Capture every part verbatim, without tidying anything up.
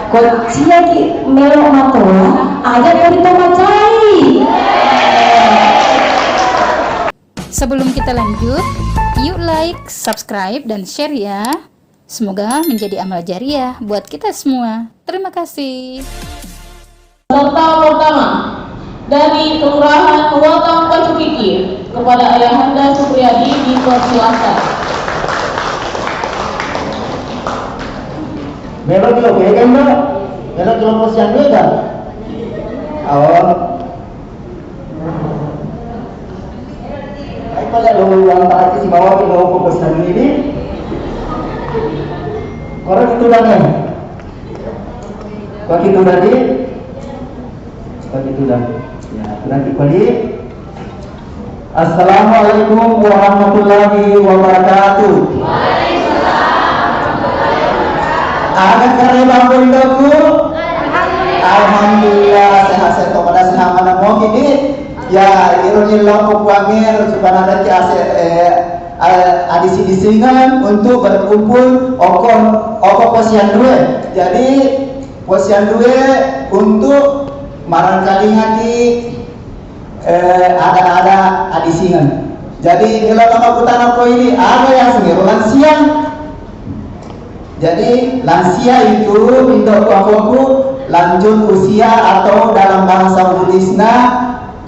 Ko ciaki melo matoa, aja ko to macai. Sebelum kita lanjut, yuk like, subscribe, dan share ya. Semoga menjadi amal jariah buat kita semua. Terima kasih. Peserta pertama dari Kelurahan Watang Pacukiki, kepada Ayahanda Supriyadi dipersilakan. Melo dilo pegang, Mbak. Melo dilo posyandu, Mbak. Oh. Ai pale lo uang pasti si bawa ke lo posyandu ini. Orang itu dah kan. Bagi itu tadi. Bagi itu dah. Ya, berarti kali. Assalamualaikum warahmatullahi wabarakatuh. Aga kare bambu indoku? Alhamdulillah, sehat-sehat to pada sehat mana mau gini. Ya, iro ni lo ko kuangir supaya nanti ase eh, eh, adisi-disingan untuk berkumpul okon oko posyandu e. Jadi posyandu e untuk marangkalingaki eh, ada-ada adisingen. Jadi, melo tama kutana ko ini, ada yang sengiro lansia. Jadi, lansia itu indo kuaku lanjut usia atau dalam bahasa Inggrisnya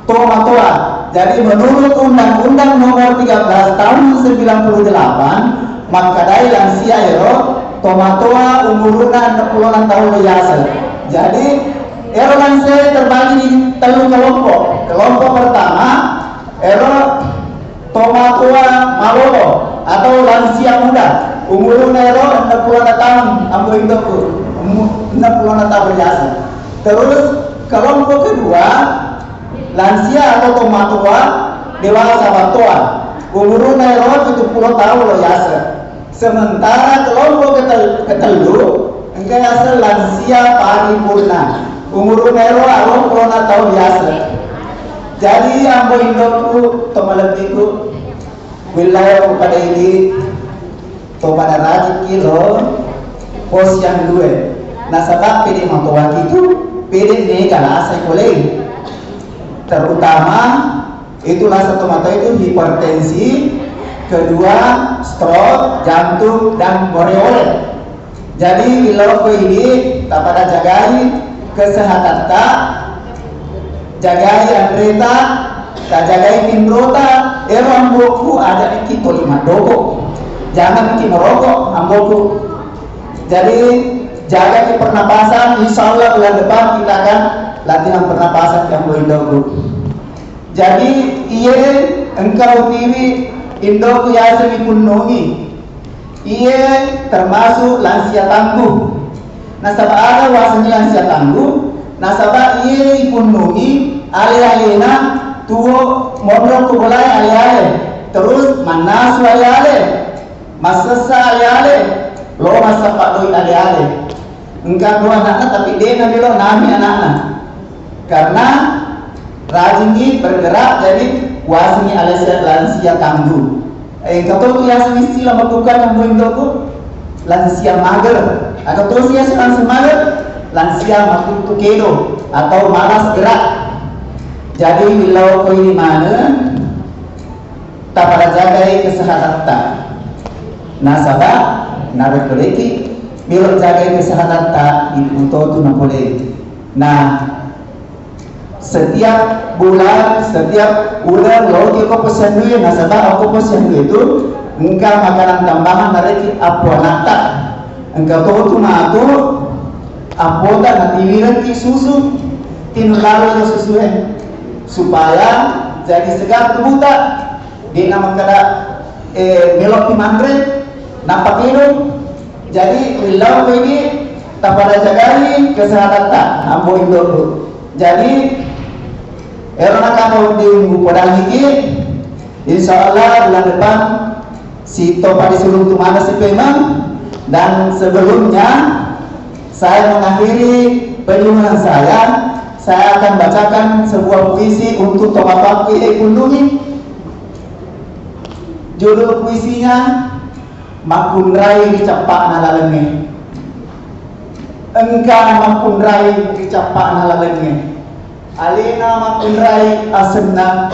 tomatoa. Jadi, menurut Undang-Undang Nomor tiga belas Tahun sembilan puluh delapan, makkadai lansia ero tomatoa umuruna enam puluh enam tahun biasa. Jadi, Ero lansia terbagi di tellu kelompok. Kelompok pertama, ero tomatoa malolo atau lansia muda. Umurna ero enam puluh tahun, ambo indoku. Umu-, enam puluh tahun biasa. Terus kelompok kedua, lansia atau tomatoa dewasa battoa. Umurna ero tujuh puluh tahun lo biasa. Sementara kelompok ketel-, ketellu, engka yaseng lansia paripurna. Umurna ero aruang pulona taung yaseng. Jadi, ambo indoku, to malebbiku, wilayah pada ini, to pada rajiki lo, posyandu e. Nasaba pede matoaki tu, pede mega lasai polei. Terutama itu rasa tomatoa itu hipertensi, kedua stroke, jantung, dan ore-ore. Jadi, iloko ini tapada jagai kesehatatta, jagai anreta, tajagai tinrota, ero amboku aja iki toli maddoko. Jangan ki merokok amboku. Jadi, jaga ki pernapasan, insya Allah bulan depan kita akan latihan pernapasan yang indoku. Jadi, iye engka utiwi indoku yaseng ipunnungi. Iye termasuk lansia tangguh. Nasaba aga wasengngi lansia tangguh? Nasaba iye ipunnungi ale-alena tuo monro ko bolae ale-ale. Terus mannasu ale-ale. Massessa ale-ale. Lo massappa doi ale-ale. Engka dua anakna, tapi de' namelo nami anakna. Karena rajingi bergerak, jadi wasengngi lansia, lansia tangguh. Eh, engka to tu yaseng istilah makkukkuwang ambo indoku, lansia mager. Atau to si yaseng lansia mager, lansia mattuttu kedo atau malas gerak. Jadi, millau ko ini maneng, tapada jagai kesehatatta. Nasaba, narekko de'ki melo jagai kesehatatta, iputotu napole. Nah, setiap bulan, setiap uleng, loki ko posyandu e, nasaba ko posyandu itu engka makanan tambahan narekki appo anatta. Engka totu matu appota natiwirengki susu, tinulalo susu e, supaya jadi segar tubuhta. De'na makkeda, eh, meloki manre, nappa kedo. Jadi, rillau ko ini tapada jagai kesehatatta, ambo indoku. Jadi, ero nakapa wedding upodangiki, insya Allah bulan depan si topa disuruh tu mana si pemang. Dan sebelumnya, saya mengakhiri penyuluhan saya, saya akan bacakan sebuah puisi untuk topa-topa yang kunjungi. Judul puisinya, Makkunrai ri Cappa'na Lalengnge. Engka makkunrai ri cappa'na lalengnge. Alena makkunrai asenna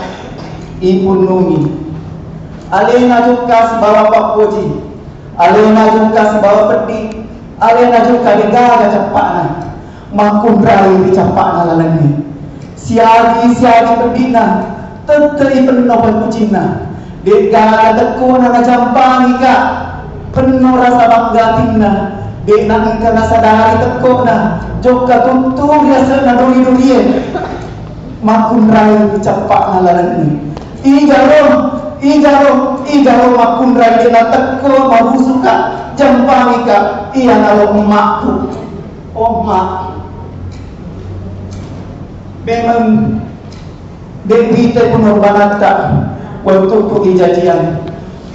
Ipunnungi. Alena jokka sibawa pappoji. Alena jokka sibawa peddi. Alena jokka degaga cappa'na. Makkunrai ri cappa'na lalengnge. Siagi-siagi peddi'na, tette'i penno papucinna. De'gaga tekko'na najampangika, penno rasa bangga atinna. De'na engka nasadari tekko'na, jokka tuttu ri asenna dori-dorie. Makkunrai ri cappa'na lalengnge. Igaro, igaro, igaro makkunrai de'na tekko marusuka, jampangika, iyanaro emmakku. Omma. Memeng de' wita pengorbanatta wettukku ijajiang.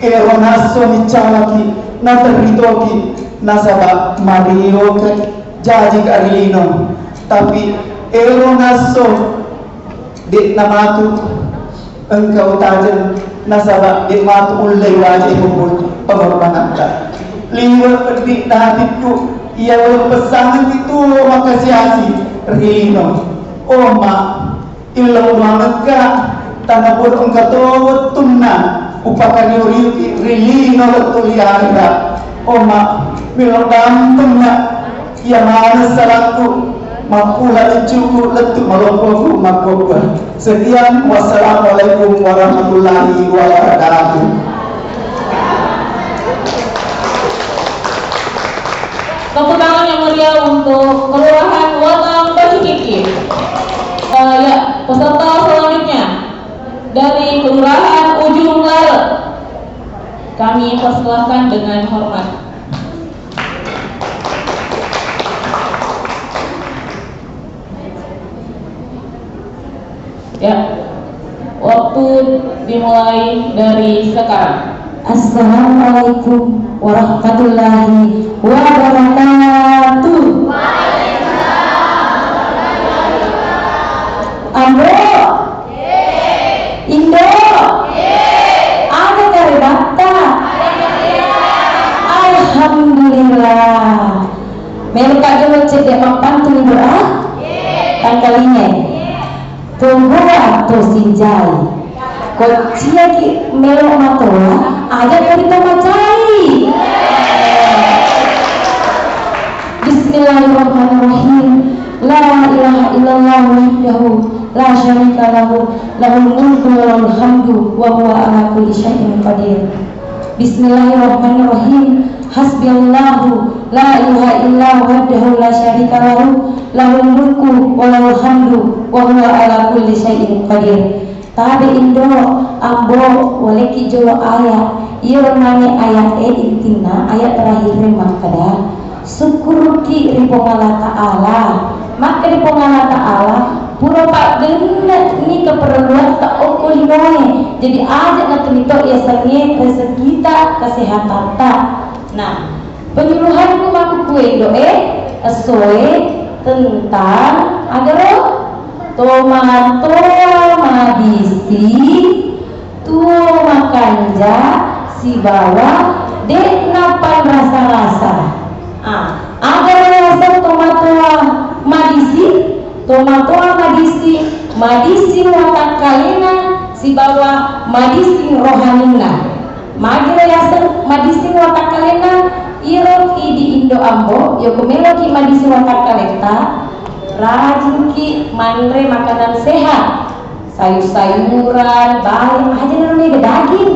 Ero nasso miccalaki, naterritoki, nasaba' mariokai jajika ri lino. Tapi ero nasso de' namatu engka utajeng, nasaba' de' matu ullei waja pengor-, pengorbanatta. Liwe' peddi'na atikku, iya uleng pessangeng itu makasiasi ri lino. Omma. Illau doangekka, tanabuang engka to wettunna upakario-rioki ri lino lettu ri ahera. Omma, melo dampenna, iya maneng salakku, mappuha liccuku lettu maloppoku makkokkoe. Sekian, wassalamualaikum warahmatullahi wabarakatuh. Tepuk tangan yang meriah untuk Kelurahan Watang Bacikiki. Eh, ya, peserta selanjutnya dari Kelurahan Ujung Lare. Kami persilahkan dengan hormat. Ya, waktu dimulai dari sekarang. Assalamualaikum warahmatullahi wabarakatuh. Ambo, Indo, aga karebatta? Alhamdulillah. Meloka jolo cedde' mappantun doa? Tangkalingai. Togoa to sinjai. Kociaki melo matoa, aja kori to macai. Bismillahirrahmanirrahim. La ilaha illallah wahdahu la syarika lahu, lahul mulku wa lahul hamdu wa huwa ala kulli syai'in qadir. Bismillahirrahmanirrahim. Hasbiyallahu la ilaha illa wahdahu la syarika lahu, lahul mulku wa lahul hamdu wa huwa ala kulli syai'in qadir. Tabe Indo, Ambo, waleki jolo aya, iyaro mani aya e intinna aya terakhir makkeda, sukkuruki ri Puang Allah Ta'ala. Makkeda Puang Allah Ta'ala, pura paggenne'ni keperluatta okko linoe. Jadi aja natuni to yasengnge rezekita, kesehatatta. Nah, penyuluhanku makkukue Indo e, essoe tentang agaro tomatoa madisi, tuo makanja sibawa de'na panrasa-rasa. Ah, aga naseng tomatoa madisi? Tomatoa madisi, madising watakkalena sibawa madising rohaninna. Magira yaseng madising watakkalena, iro idi Indo Ambo, yoko meloki madising watakkaletta, rajinki manre makanan sehat. Sayur-sayuran, bae, aja naro mega daging.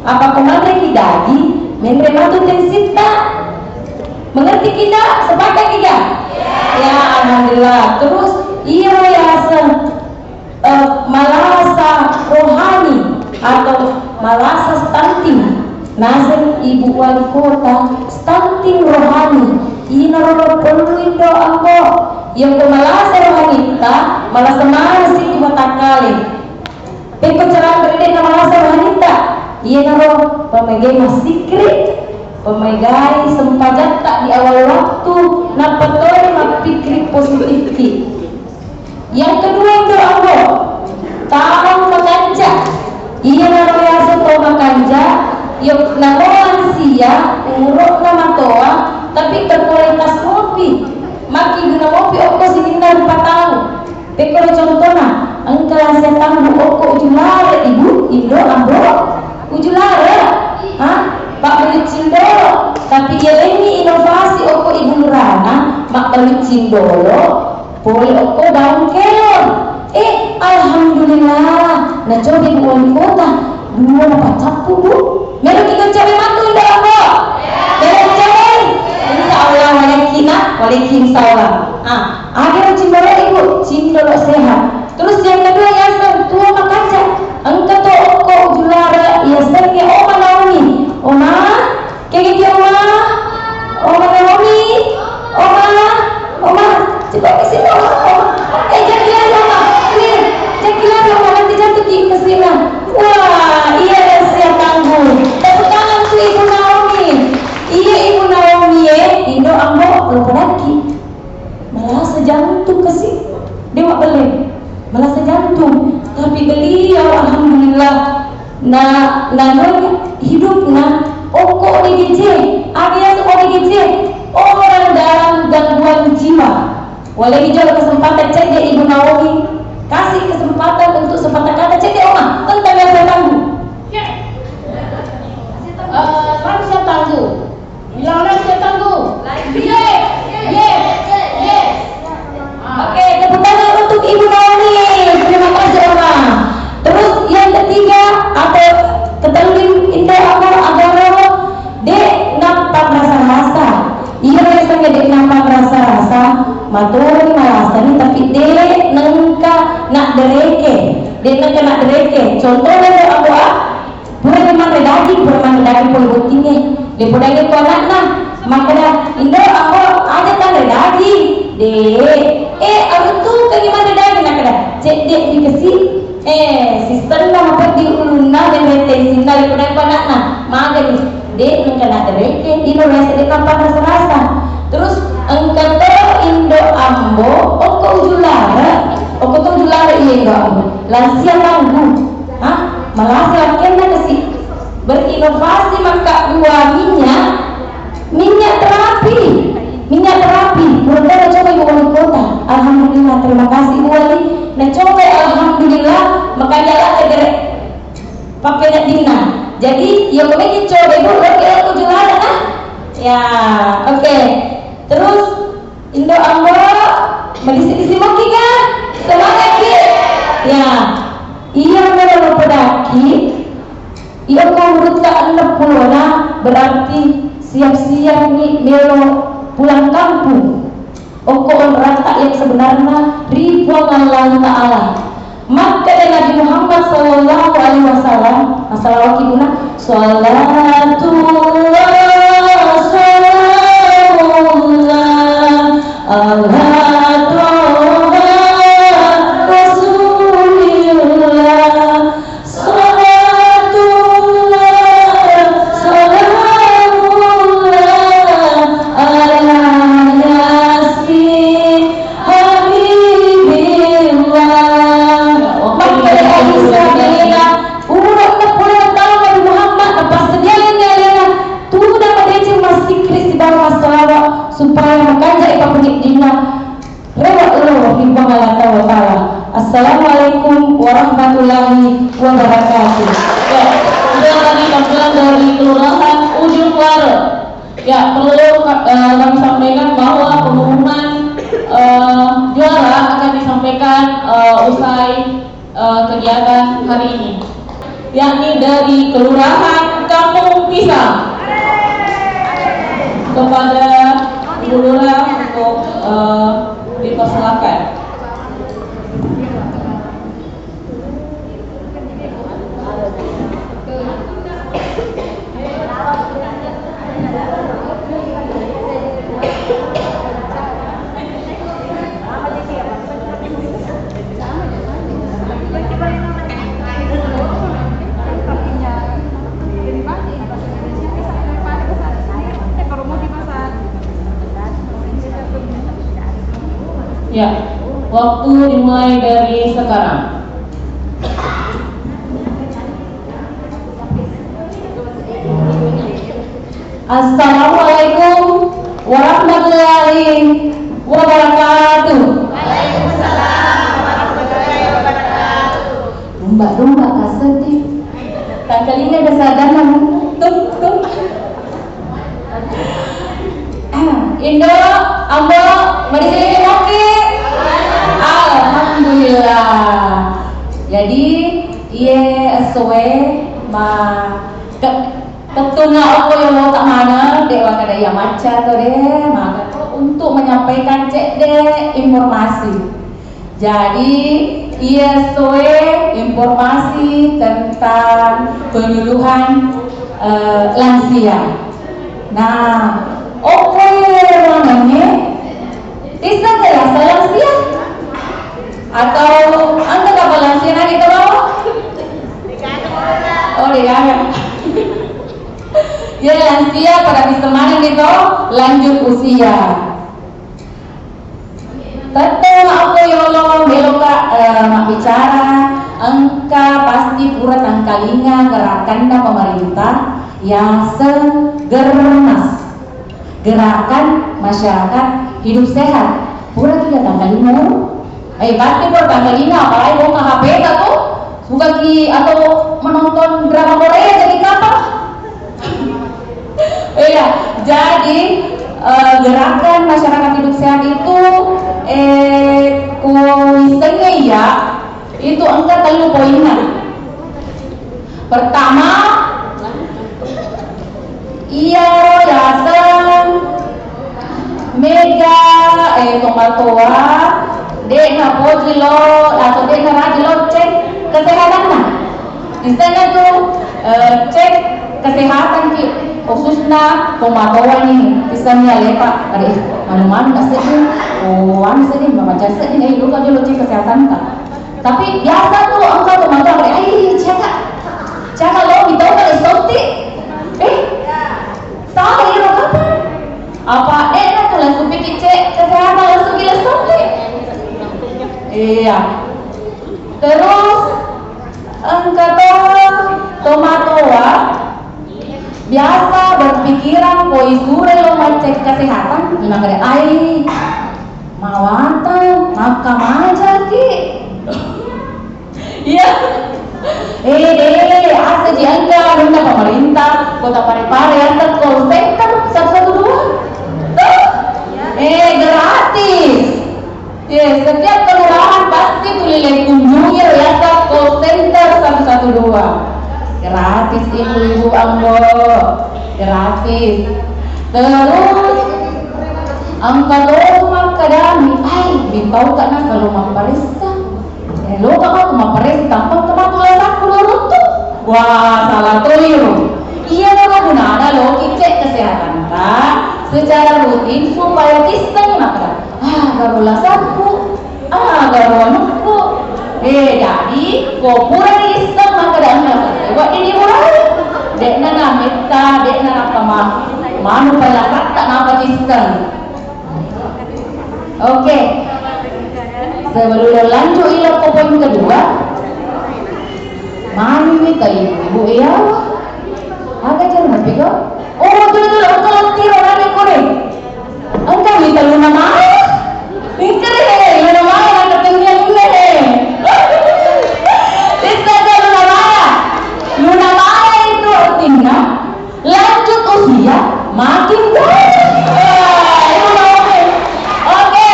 Apa ko manreki daging, menre matu tensitta. Mengerti kita? Sepakat kita? Ya, alhamdulillah. Terus, iro yaseng, eh, malasa rohani atau malasa stunting. Naseng Ibu Wali Kota, stunting rohani, inaro perlu Indo Ambo. Yako malasa rohanitta, malasa maneng si watakkale. Pekko cara berede na malasa rohanitta, iyanaro pamegai massikri, pamegai sempajatta di awal waktu, nappa toi mappikri positifki. Yang kedua itu Ambo, tau makanja. Iyanaro yaseng tau makanja, yo namo lansia, umuro'na matoa, tapi terkualitas mopi. Makkeguna mopi okko sininna rupa tau. Pekkoro contona, engka lasiatanggu okko ujulara ibu, indo, ambo, ujulara, ha? Pabbalu cindolo, tapi iya lenni inovasi okko ibu lurana, mabbalu cindolo, pole okko daun kelor. Eh, alhamdulillah, nacoba ibu wali kota, dua napaccappu, Bu. Meloki kecewai matu, inda ambo? Meloki kecewai? Insya Allah, walekina, waleki insya Allah. Ah, ada cindolo ibu, cindolo sehat. Terus yang kedua, yaseng tua makaca. Engka to okko ujulara, yasengnge Oma Naomi. Oma, kegeki Oma? Oma Naomi? Oma? Oma? Coba ke sini, Oma. Oma. Eh, jangan lari, Oma. Sini. Jangan lari, Oma. Nanti jatuh ki ke sini. Wah, iya, iya, siap tangguh. Tepuk tangan untuk Ibu Naomi. Iya, Ibu Naomi, eh. Indo ambo, lo pedaki. Malasa jantung kasi. Dewa bele. Malasa jantung. Tapi beliau, alhamdulillah, na, na hidupna okko O D G J. Ada yang O D G J? Orang dalam gangguan jiwa. Walai jolo kesempatan cedde Ibu Naomi. Kasih kesempatan untuk sepatah kata cedde Oma tentang yang saya tangguh. Eh, langsung tangguh. Bilang lagi, Tangguh. Yes, yes, yes. Ah. Oke, tepuk tangan untuk Ibu Naomi. Terima kasih, Oma. Terus yang ketiga, atau ketelling Indo Ambo Agaro, de' nappa rasa-rasa. Iya, rasanya de' nappa rasa-rasa. Matori malasani, tapi de' nengka nak dereke. De' nengka nak dereke. Contohnya, Indo Ambo, ah, Purani manre daging, pura manre daging pole bottingnge. De' podangngi ko anakna. Makkeda, "Indo, ambo, aja tanre daging." De'. Eh, aruntukengngi manre daging, nakkeda, "Cedde' dikasi." Eh, sistenna mapeddi ulunna, menre tensinna, de' podangngi ko anakna. Magani. De' engka nadereke, ino rasa de' nappa rasa-rasa. Terus engka to Indo Ambo, okko ujulara, okko to ujulara iya Indo Ambo. Lansia tangguh. Hah? Malasa lakkenna kasi. Berinovasi makkabua minyak, minyak terapi, minyak terapi. Purana coba Ibu Wali Kota. Alhamdulillah, terima kasih Ibu Wali. Nacoba, alhamdulillah, makanya lah tegere papeneddinna. Jadi, iya komeki coba Ibu, lo kira tujuh ada nah? Ya, oke. Terus Indo Ambo, madisi-disi moki ga? Semangat ki? Ya. Iya melo lo pedaki. Iya ko urutta enneng pulona, berarti siap-siap ni melo pulang kampung. Okko onrangta yang sebenarna ri Puang Allah Ta'ala. Makkeda Nabi Muhammad sallallahu alaihi wasallam, masalawat ibuna, "Salatullah, salamullah, ala Toha Rasulillah." Salatullah, salamullah, ala Yasin Habibillah. Makkeda Isa Nabiina, umur enneng puluh taung Nabi Muhammad, napassediakanni alena tudang madeceng massikkiri sibawa massalawat supaya makanjai pappeneddinna. Rewa elo ri Puang Allah Ta'ala. Assalamualaikum warahmatullahi wabarakatuh. Ya, sudah tadi tampilan dari Kelurahan Ujung Muara. Ya, perlu, eh, kami sampaikan bahwa pengumuman, eh, juara akan disampaikan, eh, usai eh, kegiatan hari ini, yakni dari Kelurahan Kampung Pisang. Kepada Ibu Lurah untuk, eh, dipersilakan. Ya, waktu dimulai dari sekarang. Assalamualaikum warahmatullahi Wabarakatuh. Lumba-lumba kaseti. Tangkalinga kesadanna tung tung. Indo, Ambo, madisini maki? Alhamdulillah. Jadi, iye essoe ma ke- Tettunna okko yolota maneng, de' wakkada iya macca to de', maka to untuk menyampaikan cedde' informasi. Jadi, iya essoe informasi tentang penyuluhan, eh, lansia. Nah, okko ye ruangannya, tisseng ke yaseng lansia? Atau engka kapang lansia nagi to? Oh, de' gaga. Iya, lansia pada bisa maneng gitu, lanjut usia. Tette maafo yolo, meloka, eh, mabbicara, engka pasti pura tangkalinga gerakanna pemerintah yaseng Germas, Gerakan Masyarakat Hidup Sehat. Pura kita tangkalinga, eh, pasti pura tangkalinga, apalagi buka H P ta tuh. Sukaki atau menonton drama Korea jadi kapang? Iya, jadi, eh, gerakan masyarakat hidup sehat itu, eh, ku isengnya iya, itu engka tellu poinna. Pertama, iyaro yaseng mega, eh, tomatoa, de'na poji lo, atau de'na rajin lo cek kesehatanna. Misalnya tuh, eh, cek kesehatan ki, khususna tomatoa nih, misalnya lepa, ada manu-manu sedih, oh, anu sedih, macam sedih, eh, lu kan lo cek kesehatan ta. Tapi biasa tuh engka tu maka, "Ai, caka, caka lo mitau kali sonti." Eh, salah iro kapang? Apa, eh, kan tuh langsung pikir cek kesehatan, langsung gila sonti. Iya. Terus engka to tomatoa biasa berpikiran ko isure lo macek kesehatan, imakare ai mawatang, makkamajaki. Iya. Eh, deh, asa ji engka anunna pemerintah Kota Parepare, asa call center satu satu dua. Tuh? Eh, gratis. Iya, setiap kelurahan pasti tuli le kunjungi riasa call center satu satu dua. Gratis, ibu-ibu, ambo. Gratis. Terus, engka to makkadami, "Ai, mitau ka na kalau mapparessa." Eh, lo ka matu mapparessa, tampang ka matu lasakku lo runtu. Wah, salah to iro. Iya, gunana lo kicek kesehatan ta secara rutin supaya tisseng makkada. Ah, garo lasakku, ah, garo anukku. Eh, jadi, ko pura diisseng makkada anu lasakku, wedding dimurai. De'na nametta, de'na nappa ma-, manu pallasatta napa tisseng. Oke. Sebelum lanjut ila ke poin kedua, mami mita ibu-ibu iya. Aga jangan napi kau. Oh, dulu, dulu, engka lantiro rame kore. Engka mita Luna Maya. Engka deh, Luna Maya, engka tennia Luna deh. Lista aja Luna Maya. Luna Maya itu artinya lanjut usia, makin gaya. Eh, itu oke. Oke,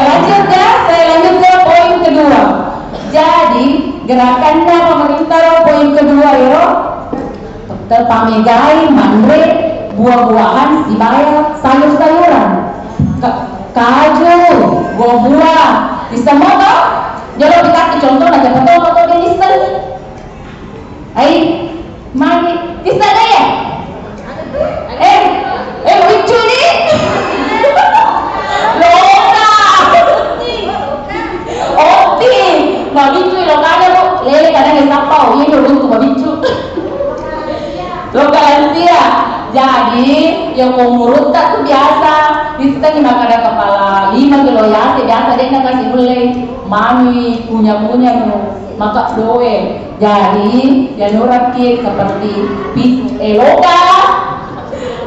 lanjut ya. Saya lanjut ke poin kedua. Jadi, gerakannya pemerintah lo poin kedua, yo. Terpamegai manre buah-buahan sibaya sayur-sayuran. Ka-, kaju, buah-buah. Bisa mau toh? Jadi kita contoh aja, betul atau dia Ai, magi, bisa nggak ya? Eh, eh, lucu nih. Loka. Otti. Mabiccu loka ada, Bu. Lele kadang dia sapau. Ini runtu mabiccu. Loka lansia. Jadi, yang umur tak tuh biasa. Kita makan kepala lima kilo ya, biasa dia nggak kasih mulai. Mami punya-punya nu. Maka doe. Jadi, yanuraki seperti pis-, eh, loka.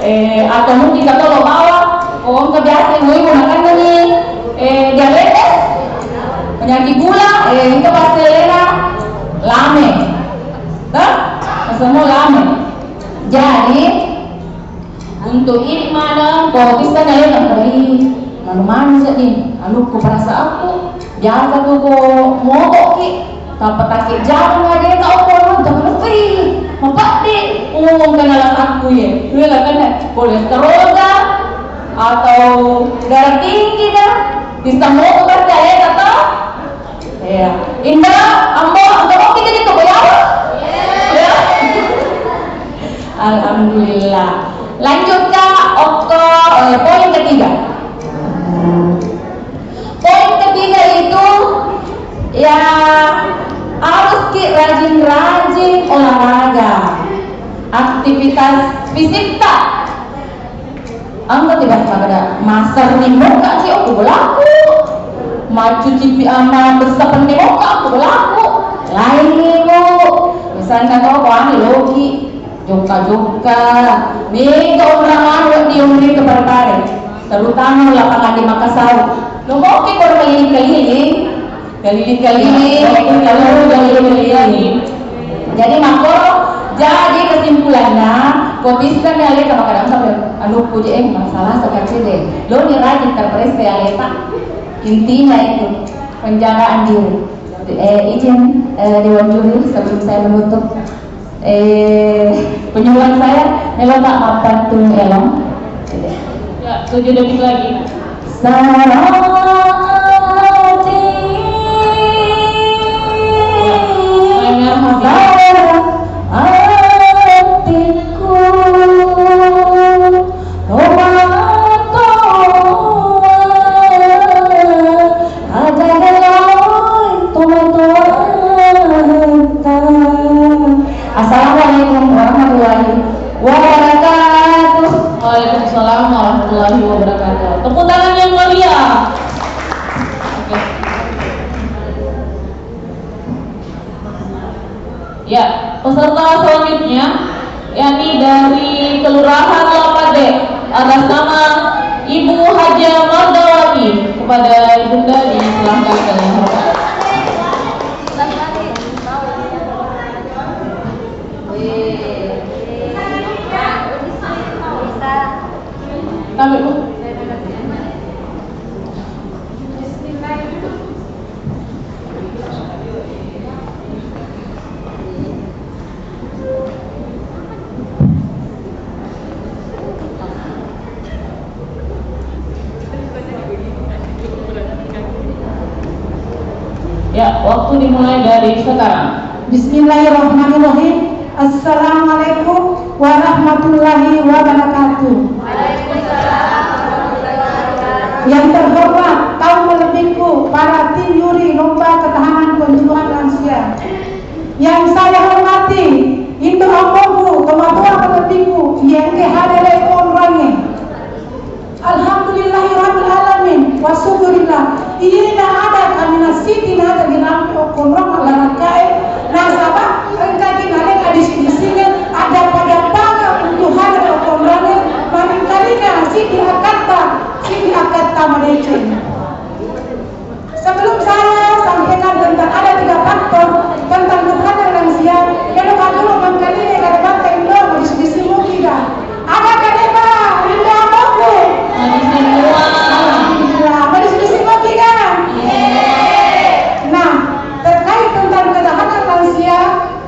Eh, atau mungkin kata lo bawa, oh, kebiasaan gue mau makan nih. Eh, diabetes, penyakit gula, eh, itu pasti alena lame. Hah? Semua lame. Jadi, untuk ini mana, kau bisa nyalena, "Ih, manu-manu sedih, anukku perasaanku, biasa tuh kau motoki, tappa takki jalan aja tak kau nonton, ih, mapeddi, umum kena lasakku ya, gue lah kena kolesterol dah, atau darah tinggi dah, bisa moto pasti alena toh." Iya. Indah, Ambo, engka mopi jadi toko ya? Iya. Alhamdulillah. Lanjut, Kak, okko, eh, poin ketiga. Poin ketiga itu, ya, harus ki rajin-rajin olahraga. Aktivitas fisik, Kak. Engka tiba kada maserri mokka ki okko bolaku. Maccuci pi-, ama bessa penne mokka okko bolaku. Laingngi, Bu. Misalna to ko anu loki jokka-jokka. Mega onrang anu di onrang ke pare-pare. Terutama lapangan di Makassar. Lo moki ko keliling-keliling. Keliling-keliling, keliling-keliling. Jadi makkoro, jadi kesimpulanna, ko tisseng ni aleta makkeda sampai anukku je, eh, masalah sakacce de. Lo ni rajin terperiksa aleta. Intinya itu, penjagaan diri. Eh, izin, eh, Dewan Juri, sebelum saya menutup. Eh, penyuluhan saya, melo tak mapan tu elong. Ya, tujuh detik lagi. Sarati. Timer habis. Saratiku. Tomatoa, aja geloi tomatoatta. Assalamualaikum warahmatullahi wabarakatuh. Waalaikumsalam warahmatullahi wabarakatuh. Tepuk tangan yang meriah. Oke. Ya, peserta selanjutnya, yakni dari Kelurahan Lapade, atas nama Ibu Haja Mardawati. Kepada Ibunda disilahkan dengan hormat. Kami, Bu. Ya, waktu dimulai dari sekarang. Bismillahirrahmanirrahim. Assalamualaikum warahmatullahi wabarakatuh. Yang terhormat kaum melebihku, para tim juri lomba ketahanan penjuduhan lansia. Yang saya hormati, Indo Amboku, tomatoa melebihku, yang ke hadere onrange. Alhamdulillahirabbil alamin, wa syukurillah. Iyena ada kaminang siti naga dirampe okkonrong mallarakkae, nasaba engkaki naleng adiskusikan ada pada paga untuk hadere okkonronge, maningkalina siti akatta, siti akatta madeceng. Sebelum saya sampaikan tentang ada tiga faktor tentang ketahanan lansia, yang dulu mengkali kata-kata Indo, diskusi mungkin. Ada kadeba, Indo Amboku? Madising mua. Alhamdulillah, madising-dising moki kan? Iya. Nah, terkait tentang ketahanan lansia,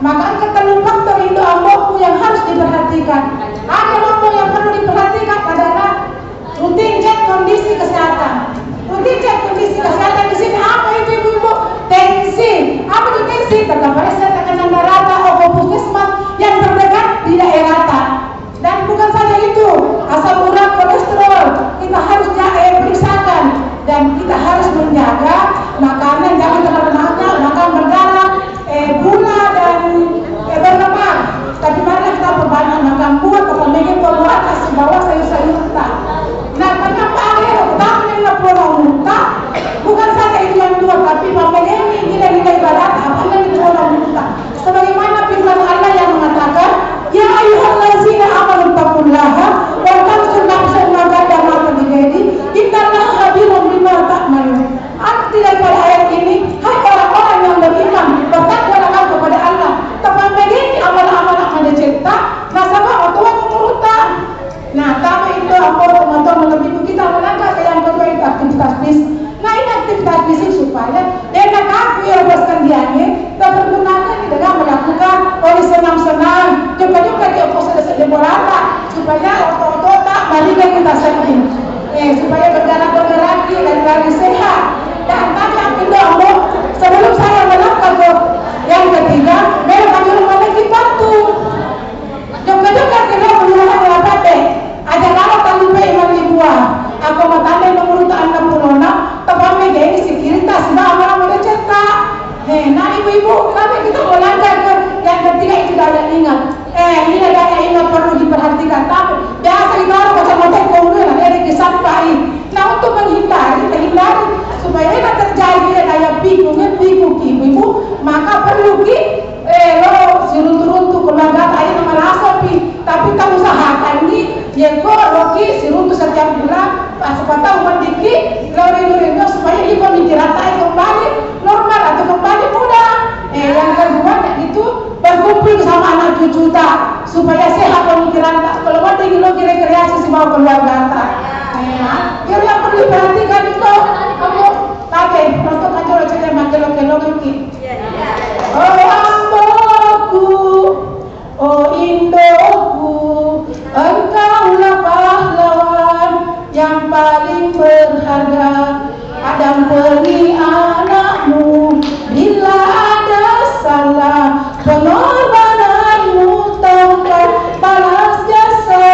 maka engka tellu faktor Indo Amboku yang harus diperhatikan. Ada faktor yang perlu diperhatikan adalah rutin cek kondisi kesehatan. Rutin cek kondisi kesehatan di sini apa itu, Ibu-ibu? Tensi. Apa itu tensi? Tetap periksa tekanan darah atau ke puskesmas yang terdekat di daerah. Dan bukan saja itu, asam urat, kolesterol, kita harus ja-, eh, periksakan dan kita harus menjaga makanan, jangan terlalu banyak makan berdarah, eh, gula dan, eh, berlemak. Tapi marilah kita perbanyak makan buah, apalagi buah-buahan, nasi bawang, sayur-sayur mentah. Nah, kenapa akhirnya utama yang pulau mentah? Bukan saja itu yang Tapi kita mau langkah ke yang ketiga, itu daya ingat. Eh, ini daya ingat perlu diperhatikan. Tapi biasa kita orang kacamata itu, nah, dari kisah. Nah, untuk menghindari, menghindari supaya tidak terjadi daya pikung, pikung ki ibu-ibu, maka perlu ki, eh, lo siruntu-runtu keluarga tadi nama rasa pi. Tapi kita usahakan ni, ya kok lo ki siruntu setiap bulan, pas siapa tahu mendiki, lo rindu-rindu supaya ibu pikiran tadi kembali normal atau kembali muda. Eh, yang kedua, itu berkumpul sama anak cucu ta, supaya sehat pemikiran ta. Kalau wedding lo rekreasi sibawa keluarga ta. Ya, jadi yang perlu diperhatikan itu, kamu pakai, nonton aja lo cerita makin lo-, lo-, lo-, Oh, amboku. Oh indoku, engkaulah pahlawan yang paling berharga. Dampingi anakmu bila ada salah, pengorbananmu tempat balas jasa.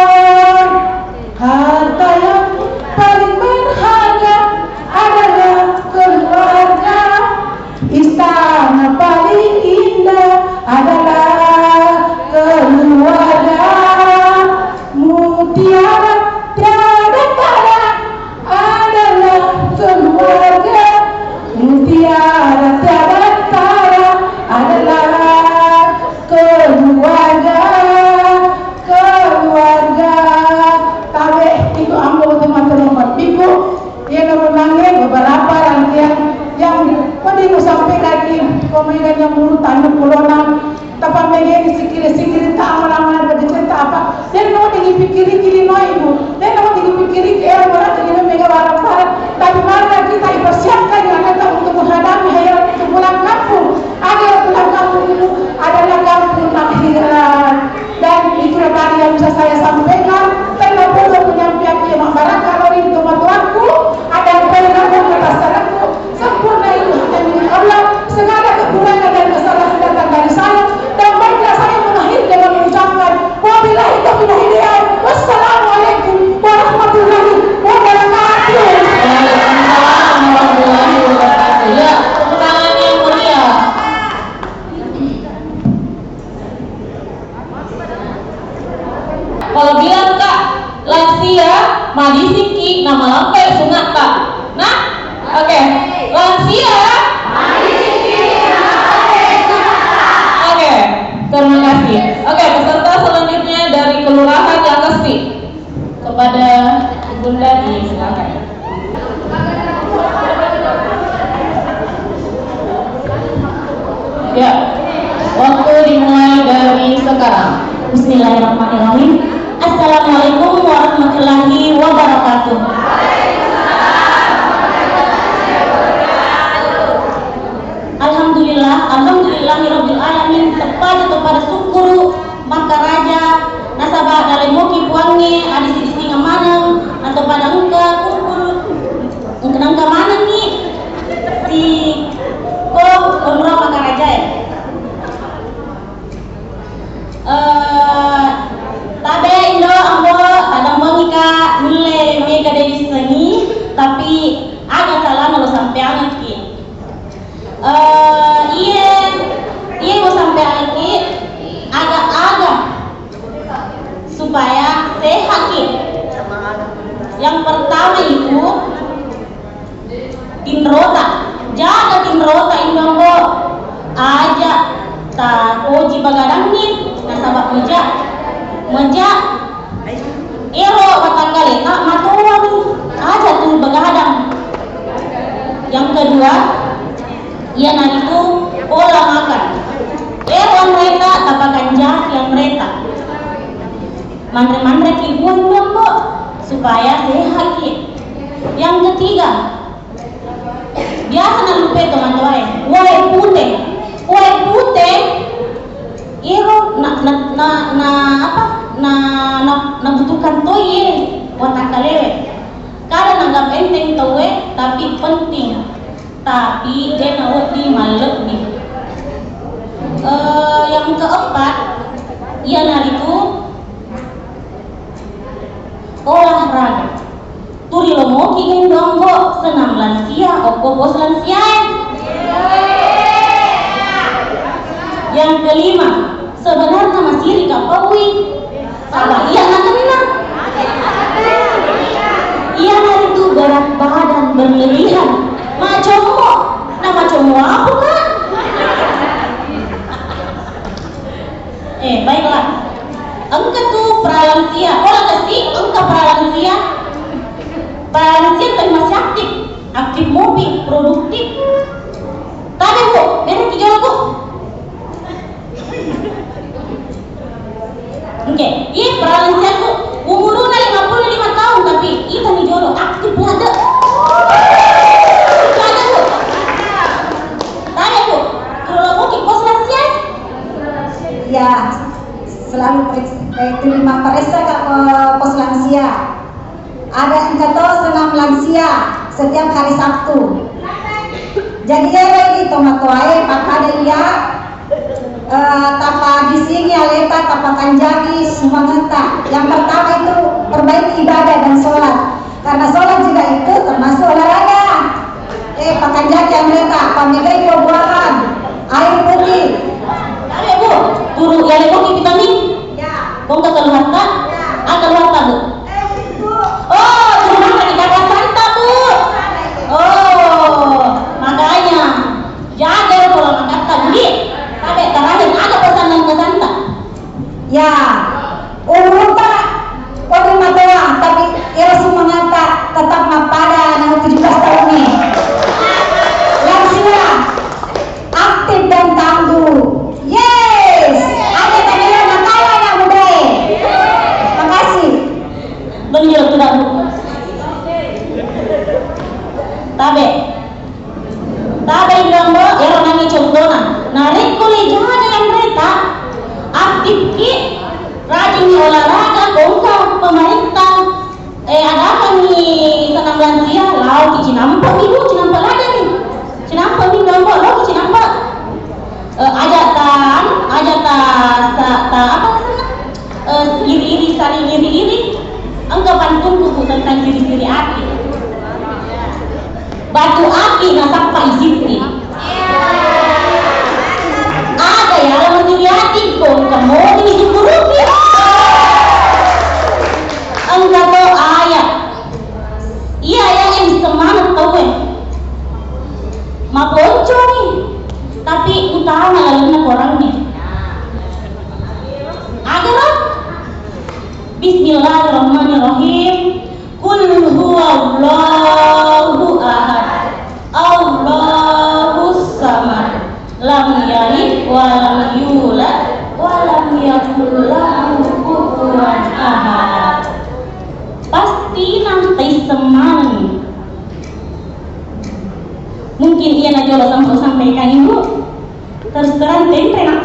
Harta yang paling berharga adalah keluarga. Istana paling indah adalah keluarga. Mutiara tiada tara adalah keluarga. Mutiara tiada tara adalah keluarga. Keluarga. Tabe itu ambo teman-teman. Ibu, Iya, namunangnge beberapa rangkaian yang wedding usampaikan ki, pemaingan yang buruk tanu kulona, tapa megeni sikiri-sikiri ta amal-amal bercerita apa, dan mau dipikiri kiri no ibu, dan mau dipikiri ke era barat jadi mega barang-barang, tapi mari kita dipersiapkan yang kita untuk menghadapi hari itu pulang kampung, agar pulang kampung itu adalah kampung akhirat. Dan itulah tadi yang bisa saya sampaikan. Tennapodo penyampaian yang mabarakka lao ri tomatoakku, ada yang paling agung atas tanahku, sempurna itu hanya milik Allah, segala kekurangan dan kesalahan datang dari saya, dan baiklah saya mengakhiri dengan mengucapkan, wabillahi taufiq wal hidayah. Wassalamualaikum warahmatullahi wabarakatuh. Waalaikumsalam warahmatullahi wabarakatuh. Ya, tepuk tangan yang meriah. Kalau bilang, Kak, lansia, madisiki, namalampai sunat, Kak. Nah, oke. Lansia. Oke, terima kasih. Oke, peserta selanjutnya dari Kelurahan Langesti. Kepada Ibunda disilakan. Ya, waktu dimulai dari sekarang. Bismillahirrahmanirrahim. Assalamualaikum warahmatullahi wabarakatuh. Alhamdulillah, alhamdulillahirabbil alamin, teppada, teppada sukkuru makkaraja, nasaba nalemoki Puangnge adisi-disingeng maneng, atau pada engka kumpul, engka, engka manengngi si ko onrong makkaraja e. Eh, tabe indo ambo, tadammengi ka nulle mega de dissengi, tapi aga salana lo sampeangekki. Eh, iye, iye musampaiangekki aga-aga supaya sehatki. Yang pertama itu tinrota. Jaga tinrota, Indo Ambo. Aja tapoji bagadangngi, nasaba meja, meja ero watakkaleta matoani. Aja tu bagadang. Yang kedua, iyanaritu pola makan. Ero anreta tapakanjaki anreta. Manre-manreki buah, Indo Ambo, supaya sehatki. Yang ketiga, biasa nallupai tomatoae, wae pute. Wae pute, ero na, na, na, na apa? Na, na, nabutuhkan toi e watakkalewe. Kada nanggap enteng tauwe, tapi penting. Tapi de nawedding mallebbi. Eh, yang keempat, iyanaritu olahraga. Tuli lomoki, Indo Ambo, senam lansia, okko bos lansiae. Yang kelima, sebenarnya masih rika paui. Salah, iya, nakenna. Iyanaritu berat badan berlebihan. Macommo. Nah, macommo apa, Kak? Eh, baiklah. Engka tu pralansia. Pola kasi, engka pralansia. Pralansia tapi masih aktif. Aktif mopi, produktif. Tabe, Bu, beres ki jolo, Bu. Oke, iya, pralansia tu umurna lima puluh lima tahun, tapi ita ni jolo aktif ladde. Ladde, Bu. Tanya, Bu, kalau mau ki pos lansia? Ya, selalu periksa, eh, terima periksa ke pos lansia. Ada engka to senam lansia setiap hari Sabtu. Jadi, ero idi tomatoae, pakkada iya, eh, tapabisingi aleta, tapakanjaki sumangetta. Yang pertama itu perbaiki ibadah dan sholat. Karena sholat juga itu termasuk olahraga. Eh, pakanjaki aleta, pamegai buah-buahan, air putih. Tabe, Bu, guru, yale boki vitamin. Ya. Kongka keluarta? Ya. Ah, keluarta, Bu. Eh, itu. Oh, cuma di kata santa, Bu. Oh, makanya jaga pola makatta, Budi. Tabe, terakhir, ada pesan dan kesan tak? Ya, umurta pole matoa, tapi ero sumangata tetap mappada nang tujuh belas tahun ni. Lansia, aktif dan tangguh. Yes, ada tadi yang nakala anak muda. Makasih. Beliau tidak, Bu. Tabe. Tabe, Ambo, ero nangi contohna. Narekko le jaga yanreta, aktifki, rajinni olahraga, kongka pemerintah, eh, adakanni senam lansia, laoki cinampe'mi, Bu, cinampe' ladde ni. Cinampe'mi, Ambo, laoki cinampe'. Eh, aja ta, aja ta, sa-, ta, apa asenna? Eh, iri-iri, saling iri-iri. Engka pantungku, Bu, tentang ciri-ciri api. Batu api nasappai sitti. Aga yala masiri ati, ko engka moni disukurupi. Engka to ayat. Iya, ya, eh, semangat tauwe. Maponcongi, tapi utama lalenna korangnge. Agaro? Bismillahirrahmanirrahim. Qul huwallahu ahad. Allahus samad. Lam yalid wa lam yulad wa lam yakul lahu kufuwan ahad. Pasti nanti semaneng. Mungkin iya najolo sampai, sampai kan Ibu. Terus terang, tempe, nak.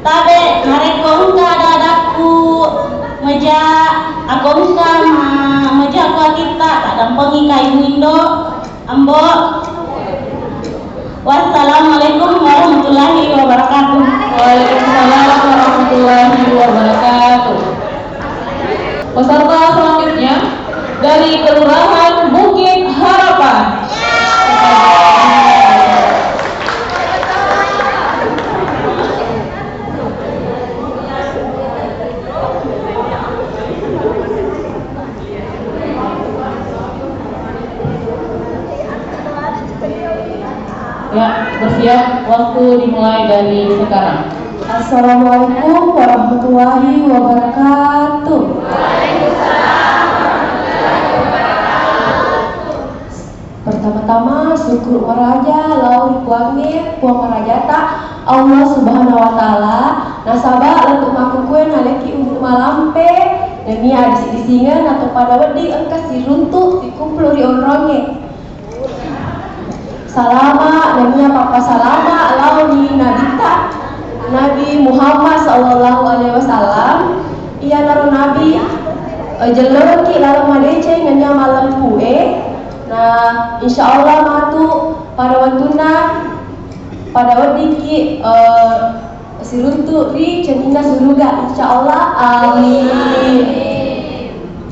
Tabe, narekko engka ada-adakku meja, ako engka ma-, meja aku atitta, tak dampengi ka ibu indo, ambo. Wassalamualaikum warahmatullahi wabarakatuh. Waalaikumsalam warahmatullahi wabarakatuh. Peserta selanjutnya dari Kelurahan Bukit Harapan. Ya, bersiap, waktu dimulai dari sekarang. Assalamualaikum warahmatullahi wabarakatuh. Pertama-tama, syukur maraja lao ri Puangnge, Puang Marajata, Allah Subhanahu wa Ta'ala, nasaba lettu makkukue naleki umur malampe, nennia adisi-disingeng atau pada wedding engka siruntu sikumpulu ri onrongnge. Salama, nennia pappasalama lao ri Nabitta, Nabi Muhammad sallallahu alaihi wasallam. Iyanaro Nabi, eh, jellorengki laleng madeceng nennia mallempue. Nah, insya Allah matu pada wettunna pada weddingki, eh, siruntu ri cenninna suruga, insya Allah. Amin.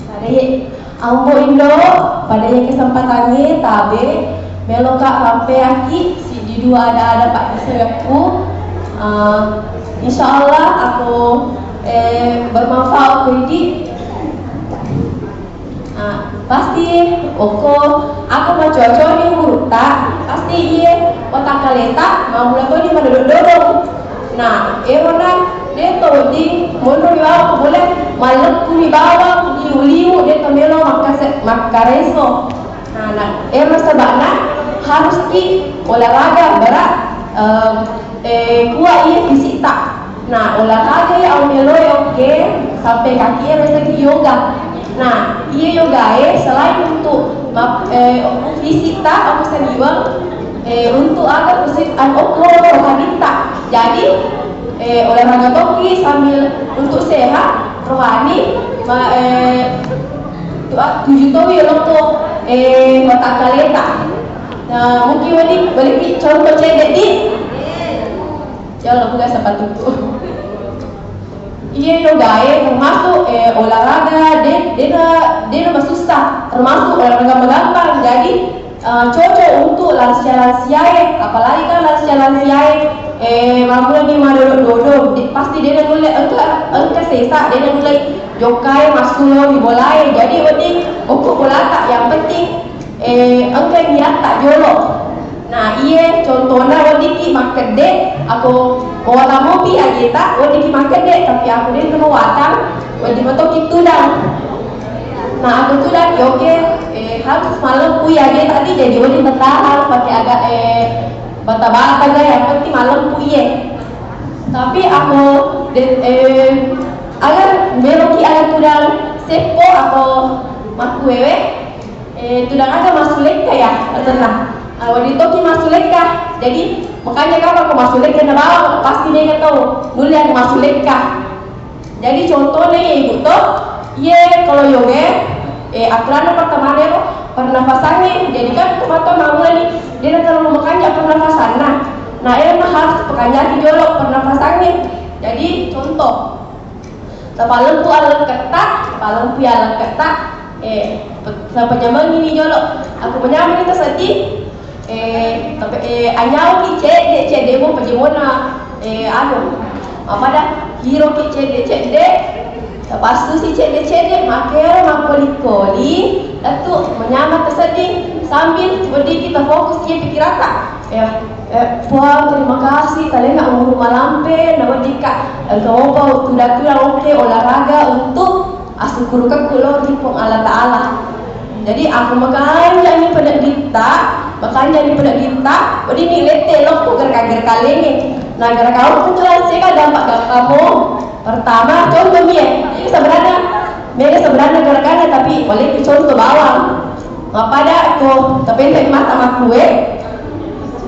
Pada ye, ambo indo, pada ye kesempatangnge tabe, Meloka rampeaki siddi dua ada-ada paddisengekku. Ah, insyaallah aku, eh, bermanfaat ku idi. Ah, pasti okko aku macoa-coani umurutta, pasti iye watakkaleta mammula toni madodong-dodong. Nah, erona de to wedding monro ni bawang, pole malleppuni bawang, liu-liu, de to melo makkase-, makkareso. Nah, nah, ero sebabna haruski olahraga berat, em, eh, kuat iye fisikta. Nah, olahraga iya au meloe oke, sampai kaki ero segi yoga. Nah, iye yogae selain untuk map-, eh, fisikta, aku seniwang, eh, untuk aga fisikta, an okko rohanitta. Jadi, eh, olahraga toki sambil untuk sehat, rohani, ma-, eh, Tu-, ah, tuju towi lokko, eh, watakkaleta. Nah, mungkin wedding, wedding contoh cedde di. Jauh buka sepatuku. Iya, yogae termasuk, eh, olahraga, de-, dena, dena masussa, termasuk olahraga magampang. Jadi, eh, cocok untuk lansia-lansiae, apalagi kan lansia-lansiae, eh, mammulani madodong-dodong, de-, pasti dena nulle engka, engka sesa, dena nulle jokkae massulo ri bolae. Jadi wedding okko bolata, yang penting, eh, engka niatta jolo. Nah, iye contohna weddingki makkedde, ako mawatang mopi ajeta, weddingki makkedde, tapi ako de mawatang, wedding matoki tudang. Nah, aku tudang, ya oke, eh, harus malempu ya ajeta, jadi wedding bertahan pakai agak, eh, bata-bata ga, yang penting malempu iye. Tapi ako de-, eh, aga meloki aga tudang seppo atau makkuewe, eh, tudang aga massulekka ya, artenna. Ah, wedding toki massulekka. Jadi, makanya kapang ko massulekka na bawang, pasti mega tau nulle aga massulekka. Jadi, contohnya ya, Ibu, to, iye, kalau yoga, eh, aturanna pertama ero pernafasannya. Jadi, kan, teman-teman, mau nih, dia terlalu makanya pernafasanna. Nah, ero harus pekanjaki jolo pernafasannya. Jadi, contoh, tapalempu alekketta, tapalempu alekketta, eh, pe-, napanyamengi ni jolo. Aku panyamengi to seddi, eh, tapi, eh, anyauki cedde, cedde mo pajemona, eh, anu, apa dah, hiroki cedde, cedde, tapassusi cedde, cedde, makero makkoli-koli, lettu manyameng to seddi, sambil wedding kita fokus ki pikirata. Ya, eh, Puang, terima kasih, talenga umur malampe, na weddikka, engka mopa tudang-tudang, oke, olahraga untuk asukkurukekku lao ri Puang Allah Ta'ala. Jadi, aku makanja ni penedditta, makanja ni penedditta, wedding ni lette lokko gerakan-gerakan laingnge. Nah, gerakan itu lah sega gampang-gampang mo. Pertama, contoh mi, eh, ini sebenarnya, mega sebenarnya gerakannya, tapi boleh contoh bawang. Mappada ko tapenta mata makkue,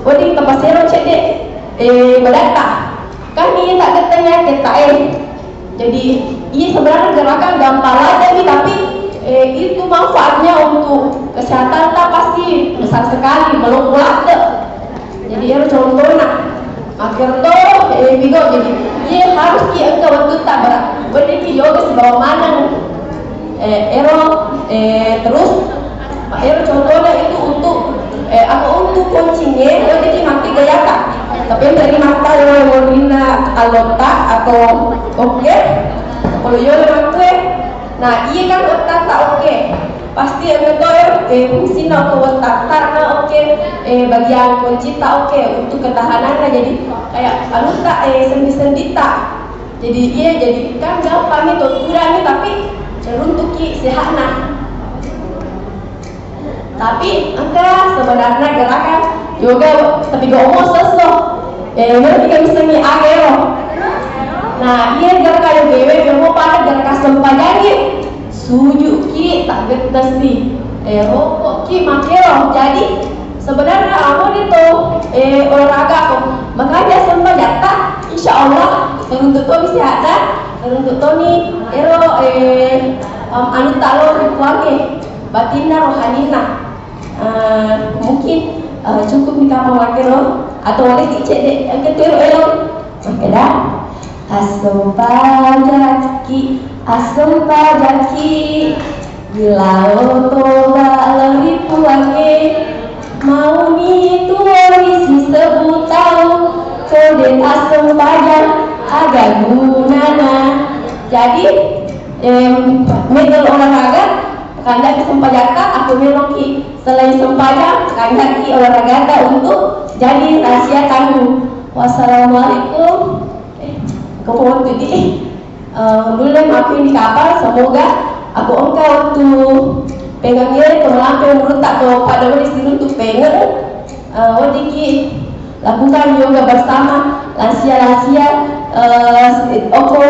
wedding tapasero cedde, eh, badatta. Kan ini tak ketanya kita, eh. Jadi, iya sebenarnya gerakan gampang aja nih, tapi, eh, itu manfaatnya untuk kesehatan tak pasti besar sekali, melompo ladde. Jadi, ero contohnya, makkero to, eh, Migo, jadi, iya harus ki engka wettutta bara-, wedding ki yoga sibawa maneng. Eh, ero, eh, terus, ero contohnya itu untuk, eh, apa, untuk kuncingnge, wedding ki mati gayata. Tapi yang tadi mata, ero yang rinna allotta atau, oke, kalau yoga makkue, nah, iya kan wettutta, oke. Pasti engka to, eh, fungsina okko wettutta, oke, eh, bagian kuncitta, oke, untuk ketahananna. Jadi, kayak anutta, eh, sendi-senditta. Jadi, iya, jadi kan gampang itu, kurangnya, tapi runtuki sehatna. Tapi engka sebenarnya gerakan yoga, tapi gak mau sesso. Eh, berarti kan bisa nih, ah, ero. Nah, iya gerakan yoga, ero, pada gerakan sempajangnge. Sujuki, taggettessi, eh, rokoki, makkero. Jadi, sebenarnya amo de to, eh, olahraga ko. Makanya sempajatta, insya Allah, teruntuk tomi sehatna, teruntuk tomi ero, eh, em, anu talo ri Puangnge, batinna, rohaninna. Eh, mungkin, eh, cukup nih kapang makkero, atau boleh ki cedde, eh, engka tu ero elo. Makkeda, assempajakki, assempajakki, milao toba lao ri Puangnge. Mauni tuo ri sisebbu tau, ko de' tassempajang aga gunana. Jadi, em, mega olahraga, kanjaki sempajatta, akko meloki selain sempajang, kanjaki olahragata untuk jadi rahasia tangguh. Wassalamualaikum. Eh, kau foto di. Eh, nulle mapping di kapal, semoga akko engka wettu pengangngere to malampe umurutta to pada wedding siruntu pengeng, eh, weddingki lakukan yoga bersama lansia-lansia, eh, okko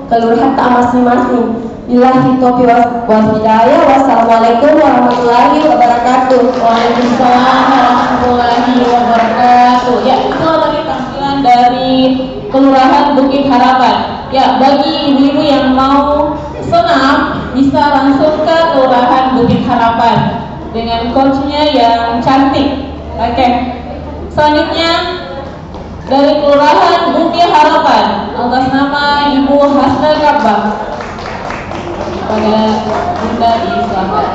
kelurahatta masing-masing. Billahi taufiq was-, wal hidayah. Wassalamualaikum warahmatullahi wabarakatuh. Waalaikumsalam warahmatullahi wabarakatuh. Ya, itu tadi tampilan dari Kelurahan Bukit Harapan. Ya, bagi ibu-ibu yang mau senam, bisa langsung ke Kelurahan Bukit Harapan dengan coachnya yang cantik. Oke. Selanjutnya, dari Kelurahan Bukit Harapan, atas nama Ibu Hasna Kabah. Pada Bunda di Selamat.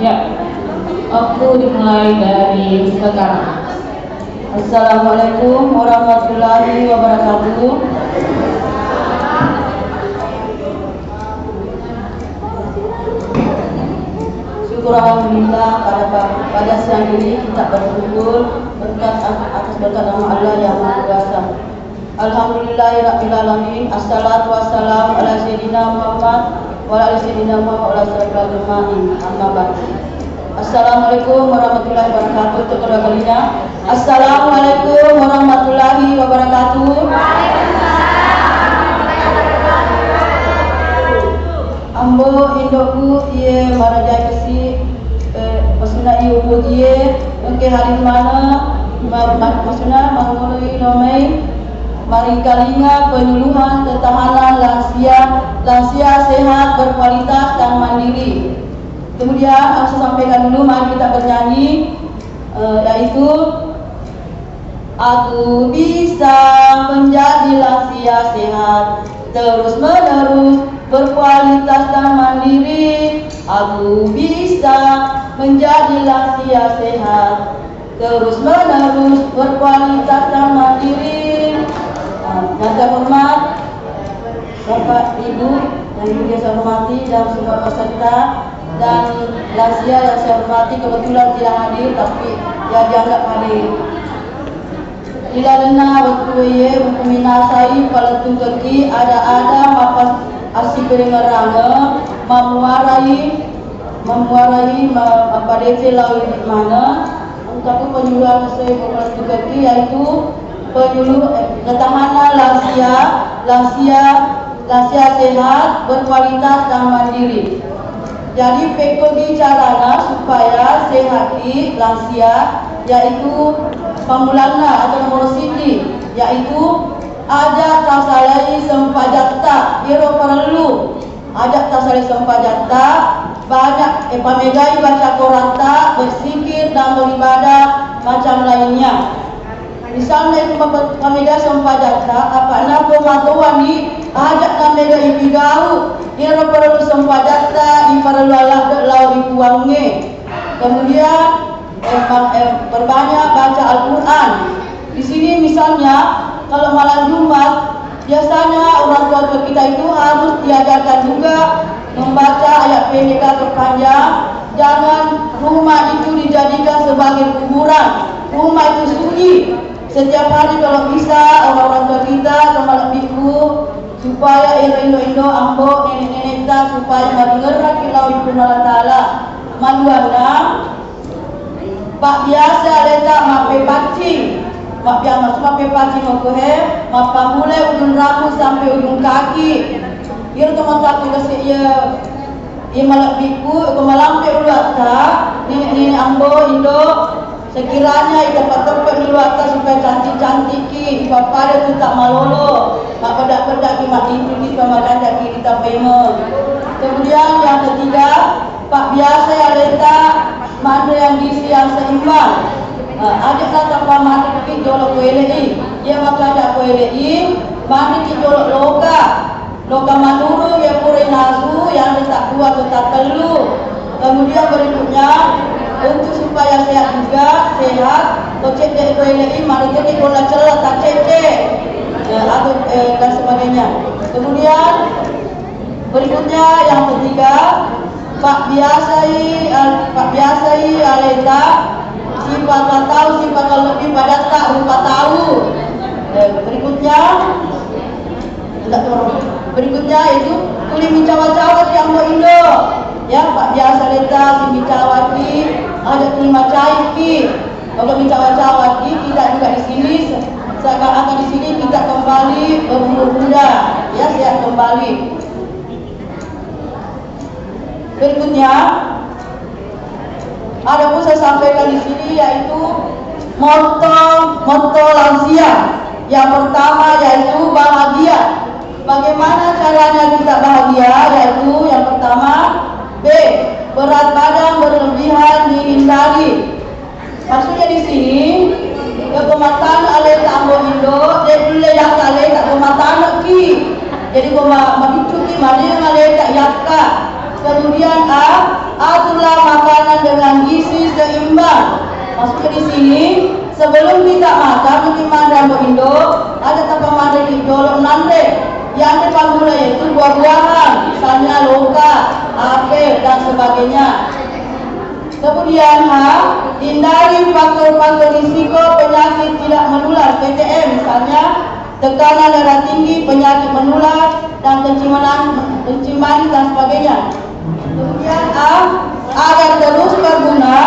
Ya, waktu dimulai dari sekarang. Assalamualaikum warahmatullahi wabarakatuh. Syukur alhamdulillah pada pa-, pada siang ini kita berkumpul berkat, atas berkat nama Allah yang Maha Kuasa. Alhamdulillahirabbil alamin. Assalatu wassalamu ala sayyidina Muhammad wa ala ali sayyidina Muhammad wa ala sahabihi ajma'in. Amma ba'du. Assalamualaikum warahmatullahi wabarakatuh. Untuk kedua kalinya, Assalamualaikum warahmatullahi wabarakatuh. Ambo, indoku, iye maraja kesi, eh, masuna iye upoji e, engke hadir maneng, ma-, ma-, masuna mangoloi lomai maringkalinga penyuluhan ketahanan lansia, lansia sehat, berkualitas, dan mandiri. Kemudian, aku sampaikan dulu, mari kita bernyanyi, eh, yaitu, Aku bisa menjadi lansia sehat, terus menerus berkualitas dan mandiri. Aku bisa menjadi lansia sehat, terus menerus berkualitas dan mandiri. Nah, yang terhormat, Bapak, Ibu, yang juga saya hormati, dan semua peserta dan lansia yang saya hormati, kebetulan tidak hadir, tapi ya dianggap hadir. Ilalenna wettué muminasai palettukekki ada-ada mappas-, assiperengerangeng, mammuarai, mammuarai ma-, mappadécé lao idi maneng, engkaku penyuluhan sesuai palettukekki, yaitu penyuluh, eh, ketahanan lansia, lansia, lansia sehat, berkualitas, dan mandiri. Jadi, pekkogi carana supaya sehatki lansia, yaitu pammulanna atau nomor siji, yaitu aja tasalai sempajatta, iyaro parellu. Aja tasalai sempajatta, banyak, eh, pamegai baca Quratta, berzikir, dan beribadah macam lainnya. Misalna itu mapa-, pamega sempajatta, apa'na ko matoani, aja namega ipigau, iyaro parellu sempajatta, iparellu aladde lao ri Puangnge. Kemudian, eh, pa-, eh, perbanyak baca Al-Quran. Di sini misalnya, kalau malam Jumat, biasanya orang tua kita itu harus diajarkan juga membaca ayat pendek atau panjang. Jangan rumah itu dijadikan sebagai kuburan. Rumah itu sunyi. Setiap hari kalau bisa, orang-orang tua kita, sama lebihku, supaya ero indo-indo, ambo, nenek-nenekta, supaya madingerraki lao ri Puang Allah Ta'ala. Maduanna, Pabbiasa aleta mappepaccing, mabbia-, maksud mappepaccing okko he, mappammulai ujung rambut sampai ujung kaki. Iyaro tomatoakku kese iya, iya malebbikku, ko malampe uluatta, nenek-nenek, ambo, indo, sekiranya ita patteppe uluatta supaya cantik-cantikki, ipappada tu tak malolo, mabbeda-bedaki, maddinciki, supaya makanjaki ita paimeng. Kemudian yang ketiga, Pabbiasai aleta manre yang gizi yang seimbang. Eh, aja' na tappa manreki jolo' ko ele'i. Iya makanja' ko ele'i, manreki jolo' loka. Loka manurung yang pura nasu yang tetap dua tetap telu. Kemudian berikutnya, untuk supaya sehat juga, sehat, kocek dek toilet ini, mari jadi bola celah, tak cece, eh, atau, eh, dan sebagainya. Kemudian, berikutnya yang ketiga, Pak biasai, eh, Pak biasai aleta, sipa tahu, sipa lebih pada tak rupa tahu. Eh, berikutnya, Berikutnya itu tuli micawa-cawa ki ambo indo. Ya, Pak biasa leta si micawa ki, aja tuli macai ki. Kalau micawa-cawa ki, kita juga di sini se- seakan-akan di sini kita kembali berumur muda, ya, sehat kembali. Berikutnya, ada pun saya sampaikan di sini yaitu motto, motto lansia. Yang pertama yaitu bahagia. Bagaimana caranya kita bahagia? Yaitu yang pertama, B, berat badan berlebihan dihindari. Maksudnya di sini, ya, pematana aleta ambo indo, de dulle yakka aleta pematana ki. Jadi, pema-, mabiccu ki, mani aleta yakka. Kemudian A, aturlah makanan dengan gizi seimbang. Maksudnya di sini, sebelum kita makan, mungkin makan ambo indo, ada tanpa makan di jolo nanre. Yang dipanggula yaitu buah-buahan, misalnya loka, apel, dan sebagainya. Kemudian H, hindari faktor-faktor risiko penyakit tidak menular, P T M, misalnya tekanan darah tinggi, penyakit menular, dan kencing manis, kencing manis dan sebagainya. Kemudian A, agar terus berguna,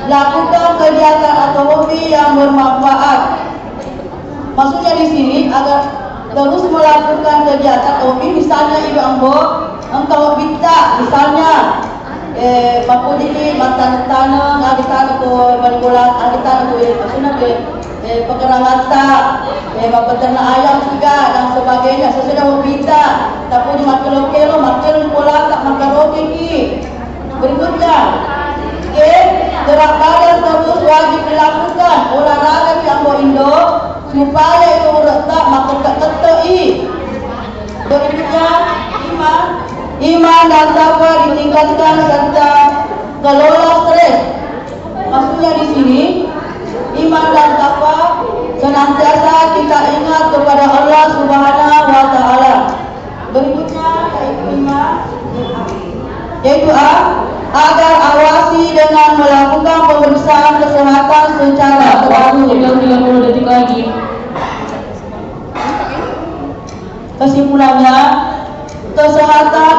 lakukan kegiatan atau hobi yang bermanfaat. Maksudnya di sini agar terus melakukan kegiatan hobi, misalnya ibu ambo engka hobitta, misalnya, eh, makkudiki mattane-tane, agi tane ko bali bola, agi tane ko, eh, maksudnya ke, eh, pekerangatta, eh, mapeternak ayam juga dan sebagainya, sesudah hobitta, tapi di makkelo-kelo, makkelo di bola, tak makkero ki. Berikutnya, G, gerak badan terus wajib dilakukan. Olahraga ki ambo indo supaya itu uretta makkekka tette'i. Berikutnya, iman. Iman dan takwa ditingkatkan serta kelola stres. Maksudnya di sini, iman dan takwa senantiasa kita ingat kepada Allah Subhanahu wa Ta'ala. Berikutnya yaitu lima, yaitu A, agar awasi dengan melakukan pemeriksaan kesehatan secara teratur. Waktu tinggal tiga puluh detik lagi. Kesimpulannya, kesehatan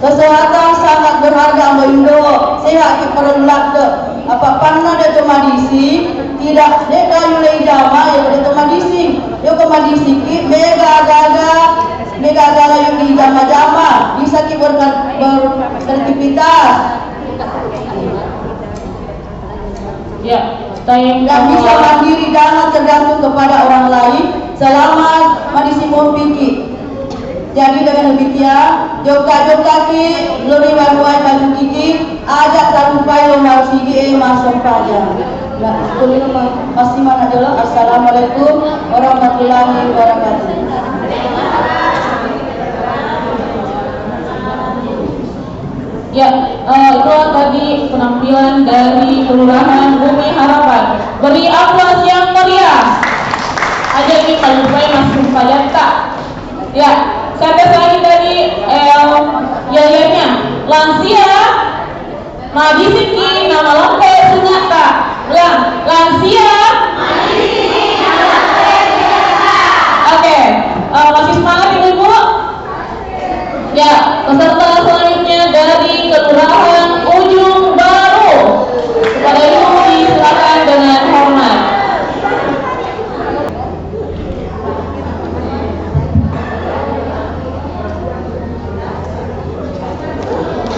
Kesehatan sangat berharga, ambo indo. Sehat ki perlu ladde. Apa panna de to madising, tidak de kayu lei jama, ya de to madising. Yo ko madising ki, mega gaga, mega gaga yuk di jama-jama. Bisa ki ber-, ber-, beraktivitas. Ya, time. Dan bisa mandiri, jangan tergantung kepada orang lain selama madising mopi ki. Jadi dengan demikian, jokka-jokka ki, lori wanuai baju kiki, aja talupai lo marsigi e masempajang. Ya, kuliah ma-, masih mana dulu. Assalamualaikum warahmatullahi wabarakatuh. Ya, eh, itulah tadi penampilan dari Kelurahan Bumi Harapan. Beri aplaus yang meriah. Aja ini paling baik masuk pajatta. Ya, sampai lagi tadi, eh, yayanya. Lansia, madisiki nama lampe sunata. Lang-, lansia. Oke, eh, masih semangat ibu-ibu? Ya, peserta selanjutnya dari Kelurahan Ujung Baru. Kepada Ibu disilakan dengan hormat.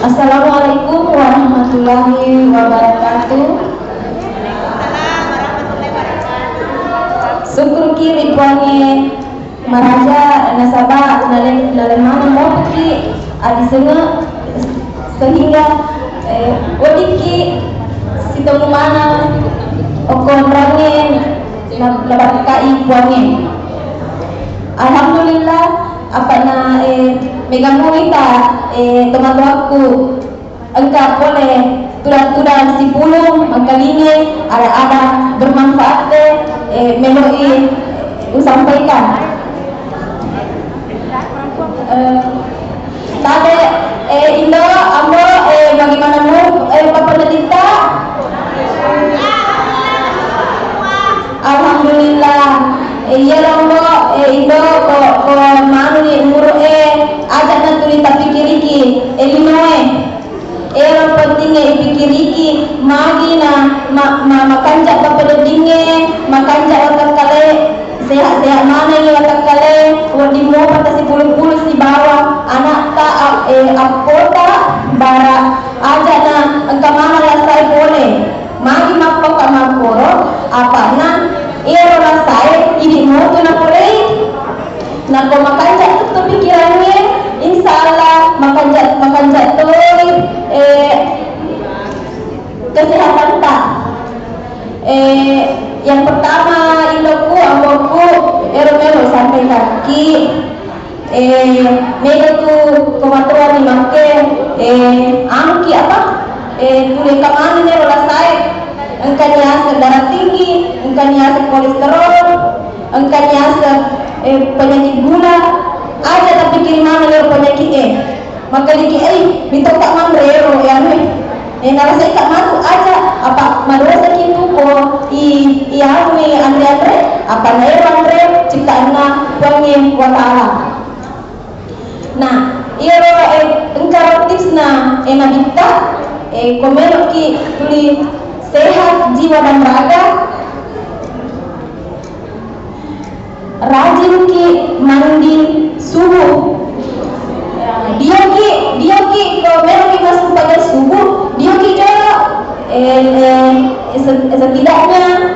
Assalamualaikum warahmatullahi wabarakatuh. Syukur ki ri Puangnge maraja nasaba nale-, nalemmana mopi ki addisengnge sehingga, eh, weddikki sitemu maneng okko onrangnge na-, nabarakkai Puangnge. Alhamdulillah, Apa'na, eh, mega muita, eh, tomatoakku engka pole tudang-tudang sipulung mangkalinge ada-ada bermanfaatte, eh, meloi usampaikan. Eh, Tabe, eh, Indo, Ambo, eh, bagaimana mu, eh, pappeneddingta? Alhamdulillah. Eh, iya, Ambo, eh, Indo, ko, ko manuni umuru, eh, aja' na tuli tapikiriki, eh, linoe. Ero pentingnge ipikiriki, magi na ma-, ma-, makanja' pappeneddingnge, makanja' watakkale, sehat-sehat manengngi watakkale, wedding mopa tasipulung-pulung sibawa ana'ta, a-, eh, appota, bara aja' na engka maneng lasae pole. Magi mappakka makkoro, apa'na ero lasae idi' motu napolei. Nako makanja' tuttu pikirangnge, insya Allah makanja', makanja' toi, eh, kesehatanta. Eh, yang pertama, indoku, amboku, ero melo sampaikanki, eh, mega tu tomatoa ni makke, eh, anuki apa? Eh, tuli engka maneng ero lasae, engka niaseng darah tinggi, engka niaseng kolesterol, engka niaseng, eh, penyakit gula, aja' tapikiri maneng ero penyakit e. Makkediki, eh, mitokka manre ero, eh, anu e. Eh, narasaika matu aja', apa madosaki tu ko i, i anu e anre-anre, apa na ero anre ciptaanna Puangnge Wa Ta'ala. Nah, iyaro, eh, engkaro tipsna, eh, Nabitta, eh, ko meloki tuli sehat jiwa dan raga, rajinki mandi subuh. Dioki, dioki ko meloki massumpajang subuh, dioki jolo, eh, eh, se-, setidaknya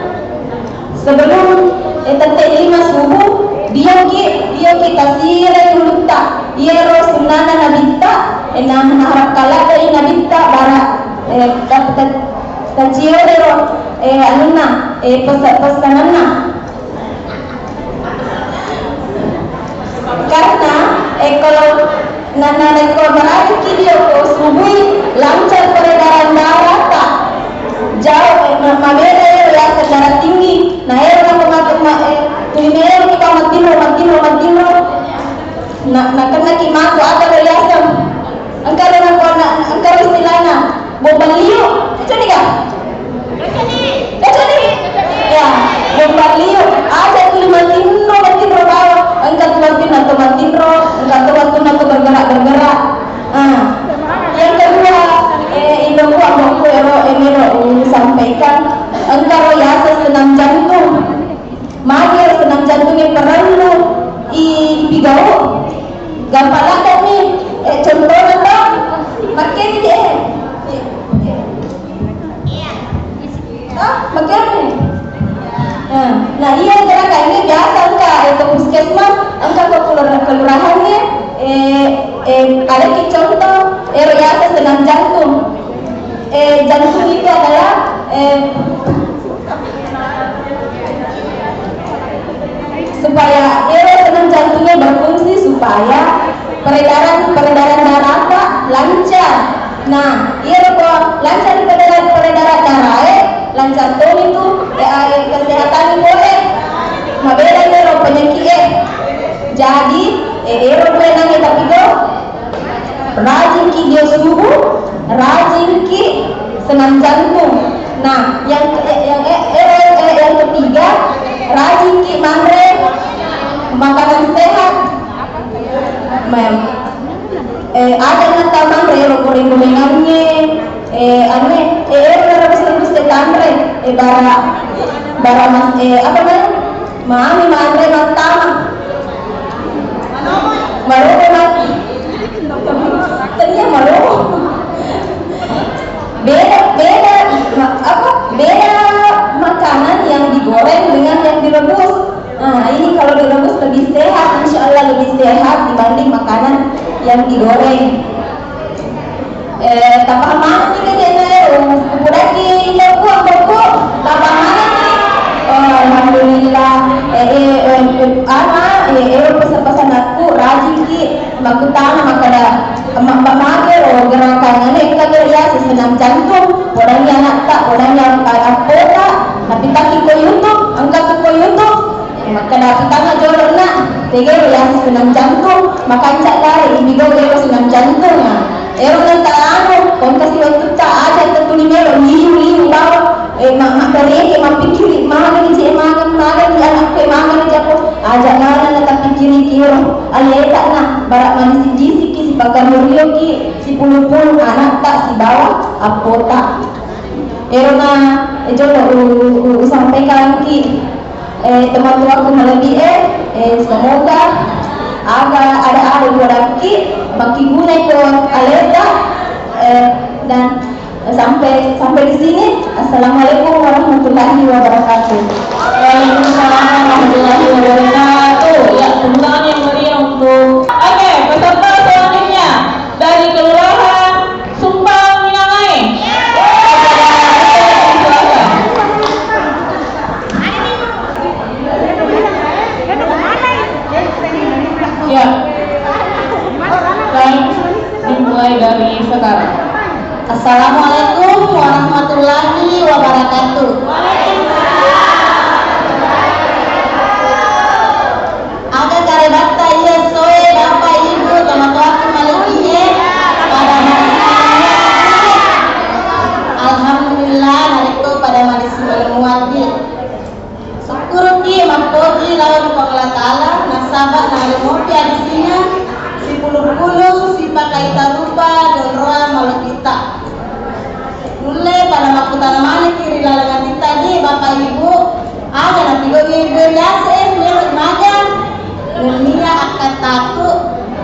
sebelum, eh, tette lima subuh, dioki, dioki tasireng ulutta. Iyaro sunnana Nabitta, eh, na-, naharapkan ladde'i Nabitta bara, eh, ta-, ta-, taciorero, eh, anunna, eh, pesa-, pesananna. Karena, eh, kalau na-, narekko marajiki dio ko subui, lancar peredaran darahta. Jauh, eh, ma-, mabeda ero yaseng darah tinggi. Na ero nako matu ma-, eh, tuli melo kita matinro, matinro, matinro. Na, nakennaki matu ada ro yaseng. Engka ro nako na, engka ro istilahna. Bomba liu, cocok nika? Cocok ni? Ya, bomba liu. Aja tu matinro, matinro bawang. Engka tu matinro, tu matinro, engka tu matinro, tu bergerak, bergerak. Ah. Yang kedua, eh, indoku, amboku, ero, eh, melo, eh, sampaikan. Engka ro yaseng senam jantung. Magi ero senam jantungnge perellu i-, ipigau? Gampang ladde'ni, eh, contohna to, makkeni, eh. Ah, makkeni. Nah, nah, iya, gerakan ini biasa engka, eh, ke puskesmas, engka ke kelura-, kelurahannya, eh, eh, ada ki contoh, eh, biasa senam jantung. Eh, jantung itu adalah, eh, supaya ero senam jantungnya berfungsi supaya peredaran, peredaran darahnya lancar. Nah, ero ko lancar peredaran, peredaran darah, eh, lancar toni tu, eh, eh, kesehatan boleh. Mabeda ero penyakit, eh. Jadi, eh, ero dua nang tapi go. Rajinki dio subuh, rajinki senam jantung. Nah, yang ke-, yang, eh, eh, eh, yang ketiga, rajinki manre makanan sehat. Mem-, eh, ada nata manre ero goreng-gorengannya, eh, anu, eh, eh, ero rebus-rebus tanre, eh, bara, bara mas, eh, apa namanya? Mami manre mattama. Marobo mati. Tania marobo. Beda, beda, ma-, apa? Beda makanan yang digoreng dengan yang direbus. Nah, ini kalau direbus lebih sehat, insya Allah lebih sehat dibanding makanan yang digoreng. Eh, tapaham maneng ni kajena ero, kupudaki indoku, amboku, tapaham maneng ni. Oh, alhamdulillah. Eh, eh, eh, eh, ama, eh, ero pesen-pesenakku, Ajiki makkutana makkeda, "Ma-, ma-, mage ro gerakan anu engka gero yaseng senam jantung, podangi anatta, podangi ap-, a-, appota, napitakki ko YouTube, engka tu ko YouTube." Makkeda pitanga jolo na, tege ro yaseng senam jantung, makanca dare, ibigo ero senam jantung. Ero nanta anu, kongka si wettutta aja tettuli melo, liu-liu bawa, eh, ma-, makkareke, mappikkiri, magani je, magani, magani, anakku, magani jako, aja nana na tapikkiri kiro, aleta na, bara madisi-disiki, sipakario-rioki, sipulu-pulu anatta, sibawa appota. Ero na, eh, jolo u-, u-, usampaikanki. Eh, tomatoakku malebbi e, eh, semoga aga ada-ada uwadakki makkigunai ko aleta, eh, dan sampai sampai di sini. Assalamualaikum warahmatullahi wabarakatuh. Waalaikumsalam warahmatullahi wabarakatuh. Ya, tepuk tangan yang meriah untuk, oke, peserta selanjutnya dari Kelurahan Sumpang Minangai. Ya. Baik, dimulai dari sekarang. Assalamualaikum warahmatullahi wabarakatuh. Aga karebatta iya soe, Bapak Ibu, tomatoakku malebbi e, pada madissi malemuatti. Alhamdulillah, narekko pada madissi malemuatti. Sukkuruki mappoji lao ri Puang Allah Taala, nasaba naremopi adisina sipulu-pulu sipakaita rupa donroa malebbitta. Nulle pada makkutana manekki ri laleng atitta, di Bapak Ibu, aga napigau'i riase e, melo maga? Nennia akkattaku,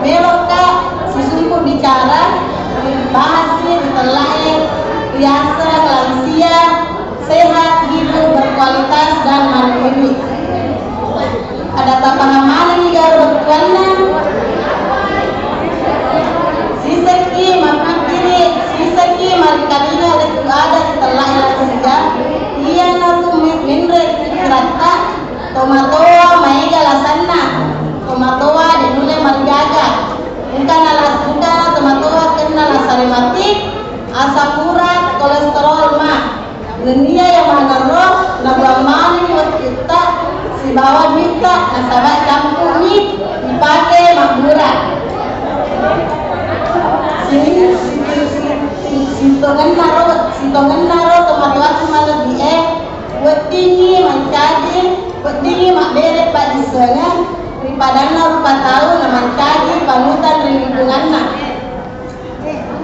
meloka sisumpu bicara, ribahasi, ritellae, riaseng lansia, sehat, hidup berkualitas, dan mandiri. Ada tapaham manengngi garo bettuanna? Sisekki mappikkiri, sisekki marikalinga lettu ada ritellae lansia, iyanatu me-, menre pikkiratta, tomatoa maega lasanna, tomatoa de nulle marigaga, engkana las-, engkana tomatoa kenna lasa rematik, asam urat, kolesterol ma. Nennia iya manerro nabuang manengngi wettutta sibawa duitta, nasaba campurni ipake mabbura. Sini, si-, si-, si-, sitongennaro, sitongennaro tomatoakku malebbi e, weddingngi mancaji, weddingngi mabbere paddissengeng ri padanna rupa tau namancaji panutan ri lingkunganna.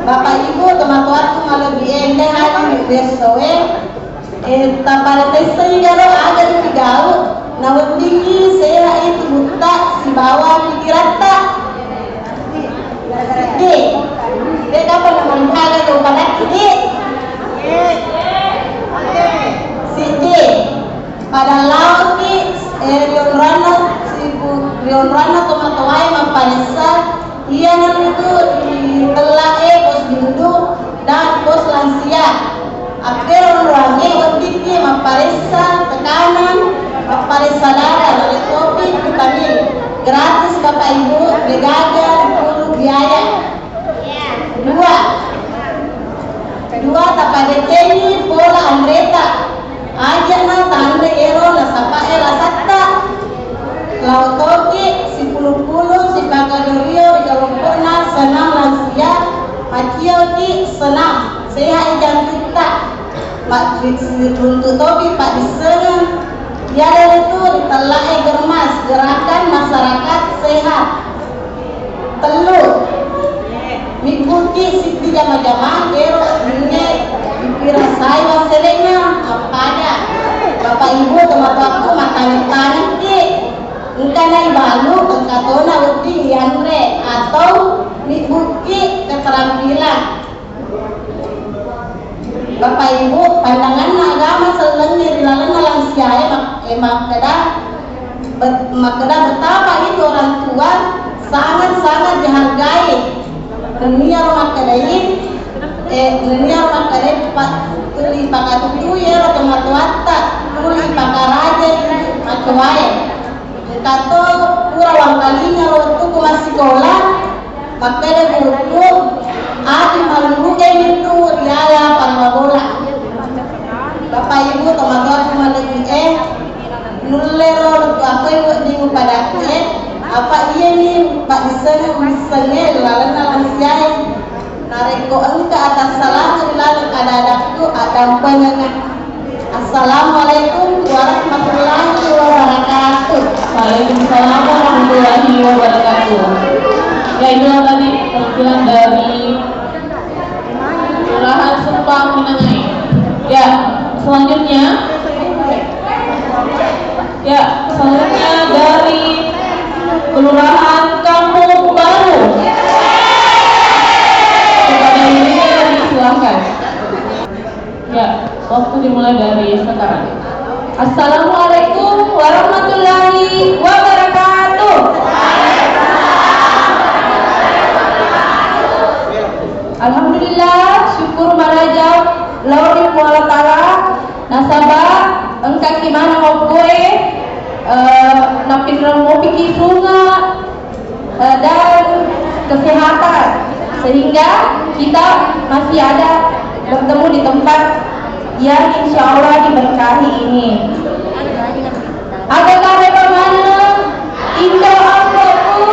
Bapak Ibu, tomatoakku malebbi e, ende haji ri essoe, eh, taparetessai garo aga ripigau, naweddingngi sehat i tubutta sibawa pikiratta. Siddi, de kapang namancaga tau padakki, di. Siddi. Pada laoki, eh, rionroanna sibu-, rionroanna tomatoae mapparessa, iyanaritu ri tellae posyandu dan pos lansia. Akkero onroangnge weddikki mapparessa tekanan, mapparessa darah, naletopi vitamin. Gratis, Bapak Ibu, degaga ripuru biaya. Dua. Dua, tapadecengi pola anreta. Ajana tanre ero nasapae lasatta. Lao toki sipulu-pulu sipakadorio ri kelompokna senam lansia, macioki senam, sehat i jantutta. Macciruntu topi paddissengeng. Iyanaritu ritellae germas, gerakan masyarakat sehat. Tellu, mibbuki siddi jama-jamang ero ninne ipirasai wassele'na mappada. Bapak Ibu tomatoakku, mattaneng-tanengki, engkana ibalu, engka tona wedding ianre atau mibbuki keterampilan. Bapak Ibu, pandanganna agama sellengnge ri lalenna lansiae mak-, eh, makkeda, bet-, makkeda betapa itu orang tua sangat-sangat dihargai. Nenniaro makkedai, eh, nenniaro makkedai pa-, tuli pakatutui ero tomatoatta, tuli pakarajai macoae. Kato pura wangkalinga ro wettukku massikola, makkeda gurukku, agi mallu'e mitu riala pangabola. Bapak Ibu tomatoaku malebbi'e, nullero lettu akkoe wedding upadakke, apa iyani paddissengeng missengnge lalenna lansiae. Narekko engka atassalama ri laleng ada-adakku, addampengengnga. Assalamualaikum warahmatullahi wabarakatuh. Waalaikumsalam warahmatullahi wabarakatuh. Ya, itulah tadi perwakilan dari Kelurahan Sempang Minangai. Ya, selanjutnya. Ya, selanjutnya dari Kelurahan Kampung Baru. Kepada ibunya disilahkan. Ya, waktu dimulai dari sekarang. Assalamualaikum warahmatullahi wabarakatuh. Alhamdulillah, syukur maraja lao ri Puang Allah Taala. Nasaba engkaki maneng okkoe, eh, napinreng mopiki sunge, eh, dan kesehatan, sehingga kita masih ada bertemu di tempat yang insya Allah diberkahi ini. Aga kareba maneng indo amboku?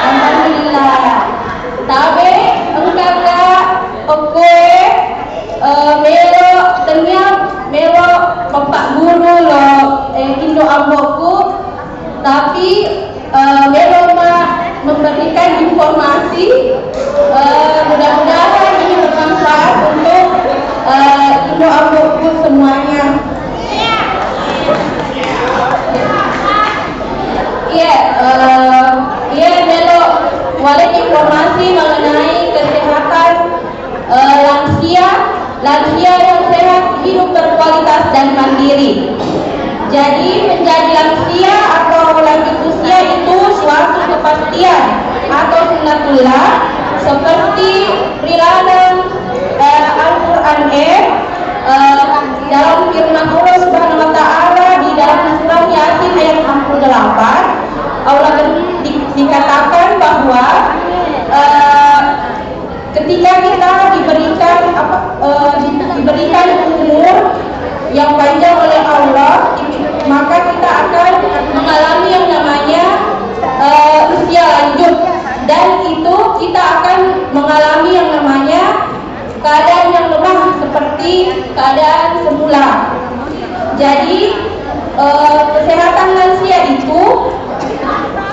Alhamdulillah. Tabe engkaka okkoe, eh, melo, tennia melo pappaguru lo, eh, indo amboku, tapi, eh, melo ma memberikan informasi, eh, mudah-mudahan ini bermanfaat untuk, eh, indo amboku semuanya. Iya, eh, iya, melo waleng informasi mengenai kesehatan eh, lansia, lansia yang sehat, hidup berkualitas dan mandiri. Jadi, menjadi lansia atau lanjut usia itu suatu kepastian atau sunnatullah, seperti ri laleng, eh, Al-Quran, eh, eh, dalam firman Allah Subhanahu wa Ta'ala di dalam surah Yasin ayat enam puluh delapan, Allah ber-, di-, dikatakan bahwa, eh, Ketika kita diberikan apa, eh, di-, diberikan umur yang panjang oleh Allah, maka kita akan mengalami yang namanya, eh, usia lanjut, dan itu kita akan mengalami yang namanya keadaan yang lemah seperti keadaan semula. Jadi, eh, kesehatan lansia itu,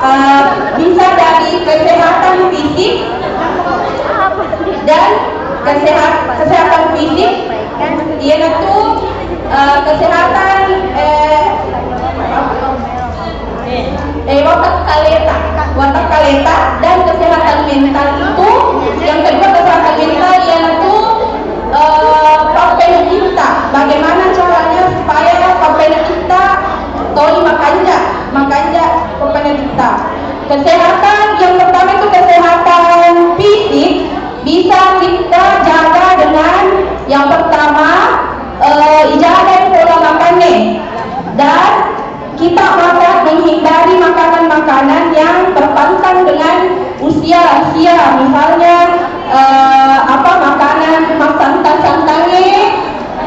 eh, bisa dari kesehatan fisik dan kesehat-, kesehatan fisik, iyanatu, eh, kesehatan, eh, eh, watakkaleta, watakkaleta, dan kesehatan mental itu, yang kedua kesehatan mental, iyanatu, eh, pappenekitta. Bagaimana caranya supaya pappenekitta toli makanja, makanja pappenekitta. Kesehatan yang pertama itu kesehatan fisik, bisa kita jaga dengan yang pertama, eh, ijagai pola makanne. Dan kita makan, menghindari makanan-makanan yang berpantang dengan usia lansia, misalnya, eh, apa, makanan massantang-santange,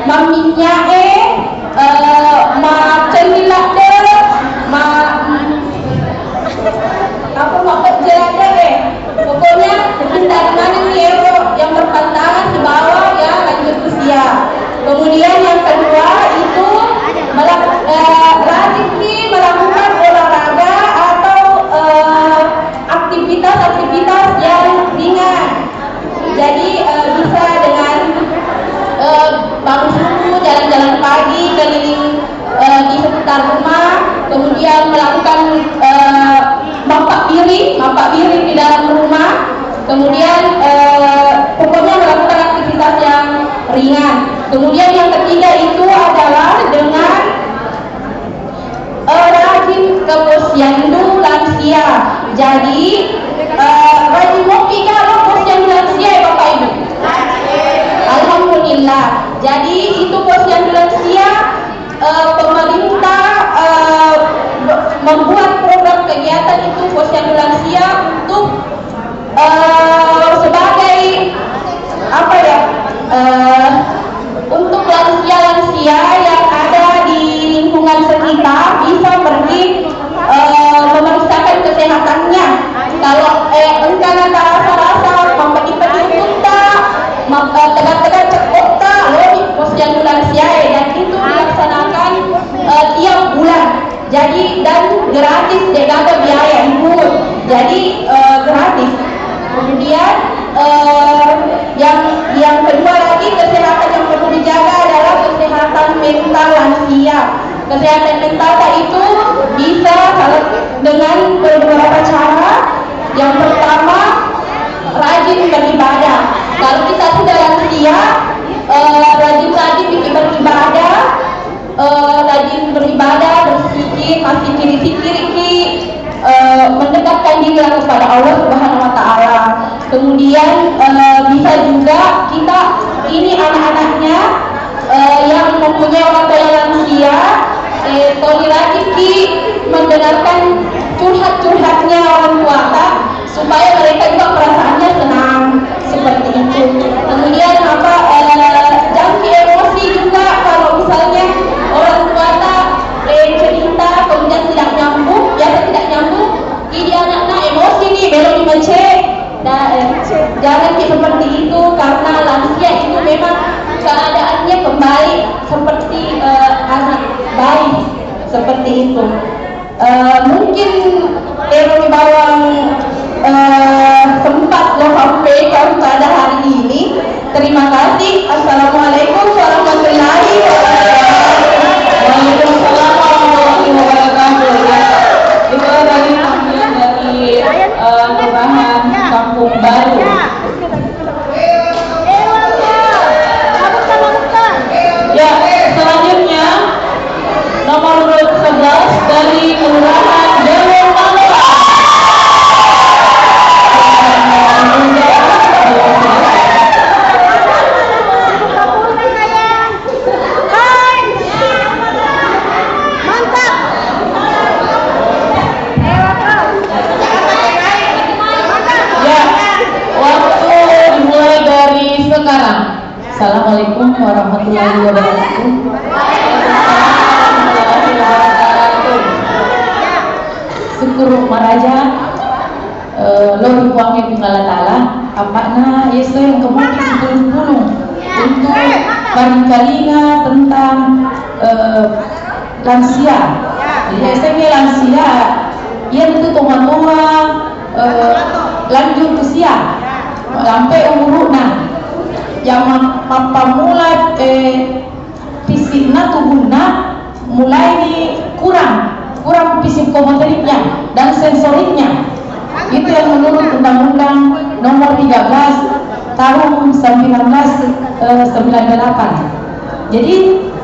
mamminyae, eh, maccelli ladde, ma-, apa, mappejje ladde, eh. Pokoknya, hindari manenni ero yang berpantangan sibawa ya lanjut usia. Kemudian yang kedua itu mela-, eh, rajinki melakukan olahraga atau, eh, aktivitas-aktivitas yang ringan. Jadi, eh, bisa dengan, eh, bangun subuh, jalan-jalan pagi keliling eh, di sekitar rumah, kemudian melakukan, eh, mappabbiring, mappabbiring di dalam rumah, kemudian, eh, pokoknya melakukan aktivitas yang ringan. Kemudian yang ketiga itu adalah dengan, eh, rajin ke posyandu lansia. Jadi, eh, rajin mopi kalau posyandu lansia ya Bapak Ibu? Alhamdulillah. Jadi itu posyandu lansia eh, pemerintah, eh, Eh, yang yang kedua lagi, kesehatan yang perlu dijaga adalah kesehatan mental lansia. Kesehatan mental itu bisa salah dengan beberapa cara. Yang pertama, rajin beribadah. Kalau kita sudah lansia, eh, rajin-rajin bikin beribadah, eh, rajin beribadah, berzikir, masih kiri-kiri ki, eh, mendekatkan diri kepada Allah Subhanahu wa Ta'ala. Kemudian, eh, bisa juga kita ini anak-anaknya, eh, yang mempunyai orang tua yang lansia, eh, tolong rajin ki mendengarkan curhat-curhatnya orang tua, Kak. Supaya mereka juga perasaannya senang, seperti itu. Kemudian apa, eh, jangan emosi juga kalau misalnya orang tua ta, eh, cerita kemudian tidak nyambung, biasa tidak nyambung, jadi anaknya emosi nih, belum dibaca. Nah, eh, jangan kayak seperti itu, karena lansia itu memang keadaannya kembali seperti, eh, anak bayi, seperti itu. Eh, mungkin ero bawang, eh, sempat lo sampaikan pada hari ini. Terima kasih. Assalamualaikum warahmatullahi wabarakatuh. Waalaikumsalam warahmatullahi wabarakatuh. Ya, itulah tadi tampil dari, eh, Kelurahan Kampung Baru. Ya, selanjutnya nomor urut sebelas dari Kelurahan Dewa Manoa. Mantap. Ya, waktu dimulai dari sekarang. Assalamualaikum warahmatullahi wabarakatuh. Syukur maraja, eh, lo ri Puangnge Puang Allah Ta'ala, apa'na yeso engka mopi sipulung-pulung untuk maringkalinga tentang, eh, lansia. Jadi, yasengnge lansia, iyanatu tomatoa, eh, lanjut usia, lampe umuru'na. Yang ma-, mappammula, eh, fisikna, tubuhna mulai di kurang, kurang psikomotoriknya dan sensoriknya. Itu yang menurut Undang-Undang Nomor tiga belas Tahun sembilan belas, eh, sembilan puluh delapan. Jadi,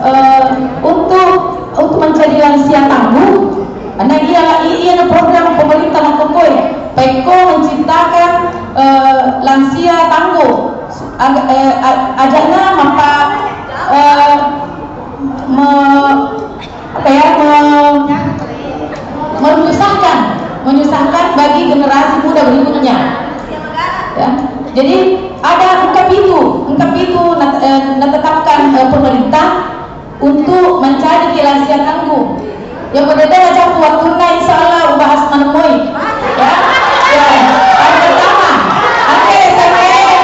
eh, untuk, untuk menjadi lansia tangguh, karena iya, iya program pemerintah makkokkoe, pekko menciptakan, eh, lansia tangguh, ag-, eh, a-, ajana mapa, eh, me-, apa ya, me-, menyusahkan, menyusahkan bagi generasi muda berikutnya. Ya. Jadi ada engka pitu, engka pitu nat-, eh, natetapkan, eh, pemerintah untuk mencari lansia tangguh. Yang berbeda macam waktunna, insya Allah ubahas menemui. Ya. Ya. Yang pertama, ada yang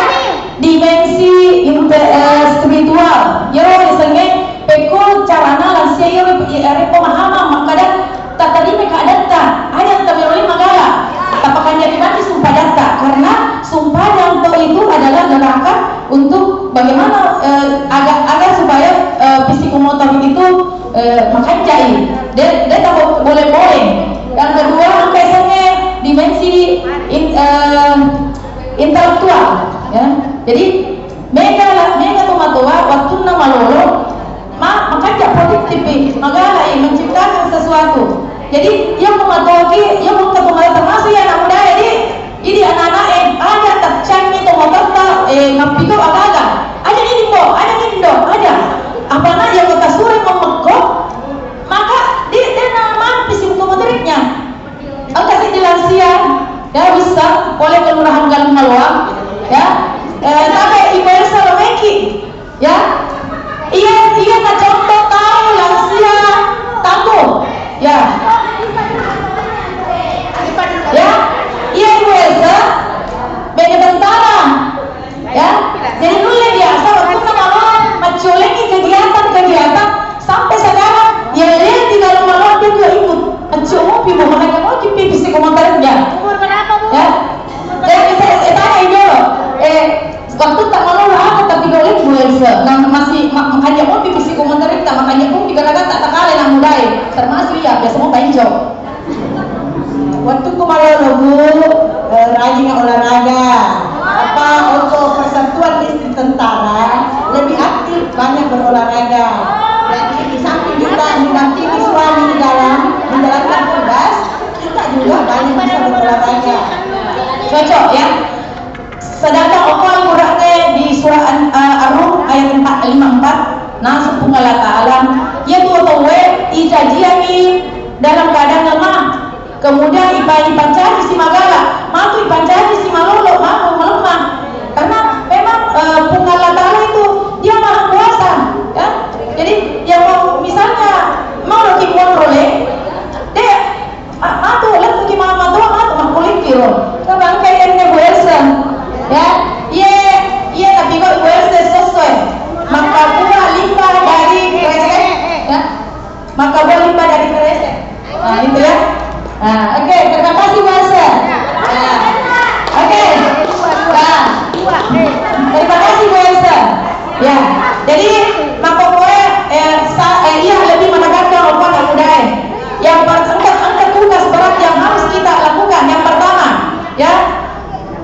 dimensi inte-, eh, spiritual. Iyaro yasengnge pekko carana lansia iyaro, eh, pemahaman makkada tatarima keadatta, aja tameroi magala. Tapakanjaki mati sumpajangta, karena sumpajang to itu adalah gerakan untuk bagaimana, eh, agar, agar supaya, eh, psikomotor itu, eh, makanjai. De-, de tabo boleh-boleh. Yang kedua, engka yasengnge dimensi in-, eh, intelektual, ya. Jadi, mega la-, mega tomatoa wattunna malolo, ma-, makanja produktif, magalai menciptakan sesuatu. Jadi, iya tomatoaki, iya engka tomatoa termasuk iya anak muda, jadi, jadi anak-anak, eh, aja taccangi tomatoatta, eh, mappikau aga-aga. Aja ini, Mbo, aja ini, Ndo, aja. Apana iya kota sure mammekko, maka di, dena mampi si motoriknya. Engka siddi lansia, ya, bisa oleh Kelurahan Galung Maloang, ya. Eh, tapi Ibu Elsa Romeki, ya. Iya, iya, nah, contoh tahu lansia tangguh, ya. Ya, iya, Ibu Elsa, Buat istri tentara lebih aktif, banyak berolahraga. Jadi, di samping kita mendampingi suami di dalam menjalankan tugas, kita juga banyak bisa berolahraga. Cocok, ya? Sedangkan okko Al-Qur'an di surah An-, eh, Ar-Rum ayat empat, lima empat, naseng Puang Allah Ta'ala, iya tu tauwe ijajiangi dalam keadaan lemah. Kemudian ipa-, ipancaji si magala, matu ipancaji si malolo, matu melemah. Karena memang, eh, Puang Allah Ta'ala itu dia maha kuasa, ya. Jadi, yang mau, misalnya, mau ki monro le, de, ma-, matu, lettu ki mama tua, matu, makkuling kiro. Coba engka enne Bu Elsa, ya. Iye, iye, tapi kok Bu Elsa sesuai. Maka buah limbah dari kresek, ya. Maka buah limbah dari kresek. Nah, itu ya. Nah, oke, terima kasih, Bu Elsa. Nah, oke. Nah, terima kasih, Bu Elsa. Ya, jadi, makkokkoe, eh, sa-, eh, iya, lebih menekankan apa anak muda, eh. Yang per-, engka, engka tugas berat yang harus kita lakukan. Yang pertama, ya,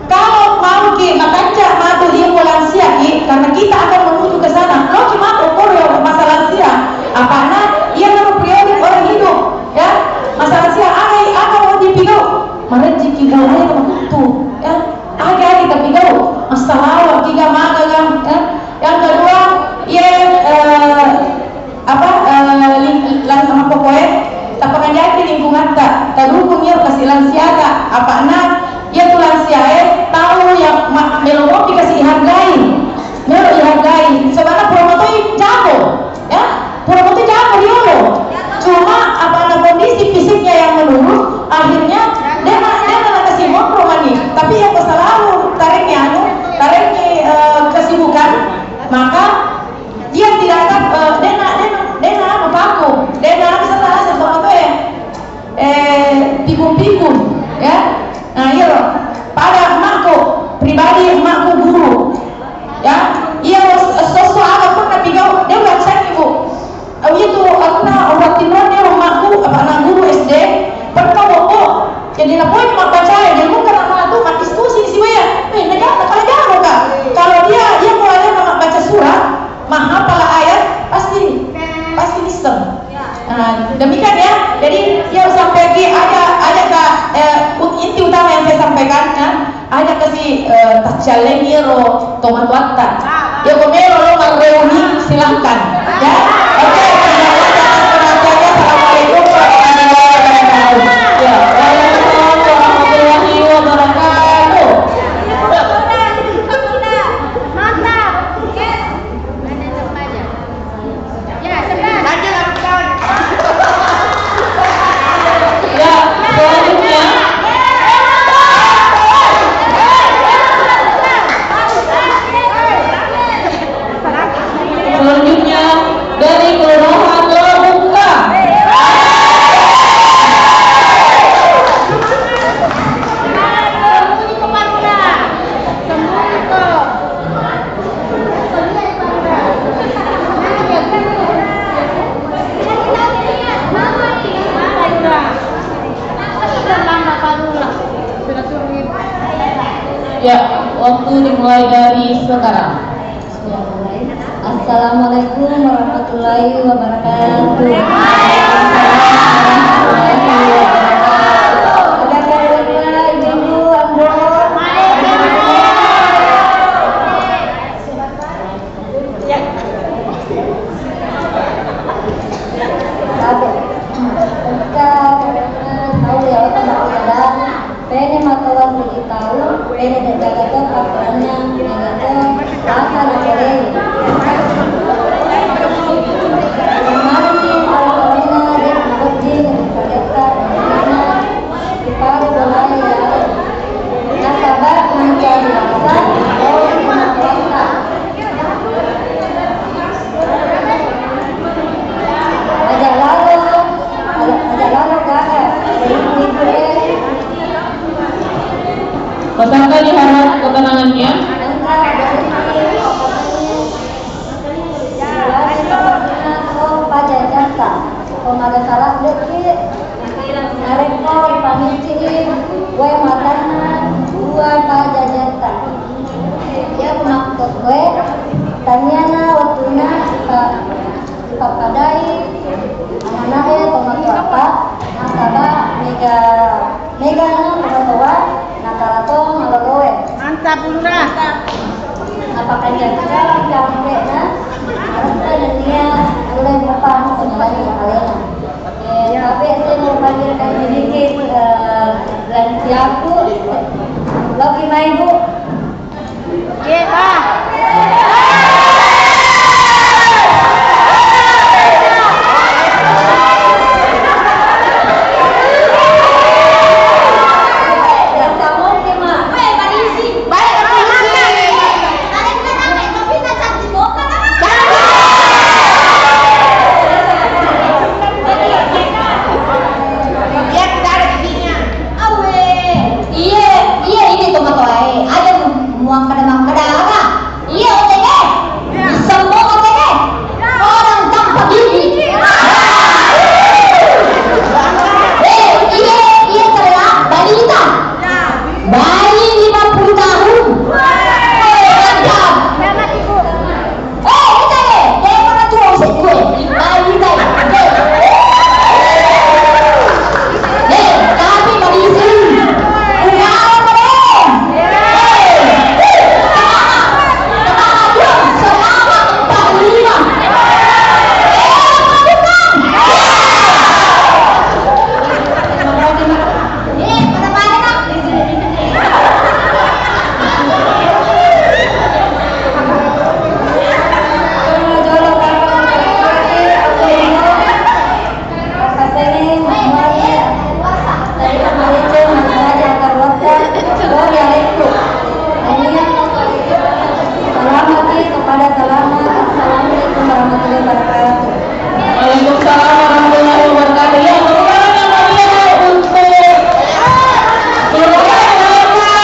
kalau mau ki makanjak matu ilmu lansia ki, karena kita akan menuju ke sana. Lo ki matu ukur ya masalah lansia, apana iya kan priori orang hidup, ya. Masalah lansia, ai, apa mau dipigau? Marejiki gau, ai, apa betul, ya. Agi-agi tapi gau, masalah kita maga kan, ya. Yang kedua, iya, eh, apa, eh, ling-, lan-, makkokkoe, tapakanjaki lingkungatta, tadukung iyaro kasi lansiata, apana iya tu lansiae tau yang ma-, melo mopi kasi ihargai, melo ihargai, sebenarnya pura matoi jago, ya, pura matoi jago riolo, cuma apana kondisi fisiknya yang menurun, akhirnya dena, dena nakasi monro mani, tapi yang selalu tarengi anu, tarengi, eh, kesibukan, maka dia tidak akan, eh, dena, dena, dena anu paku, dena anu salah, salah, salah, apa ya? Eh, pikun-pikun, ya. Nah, iya loh. Pada emakku pribadi, emakku guru, ya. Iya loh, sesuatu apapun tapi kau, dia udah cek ibu. Au itu, aku na orang timur dia emakku, apa anak guru S D, pernah bawa. Jadi, nah, poin mak baca, dia bukan anak tuh, mak diskusi si wea. Eh, negara, kalau jago, Kak. Kalau dia, dia mulai mak baca surat, mahapal ayat, pasti, pasti bisa. Nah, demikian ya. Jadi, iya sampai ki ada, ada ka, eh, ut-, inti utama yang saya sampaikan, ya, ada kasi, eh, tacciallengi ro tomatoatta. Ya, ko melo lo marreuni, silahkan. Ya. Oke, terima kasih atas perhatiannya. Assalamualaikum warahmatullahi wabarakatuh. Ya, waalaikumsalam warahmatullahi wabarakatuh. Mantap. Ya, sebelah. Ya, selanjutnya. Selanjutnya dari Kelurahan Labuka. Ya, waktu dimulai dari sekarang. Assalamualaikum warahmatullahi wabarakatuh. Waalaikumsalam warahmatullahi wabarakatuh. Ada kabar, Ibu, Ambo? Tabe. Engka taue ya, oto makkeda, pene matoa tuli tau, pene de'gaga to pakkuranna, nagato laka napolei. Mani alkoholna de' mabeddi ri padetta, diparo bolai ya. Nasaba mancaji lasa, oh, matoatta. Aja lalo, aja, aja lalo gaga, ibu-ibu e. Pasangka diharap ketenangannya. Engka, Koe, taniana wettunna ipa-, ipappadai anana'e tomatoatta, nasaba mega, megana tomatoa, nakala to malogoe. Mantap, Lurah. Napakanjaki laleng ampe'na, harusna nennia nulle mupa anu tongkalani alena. Eh, tapi saya mau panggilkan sedikit, eh, lansiaku. Loki mai, Bu. Ye, Pak. Iya, iya, ini tomatoae. Aja mu-, muakkeda-makkeda aga. Iya, O T G. Semua O T G. Orang tanpa gigi. Eh, iya, iya, saya balita. Bayi lima puluh tahun. Eh, mantap. Eh, kita, eh, eh, mana tuh, saya gue. Bayi kita, eh. Eh, tapi mau diisi. Udah, udah. Eh, eh, selamat, selamat, empat puluh lima. Eh, bukan. Selamat kepada salama. Assalamualaikum warahmatullahi wabarakatuh. Waalaikumsalam warahmatullahi wabarakatuh. Ya, tepuk tangan yang meriah untuk Kelurahan Kelapa.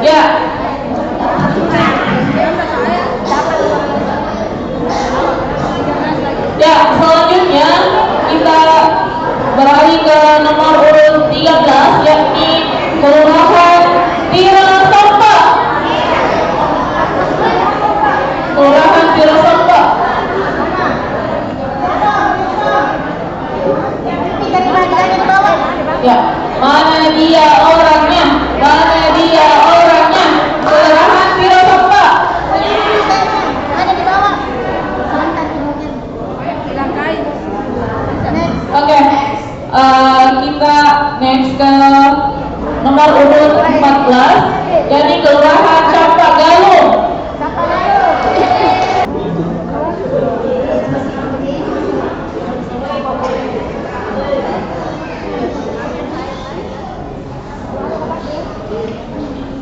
Ya. Ya, selanjutnya kita beralih ke nomor urut tiga belas, yakni Kelurahan Tirasompa. Kelurahan Tirasompa. Ya, mana dia orangnya? Mana dia orangnya? Kelurahan Tirasompa. Oke, eh, kita next ke nomor urut empat belas, yakni Kelurahan Campak Galung.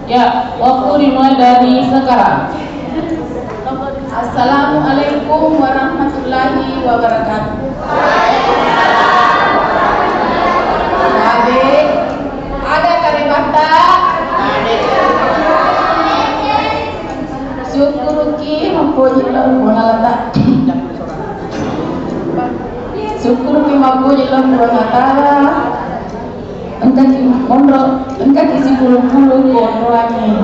Ya, waktu dimulai dari sekarang. Assalamualaikum warahmatullahi wabarakatuh. Ade, aga karebatta? Syukuruki mappoji lao Puang Allah Ta-, syukuruki mappoji lao Puang Allah Taala. Engkaki monro, engkaki sipulung-pulung konroangnge.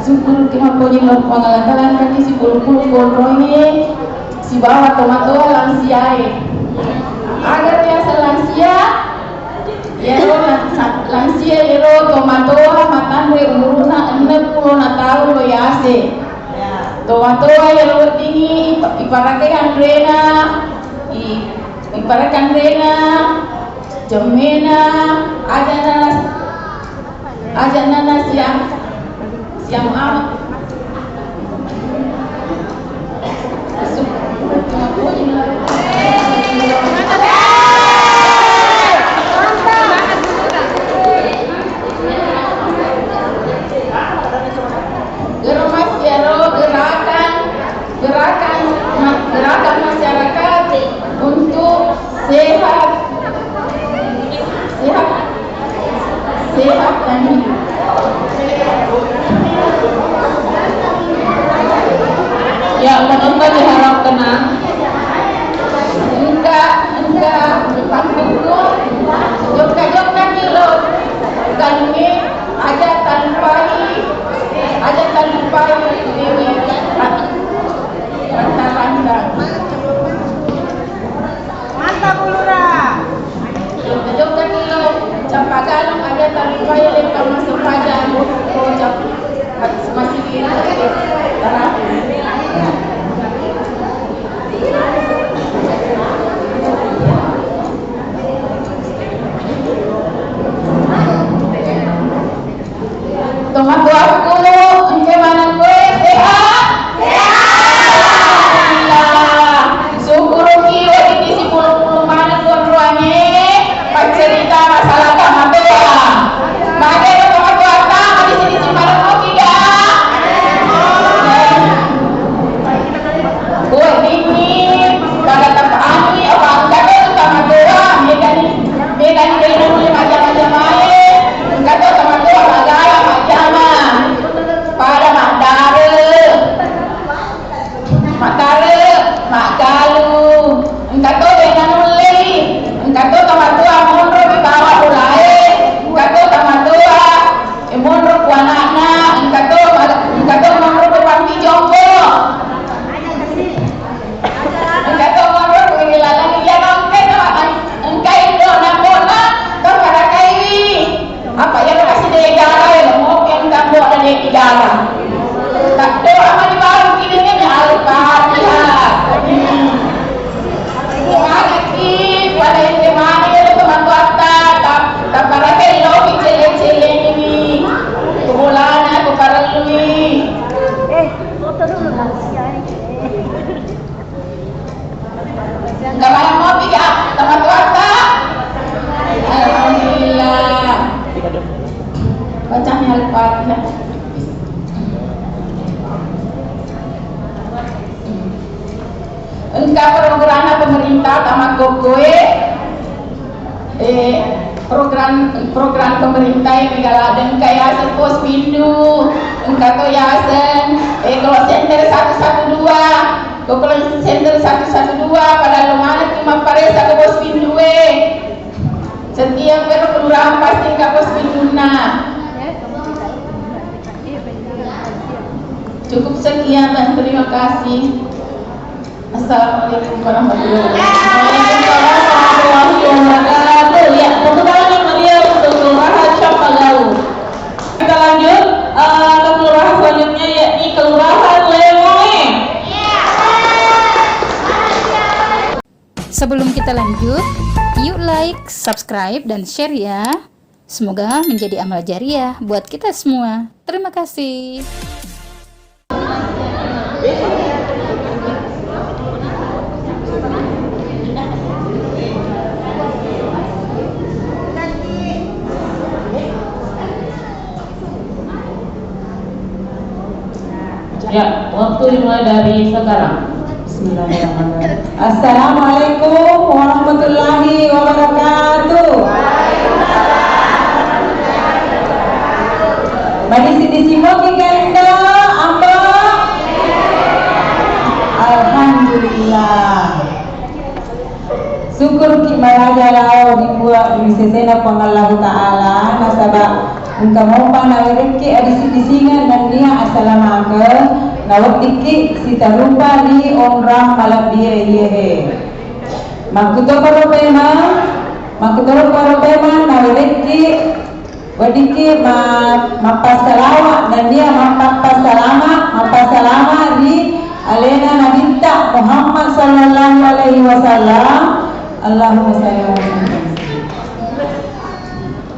Syukuruki mappoji lao Puang Allah Taala, engkaki sipulung-pulung konroangnge sibawa tomatoa lansiae. Aga riaseng lansia? Iyaro na-, sa-, lansia iyaro tomatoa matanre umuruna enneng pulo na taung lo yase. Tomatoa iyaro weddingngi ipa-, iparakai anrena, i-, iparakai anrena, jemmena, aja' nana-, aja' nana siang, siang amat. Gerakan, gerakan, gerakan masyarakat untuk sehat, sehat, sehat dan hidup. Ya, menurut diharapkan, engka, engka, jokka-jokka kilo. Tamakkokkoe, eh, program, program pemerintah e mega ladde, engka yaseng pos pindu, engka to yaseng, eh, call center satu satu dua, ko call center satu satu dua, pada lo maneng tu mapparessa ko pos pindu e. Setiap ero kelurahan pasti engka pos pindunna. Cukup sekian dan terima kasih. Assalamualaikum warahmatullahi wabarakatuh. Waalaikumsalam warahmatullahi wabarakatuh. Ya, tepuk tangan yang meriah untuk Kelurahan Campagau. Kita lanjut, eh, ke kelurahan selanjutnya, yakni Kelurahan Lemonge. Sebelum kita lanjut, yuk like, subscribe, dan share ya. Semoga menjadi amal jariah buat kita semua. Terima kasih. Ya, waktu dimulai dari sekarang. Bismillahirrahmanirrahim. Assalamualaikum warahmatullahi wabarakatuh. Madisi-disi moki kendo, Ambo? Alhamdulillah. Syukurki maraja lao ri Puang, ri sesena Puang Allahu Ta'ala, nasaba engka mopa nawerekki adisi-disingeng nennia asalamakeng, naweddikki sitarupa ri onrang malebbie iyehe. Makkutoparo pemeng, makkutoparo pemeng nawerekki Weddikki ma-, mappassalama, nennia mappappasalama, mappassalama ri alena Nabitta Muhammad sallallahu alaihi wasallam. Allahumma salli ala Muhammad.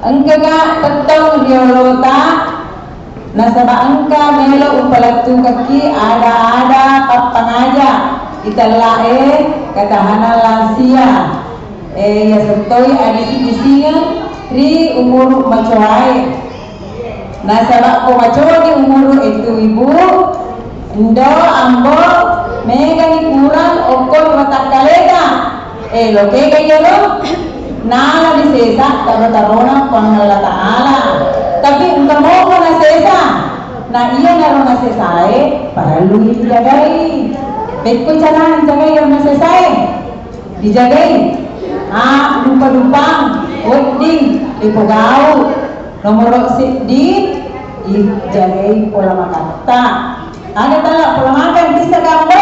Engkaga tettong riolota, nasaba engka melo upalettukekki ada-ada pappangaja itellae ketahanan lansia. Eh, yaseng toi adisi-disingeng ri umuru macoae. Nasaba ko macoani umuru etu ibu, endo, ambo, megani kurang okko ri watakkaleta. Eh, lokega iyaro? Nala disesa taro-tarona Puang Allah Ta'ala. Tapi engka moko nasesa. Na iyanaro nasesae parellui dijagai. Pekko carana jagai iyaro nasesae? Dijagai, a, dupa-dupang, wedding, ripogau. Nomoro seddi, ijagai pola makatta. Aga tella pola makan kissa gambo?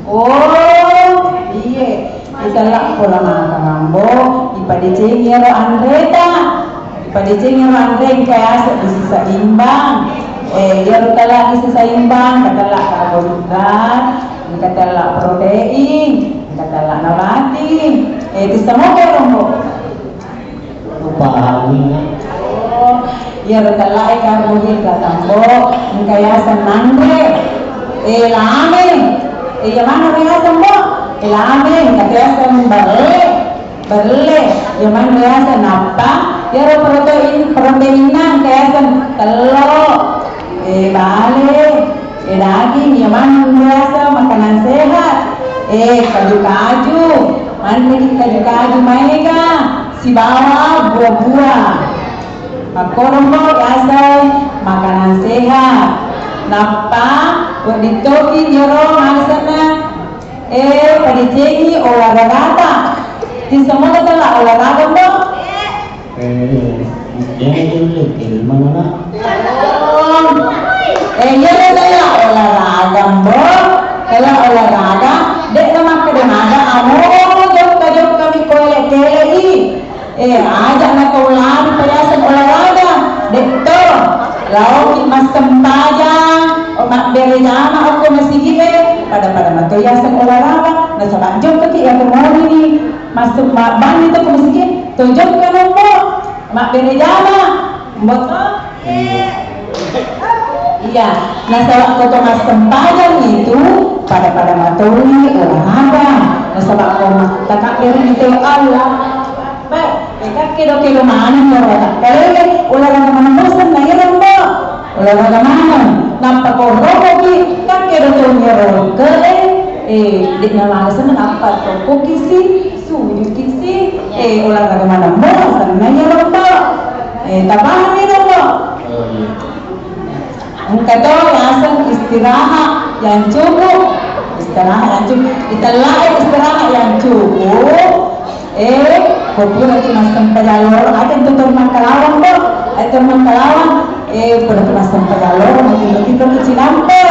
Oh, iye, itella pola makan gambo, ipadecengi ero anreta. Ipadecengi ero anre engka yaseng disiseimbang. Eh, iyaro tella disiseimbang, engka tella karbohidrat, engka tella protein, engka tella nabati. Eh, tissa mopa ero, Mbo? Lupa, Mbo. Oh, iyaro tellae karbohidrat, Mbo, engka yaseng nanre. Eh, lame. Eh, iya maneng yaseng, Mbo? Eh, lame, engka yaseng balle. Balle, iya maneng yaseng nappa, iyaro protein, proteinna engka yaseng tello. Eh, bale, eh, daging, iya maneng yaseng makanan sehat. Eh, kaju-kaju, manreki kaju-kaju maega, sibawa buah-buah. Makkorombo yaseng makanan sehat. Nappa, wedding toki iyaro maneng senna Eh, padecengi olahragata. Tissa mopa tella olahraga, Mbo? Eh, iya, iya, iya, iya, mana? Eh, iya, tella olahraga, Mbo. Tella olahraga, de'na makkeda maga, amo, jokka-jokka mi ko ele-kele'i. Eh, aja' na tau lari pa yaseng olahraga, de'to. Laoki massempajang, o, mabbere jama okko masigi'e, pada-pada mato yaseng olahraga, nasaba jokkaki yako morini, masse-, ma-, banni to ko masigi'e, to jokka nombo, mabbere jama, mboto. Iya, nasaba ko to massempajang itu pada-pada matoni olahraga. Nasaba ko ma-, takabbereni te Allah. Baik, eh, kakkedo-kedo maneng iyaro watakkalele, olahraga maneng bosen na iyaro, Mbo. Olahraga maneng. Nappa ko rokoki, kakkedo toni iyaro kele. Eh, de' nalangsung apa toko kisi, suju kisi, eh, olahraga mana mo, senna ya lomba. Eh, tapahanni lomba. Oh, iya. Engka to yaseng istirahat yang cukup. Istirahat yang cukup. Itellae istirahat yang cukup. Eh, ko puraki massempajang loro, aja tu to makkalawang to. Aja to makkalawang. Eh, puraki massempajang loro, mungkin begitu tu cinampe.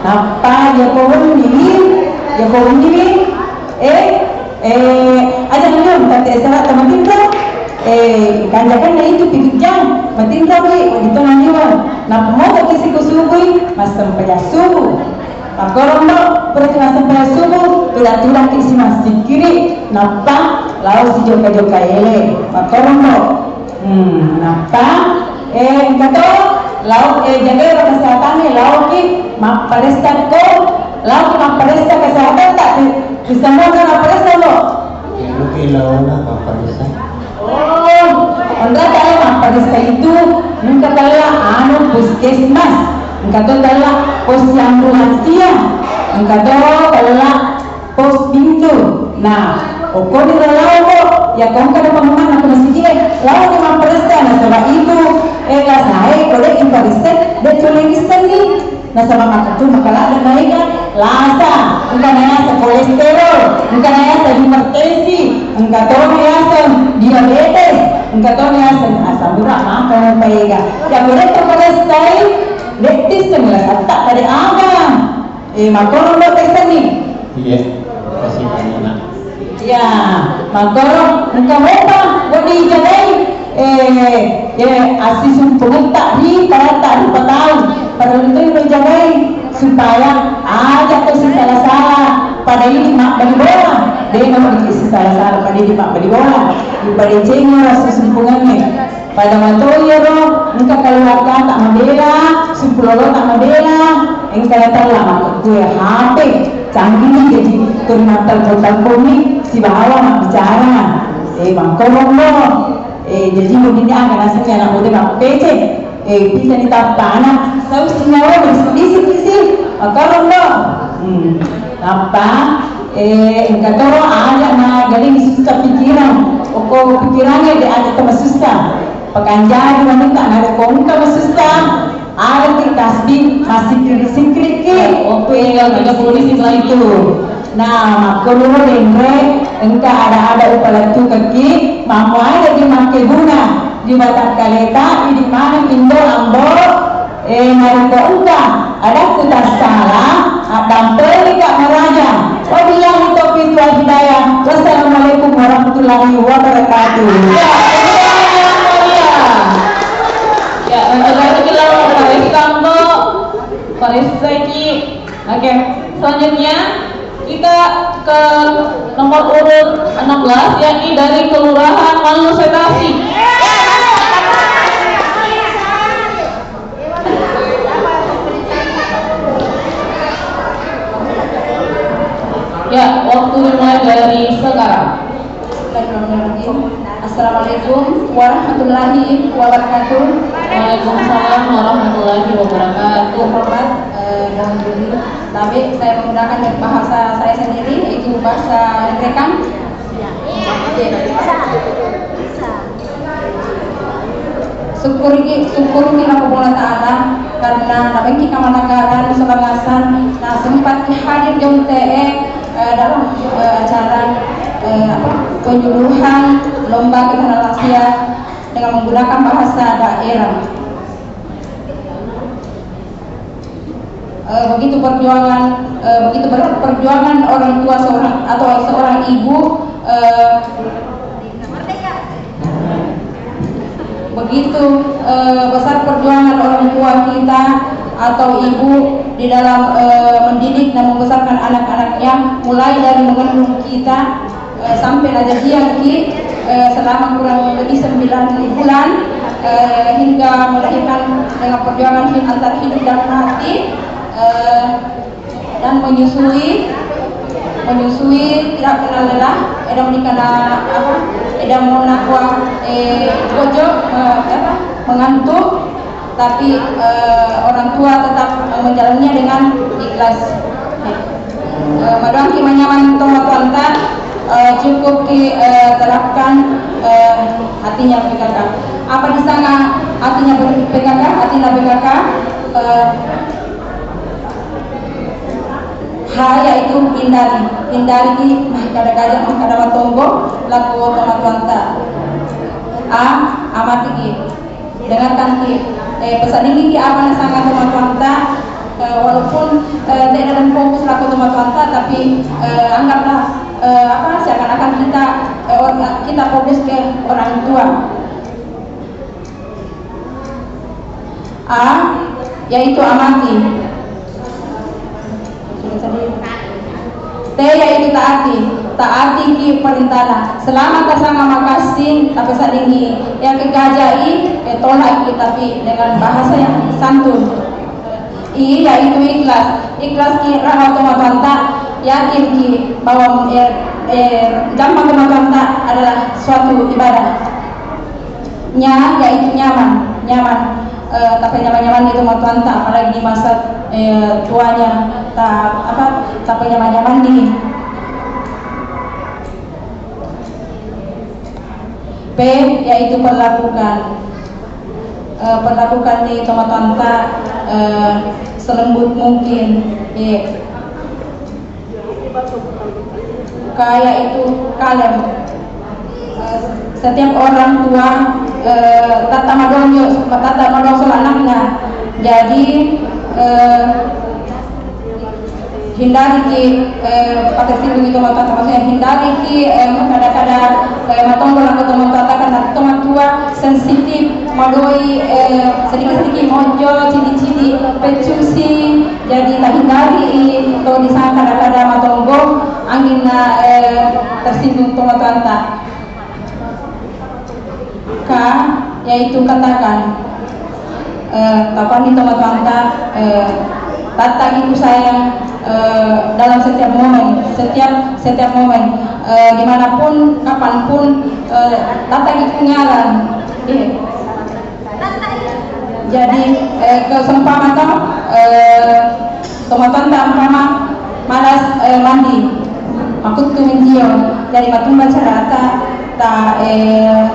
Nappa iya ko wenni, iya ko wenni, eh, Eh, aja naliweng, tette' sera tamatinro. Eh, kanjakanna itu pigujang, matinro wi, itu naliweng. Nappa moto ki siku subui, massempajang subuh. Makkorombo, puraki massempajang subuh, tudang-tudang ki si massikkiri, nappa lao si joka-joka ele. Makkorombo. Hmm, nappa, eh, engka to, lao, eh, jagairo kesehatanna, laoki mapparessa ko, laoki mapparessa kesehatan tak? Bisa mau kan mapparessa lo? Mungkin laona mapparessa. Oh, enggak, kalau mapparessa itu engka kala anu puskesmas, engka to kala posyandu lansia, engka to kala Pos pintu. Nah, okko ni lalao ko, ya kongka na pengumuman na masigi e, lao ni mapparessa nasaba itu, eh, lasae ko de' iparessa, de' cole wissenni. Nasaba makatu makaladde maega lasa, engka na yaseng kolesterol, engka na yaseng hipertensi, engka to na yaseng diabetes, engka to na yaseng asam urat, maka mupaega. Ya ko de' taparessai, de' tissenni lasatta pada aga. Eh, makkoro lo tessenni. Iya, kasih tanya, Nak. Ya, makkoro engka mopa, wedding jagai, eh, eh, assisumpungetta ri paratta rupa tau. Parellu to dijagai supaya aja ko sisala-sala pada idi mabbali bola. De' na wedding sisala-sala pada idi mabbali bola. Dipadecengi ro assisumpungengnge. Pada matoi iyaro, engka keluargata mabela, sumpulolota mabela, engka natella makkukkue H P, canggih ni, jadi tuli mattelpon-telponni sibawa mabbicara. Eh, makkorombo. Eh, jadi mungkin aga nasengngi anak muda mappece. Eh, bisa ditappana. Sau sinyawa berbisik-bisik. Makkorombo. Hmm. Nappa, eh, engka toro aja na jadi sussa pikiran. Okko pikirangnge de' aja to masussa. Pakanjari wanita narekko engka masussa, alaki tasbih, massikkiri-sikkiriki. Waktu tinggal tiga puluh menit setelah itu. Nah, makkoniro denre, engka ada-ada upalettukekki, mammuaja di makkeguna, di watakkaleta, idi maneng indo ambo, eh, narekko engka adakku tassala, addampengika maraja. Wabillahi taufiq wal hidayah. Wassalamualaikum warahmatullahi wabarakatuh. Ya, untuk itu kita paressa, Mbok. Paressaki. Oke, selanjutnya kita ke nomor urut enam belas, yakni dari Kelurahan Manlu Setasi. Ya, waktu dimulai dari sekarang. Bismillahirrahmanirrahim. Assalamualaikum warahmatullahi wabarakatuh. Waalaikumsalam warahmatullahi wabarakatuh. Terhormat, eh, dan Tabe, saya menggunakan bahasa saya sendiri, yaitu bahasa Rekang. Syukurki, syukurki lako Puang Allah Ta'ala karena nabengki kamanakaran selangasan, nah, sempat hadir jong te, eh, dalam, eh, acara, eh, apa, penyuluhan lomba ketahanan lansia dengan menggunakan bahasa daerah. Eh, begitu perjuangan, eh, begitu berat perjuangan orang tua seorang atau seorang ibu, eh, begitu, eh, besar perjuangan orang tua kita atau ibu di dalam, eh, mendidik dan membesarkan anak-anaknya, mulai dari mengandung kita, eh, sampai najadiangki, eh, selama kurang lebih sembilan bulan, eh, hingga melahirkan dengan perjuangan hi-, antara hidup dan mati, eh, dan menyusui, menyusui tidak kenal lelah, eda menikana apa, eda monakwa, eh, bojo, eh, apa, mengantuk, tapi, eh, orang tua tetap, eh, menjalannya dengan ikhlas. Eh, madoangki manyameng tomatoanta, eh, cukup ki, eh, terapkan, eh, artinya P K K. Apa di sana artinya P K K? Artinya P K K, eh, H yaitu hindari, hindari ki makkada-kada, makkada matombo lako tomatoanta. A, amati ki. Dengarkan ki, eh, pesadingi ki apa nasanga tomatoanta, eh, walaupun, eh, tidak ada fokus lako tomatoanta, tapi, eh, anggaplah, eh, apa, seakan-akan kita, eh, or-, kita fokus ke orang tua. A, yaitu amati. T yaitu taati. Taati ki perintahna. Selama tasanga makasing, tapesadingi. Yang kegajai, eh, tolak ki, tapi dengan bahasa yang santun. I yaitu ikhlas. Ikhlas ki rawa tomatoanta. Yakin ki bahwa, eh, eh, jamma tomatoanta adalah suatu ibadah. Nya yaitu nyaman, nyaman. Eh, tapanyaman-nyamanni tomatoanta, apalagi di masa, eh, tuanya, ta apa, tapanyaman-nyamanni. P yaitu perlakukan. Eh, perlakukanni tomatoanta, eh, selembut mungkin. Eh, K yaitu kalem. Eh, setiap orang tua, eh, tata madonjo, tata madonjo anaknya. Jadi, eh, hindari ki, eh, patersinggung itu mata, maksudnya hindari ki, eh, kada-kada, eh, matonggol atau mata karena itu matua sensitif, madoi, eh, sedikit-sedikit mojo, cili-cili, pecusi, jadi tahindari to disangka kada-kada matonggol, angginna, eh, tersinggung to matuanta. Ka, yaitu katakan, eh, kapanni to matuanta, eh, tattagi ku sayang, eh, dalam setiap momen, setiap, setiap momen, eh, dimanapun, kapanpun, eh, tattagi ku ngaran. Iya. Jadi, eh, ke seumpama to, eh, tomatoanta umpama malas, eh, mandi, makuttu menjio. Jadi matumba carata ta, eh,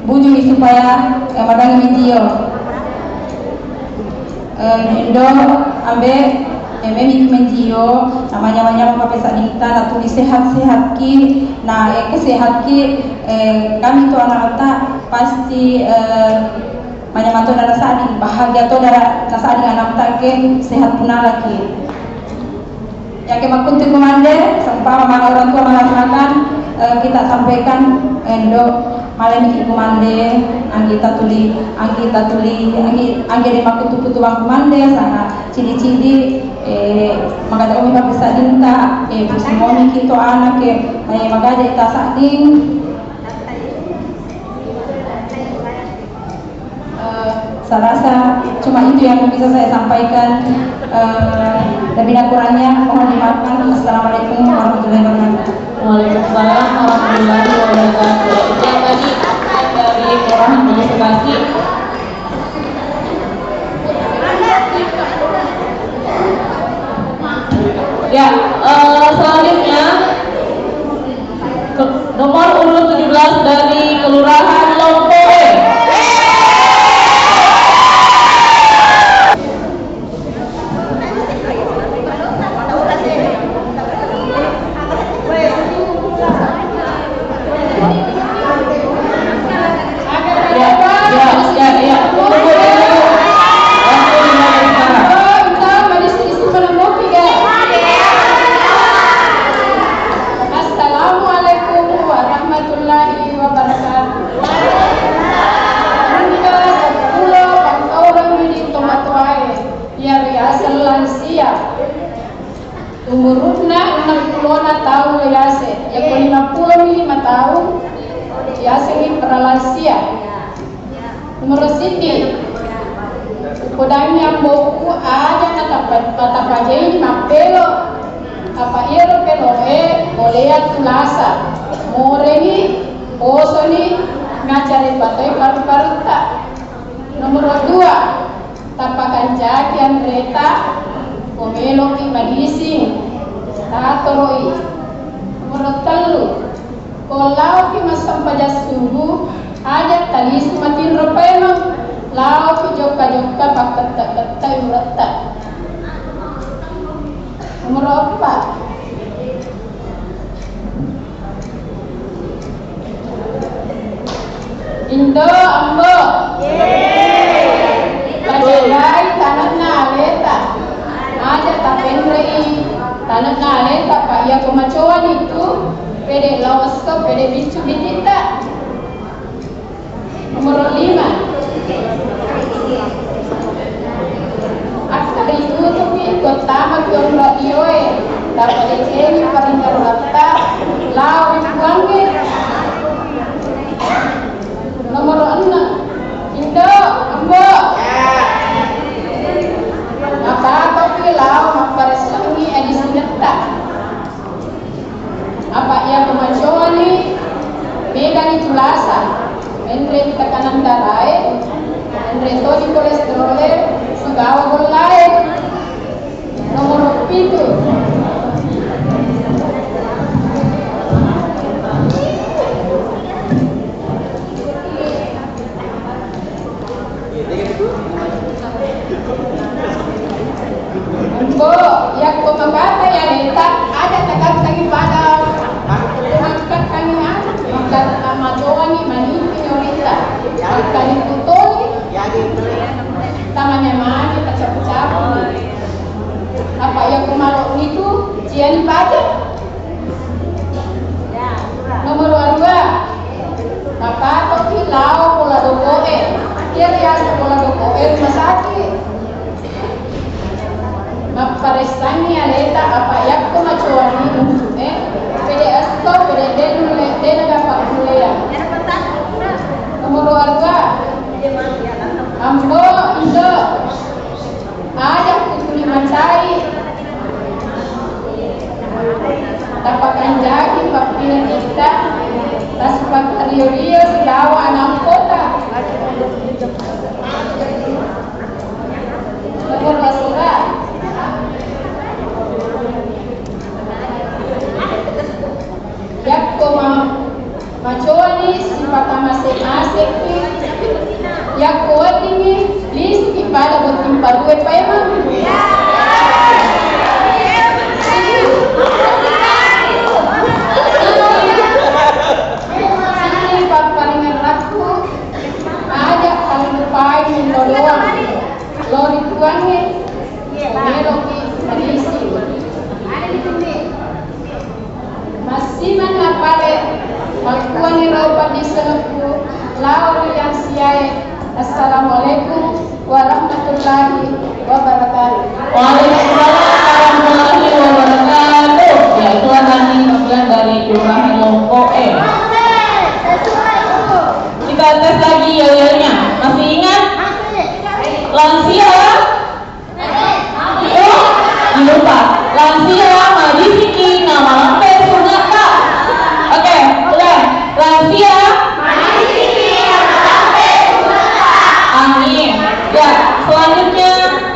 bujui supaya, eh, madangi menjio. Eh, Indo, Ambe, eh, memi menjio, namanya-manya mappesadinta, natuli sehat-sehat ki, na, eh, kesehat ki, eh, kami tu anak-anak pasti, eh, manyameng to dara sading, bahagia to dara sading anakta ke sehat punalaki. Yake makkuntu kumande, seumpama orang tua mengatakan, eh, kita sampaikan, eh, ndo, malai miki kumande, anggi tatuli, anggi tatuli, anggi, anggi de makkuntu putu bang kumande, sana cidi-cidi, eh, magada omi papisadinta, eh, pusimoni kito anak, eh, eh, magada ita sading. Eh, saya rasa cuma itu yang bisa saya sampaikan. Eh, lebih dan kurangnya mohon dimaafkan. Assalamualaikum warahmatullahi wabarakatuh. Waalaikumsalam warahmatullahi wabarakatuh. Itu yang tadi dari Kelurahan Banyuasin. Ya, eh, selanjutnya Nomor urut tujuh belas dari Kelurahan Lompoe. Ya, ya, ya, ya. Tunggu dulu. Waktu dimulai sekarang. Assalamualaikum warahmatullahi wabarakatuh. Engka seppulo pakkaurengngi tomatoae, iya riaseng lansia. Umuru'na enneng pulona taung lo yase, yakko lima pulo mi lima taung, yasengngi pralansia. Nomoro siti, upodangngi ambo'ku aja natapa-, natapajai mappelo, apa iyaro pelo'e bolea tulasa, morengi, posoni, ngacare patoi paru-parutta. Nomoro dua, tapakancaki anreta, ko meloki madising. Tatoroi. Nomoro tellu, ko laoki massempajang subuh, aja talisu matinro paimeng, laoki jokka-jokka pakketta-kettai uretta. Nomoro eppa. Indo, Ambo. Pajagai tanenna aleta. Aja tapenrei tanenna aleta, pa iya ko macoani tu pede lao esso, pede biccu bititta. Nomor lima. Akkaritutupi tottama ki onrong lioe, tapadecengi paringerratta lao ri Puangnge. Nomor enneng, Indo, Ambo. Mapatoki lao mapparessangi aji sinetta. Apa iya ko macoani, megani tulasa, menre tekanan darae, menre toji kolesterole, sibawa gollae. Nomor pitu. Ambo, yakko makata ya leta, aja takattangi pada, takattangi anu, maka-, macoani maniki nyorita. Kali tutoli, tamanya mani, tacapu-capu. Apa yakko malo itu, cian pada. Nomor dua, mapatoki lao bola doko'e. Iya riaseng bola doko'e rumah sakit. Mapparessangi aleta, apa yakko macoani untu'e, pede esso, pede de nulle, de nagappa kulleang. Nomor dua, Ambo, Indo. Aja kutuli macai, tapakanjaki pappinetitta, tasupakario-rio sibawa anakkota. Nomor basera. Yakko ma-, macoani sipatamase-masekki, yakko weddingngi lisuki pada botting parue paimeng. Sining papparingerrakku, aja tallupai minro doang lao ri Puangnge, meloki malisi. Massimanna pale makkuaniro paddissengekku lao ri lansiae. Assalamualaikum warahmatullahi wabarakatuh. Waalaikumsalam warahmatullahi wabarakatuh. Ya, itu adalah perwakilan dari Kelurahan Lompoe. Kita tes lagi yel-yelnya. Masih ingat? Lansia. Itu dilupa. Lansia madisiki namalampe sungetta. Oke, ulang. Lansia. Amin. Ya, selanjutnya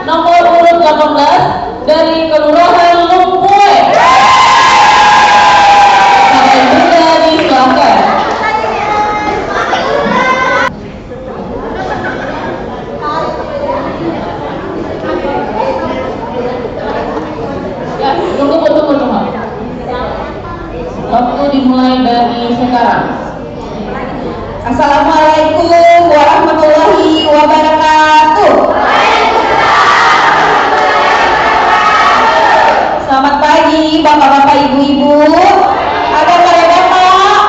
nomor urut delapan belas dari Kelurahan Lumpue. Bapak Ibu, disilakan. Ya, tunggu, tunggu, tunggu. Waktu dimulai dari sekarang. Assalamualaikum warahmatullahi wabarakatuh. Selamat pagi, Bapak-bapak, Ibu-ibu. Aga pada, Pak?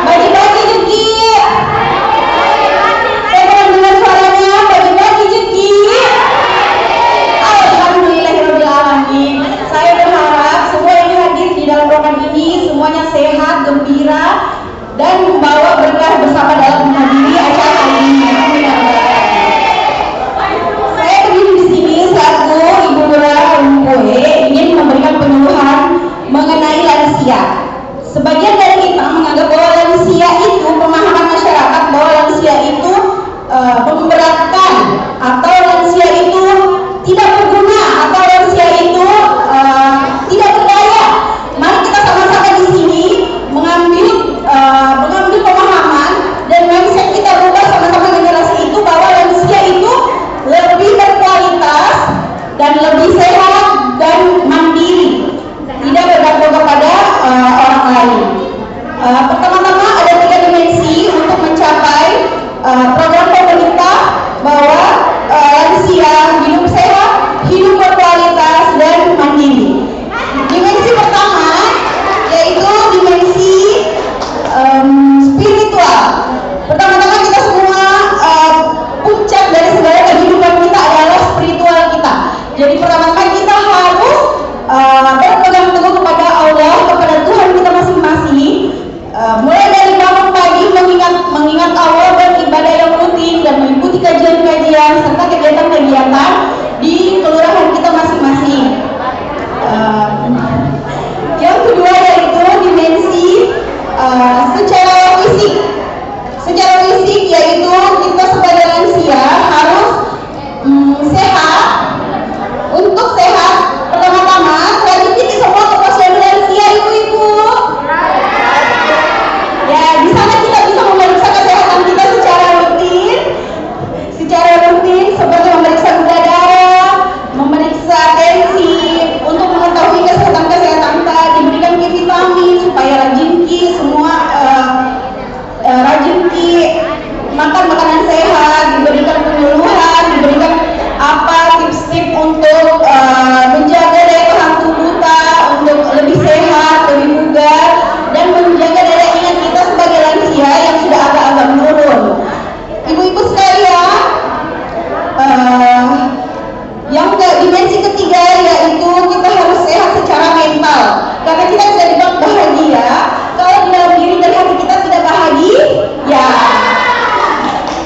Bagi-bagi rezeki. Saya kurang dengar suaranya. Bagi-bagi rezeki. Alhamdulillahirabbil alamin. Saya berharap semua yang hadir di dalam ruangan ini semuanya sehat, gembira, dan membawa berkah bersama dalam menghadiri acara kali ini. Amin ya rabbal alamin. makan makanan sehat, diberikan penyuluhan, diberikan apa tips-tips untuk eh, menjaga daya tahan tubuh ta untuk lebih sehat, lebih bugar, dan menjaga daya ingat kita sebagai lansia yang sudah agak-agak menurun. Ibu-ibu sekalian, eh, yang ke dimensi ketiga yaitu kita harus sehat secara mental. Karena kita tidak dibuat bahagia kalau di dalam diri dan hati kita tidak bahagia.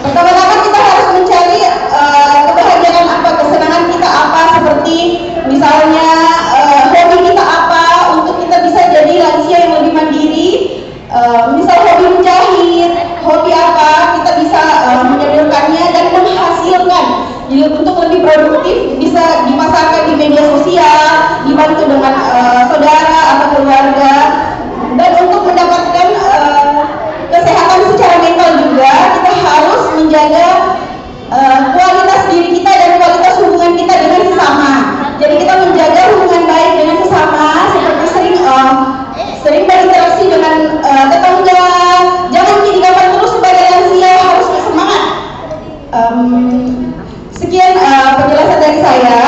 Pertama-tama kita harus mencari eh, kebahagiaan apa, kesenangan kita apa, seperti misalnya eh, hobi kita apa, untuk kita bisa jadi lansia yang lebih mandiri. Eh, misal hobi menjahit, hobi apa, kita bisa eh, menyalurkannya dan menghasilkan. Jadi untuk lebih produktif bisa dipasarkan di media sosial, dibantu dengan eh, saudara atau keluarga. Dan untuk mendapatkan eh, kesehatan secara mental juga, kita harus menjaga eh, kualitas diri kita dan kualitas hubungan kita dengan sesama. Jadi kita menjaga hubungan baik dengan sesama, seperti sering eh, sering berinteraksi dengan eh, tetangga. Jangan kiri kanan terus sebagai lansia, harus semangat. Em, sekian eh, penjelasan dari saya.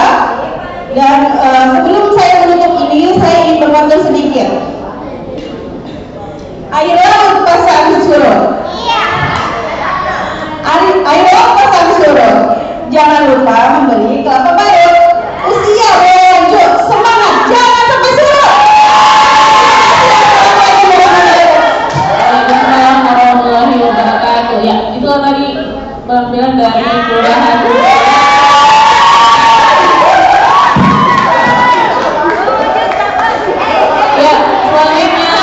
Dan eh, sebelum saya menutup ini, saya ingin berpantun sedikit. Air laut pasang surut. Air, air laut pasang surut. Jangan lupa membeli kelapa parut. Usia berlanjut, semangat, jangan sampai surut. Waalaikumsalam warahmatullahi wabarakatuh. Ya, itulah tadi penampilan dari kelurahan. Ya, selanjutnya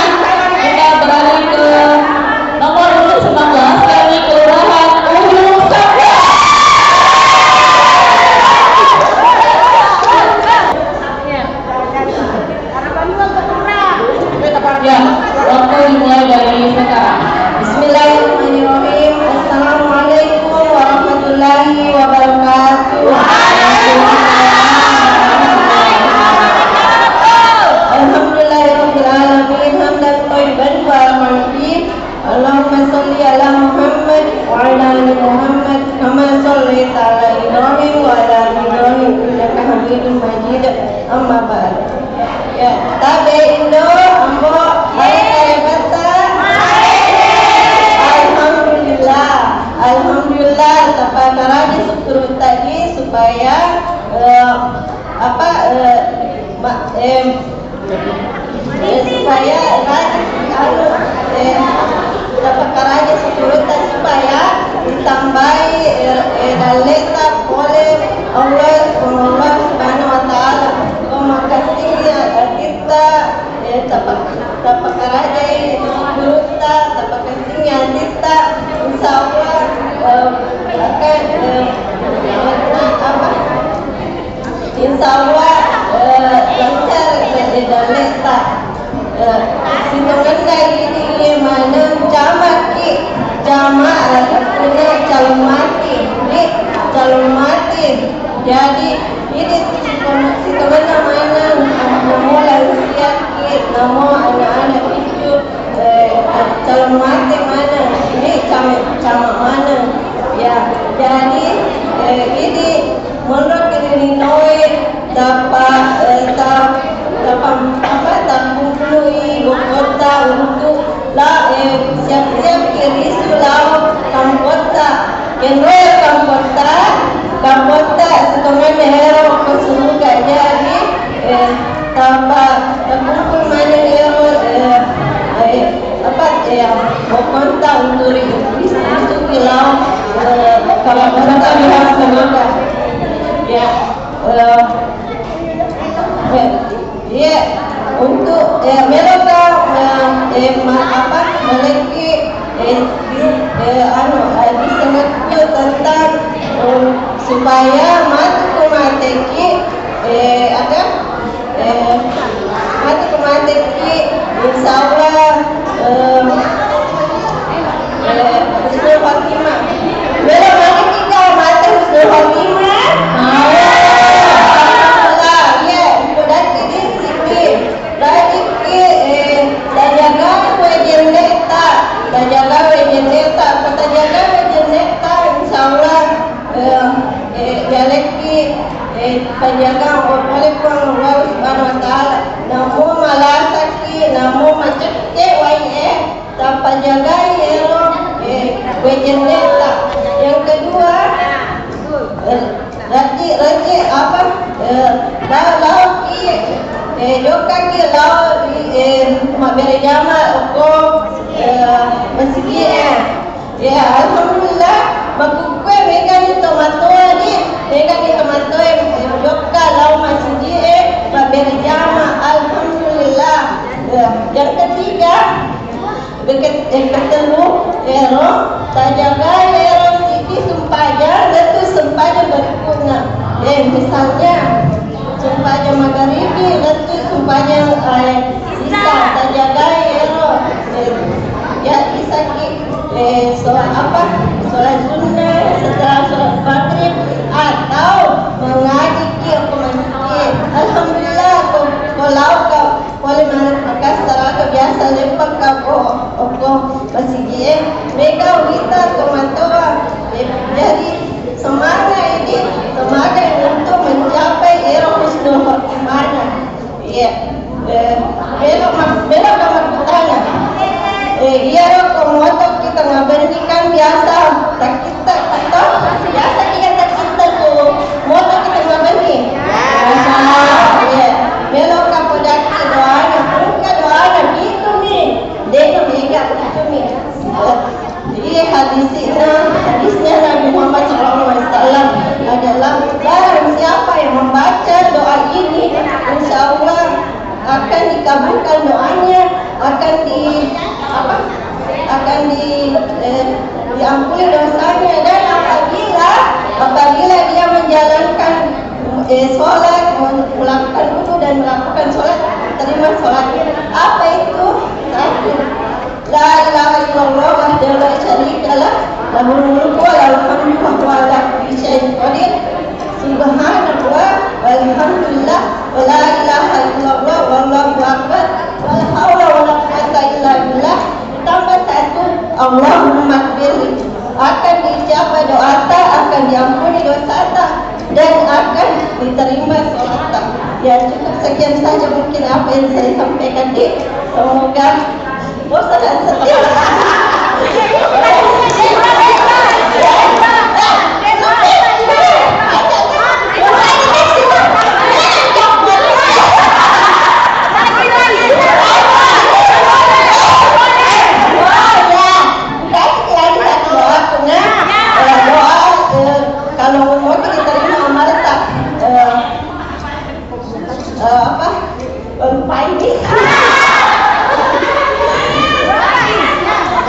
kita beralih ke nomor urut sembilan belas dari Kelurahan Ulu Sangga. Ya, waktu dimulai dari sekarang. Bismillahirrahmanirrahim. Assalamualaikum warahmatullahi wabarakatuh. Alhamdulillahirabbil alamin, hamdan thayyiban mubarakan fih. Allahumma shalli ala Muhammad wa ala ali Muhammad kama shallaita ala Ibrahim wa ala ali Ibrahim innaka Hamidum Majid. Amma ba'd. Ya, tabe Indo, Ambo, baik ya, Bata? Alhamdulillah. Alhamdulillah, tapakkaraja sukkurutta supaya eh, apa eh, ma, eh, eh, supaya rajin anu eh, tapakkaraja sukkurutta supaya ditambai eh, eh, dalleta pole Allah, Allah Subhanahu wa Ta'ala. Ko makessing atitta, eh, tapa-, tapakarajai sukkurutta, tapakessingi atitta, insya Allah, eh, akan, eh, apa? Insya Allah, eh, lancar, eh, dalleta. Eh, sitongenna idi maneng camaki, cama, eh, artinya calon mati, di calon mati. Jadi, idi sitongenna maneng, eh, namo lansiaki, namo anak-anak itu, eh, calon mati maneng, di cama, cama maneng. Ya, jadi, eh, idi monroki ri linoe, tapa, eh, ta-, tapa, apa, tappumpului bokkotta untuk la, eh, siap-siap ki risu lao kampotta. Kenro kampotta, kampotta sitongenna ero ko suruga. Jadi, eh, tapa, tapumpul maneng ero, eh, eh, apa, eh, bokkotta untuk ri-, risu-, risuki lao, eh, kampotta ri suruga. Ya, eh, eh, Iya, untuk, eh, meloka, eh, eh, ma-, apa, malekki, eh, di-, eh, anu, eh, disengatku tentang, eh, supaya matu ku mateki, eh, ada, eh, matu ku mateki, insya Allah, eh, Eh, husnul khotimah. Bela mani kita mate husnul khotimah. Alhamdulillah, iya, ibu daki di sini. Rajiki, eh, tajaga we jendeta, tajaga we jendeta, kota Yang kedua, eh, rajin, rajin apa? Eh, lao, lao ki, eh, jokka ki lao, eh, mabbere jama okko, eh, masigi e. Ya, alhamdulillah, makkukkue megani tomatoa di, megani tomatoa, eh, jokka lao masigi e, mabbere jama, alhamdulillah. Ya, yang ketiga, Beke-, eh, ketellu, ero, tajagai ero siki sempajang, lettu sempajang berikutnya. Eh, misalnya, sempajang magaribi, lettu sempajang, eh, isya, tajagai ero, eh, ya, isaki, eh, sholat apa? Sholat sunnah setelah sholat maghrib atau mengaji ki apa masjid. Alhamdulillah, ko, ko lao ka Pole manakkasta raka biasa leppakka ko okko masigi e, mega wita tomatoa. Eh, jadi semangat ini, semangat untuk mencapai ero husnul khotimah. Iya. Eh, melo ma-, melo ka makkutana. Eh, iyaro ko moto kita ngabenni kan biasa takitta, to? Biasa kita takitta ko moto kita ngabenni. Iya. Melo ka podakki doana, engka doana, gitu mi. Dena mega, gitu mi. Jadi hadisnya, hadisnya Nabi Muhammad sallallahu alaihi wasallam adalah barang siapa yang membaca doa ini, insya Allah akan dikabulkan doanya, akan di apa? Akan di eh, diampuni dosanya, dan apabila apabila dia menjalankan eh, sholat, melakukan wudu dan melakukan sholat, terima sholatnya. Apa itu? Satu, La ilaha illallah wahdahu la syarikalah, lahul mulku wa lahul hamdu wa huwa ala kulli syai'in qadir. Subhanallah walhamdulillah wa la ilaha illallah wallahu akbar wa la haula wa la quwwata illa billah. Tambah satu, Allahumma firli. Akan diijabah doata, akan diampuni dosata, dan akan diterima sholatnya. Ya, cukup sekian saja mungkin apa yang saya sampaikan, Dik. Semoga bosan dan sedih. Kasih lagi satu doa, Bunda. Eh, doa, eh, kalau mau diterima amal tak, eh, eh, apa? Lupa ini.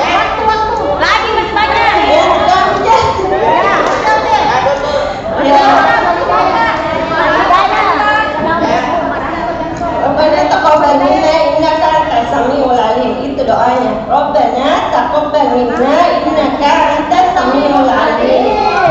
Waktu, waktu. Lagi masih banyak. Ya, udah, udah. Ya. Rabbana taqabbal minna innaka antas samiul alim. Itu doanya. Rabbana taqabbal minna innaka antas samiul alim.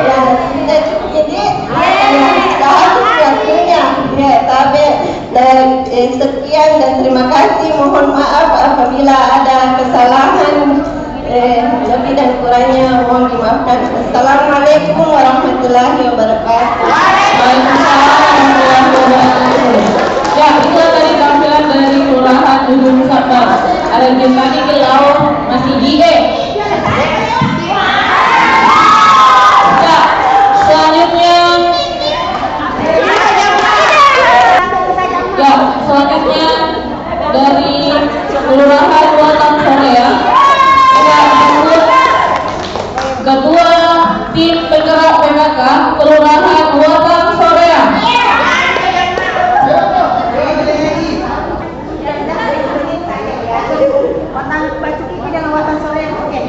Ya, sudah cukup ini. Ya, habis waktunya. Ya, tabe. Dan, eh, sekian dan terima kasih. Mohon maaf apabila ada kesalahan. Eh, lebih dan kurangnya mohon dimaafkan. Assalamualaikum warahmatullahi wabarakatuh. Waalaikumsalam warahmatullahi wabarakatuh. Ya, itu tadi tampilan dari Kelurahan Ujung Sapa. Ada jumpa di Kelau masih G E. Ya, selanjutnya. Ya, selanjutnya dari Kelurahan Watang Soreang. Ada Ketua Tim Penggerak P K K Kelurahan Watang Soreang.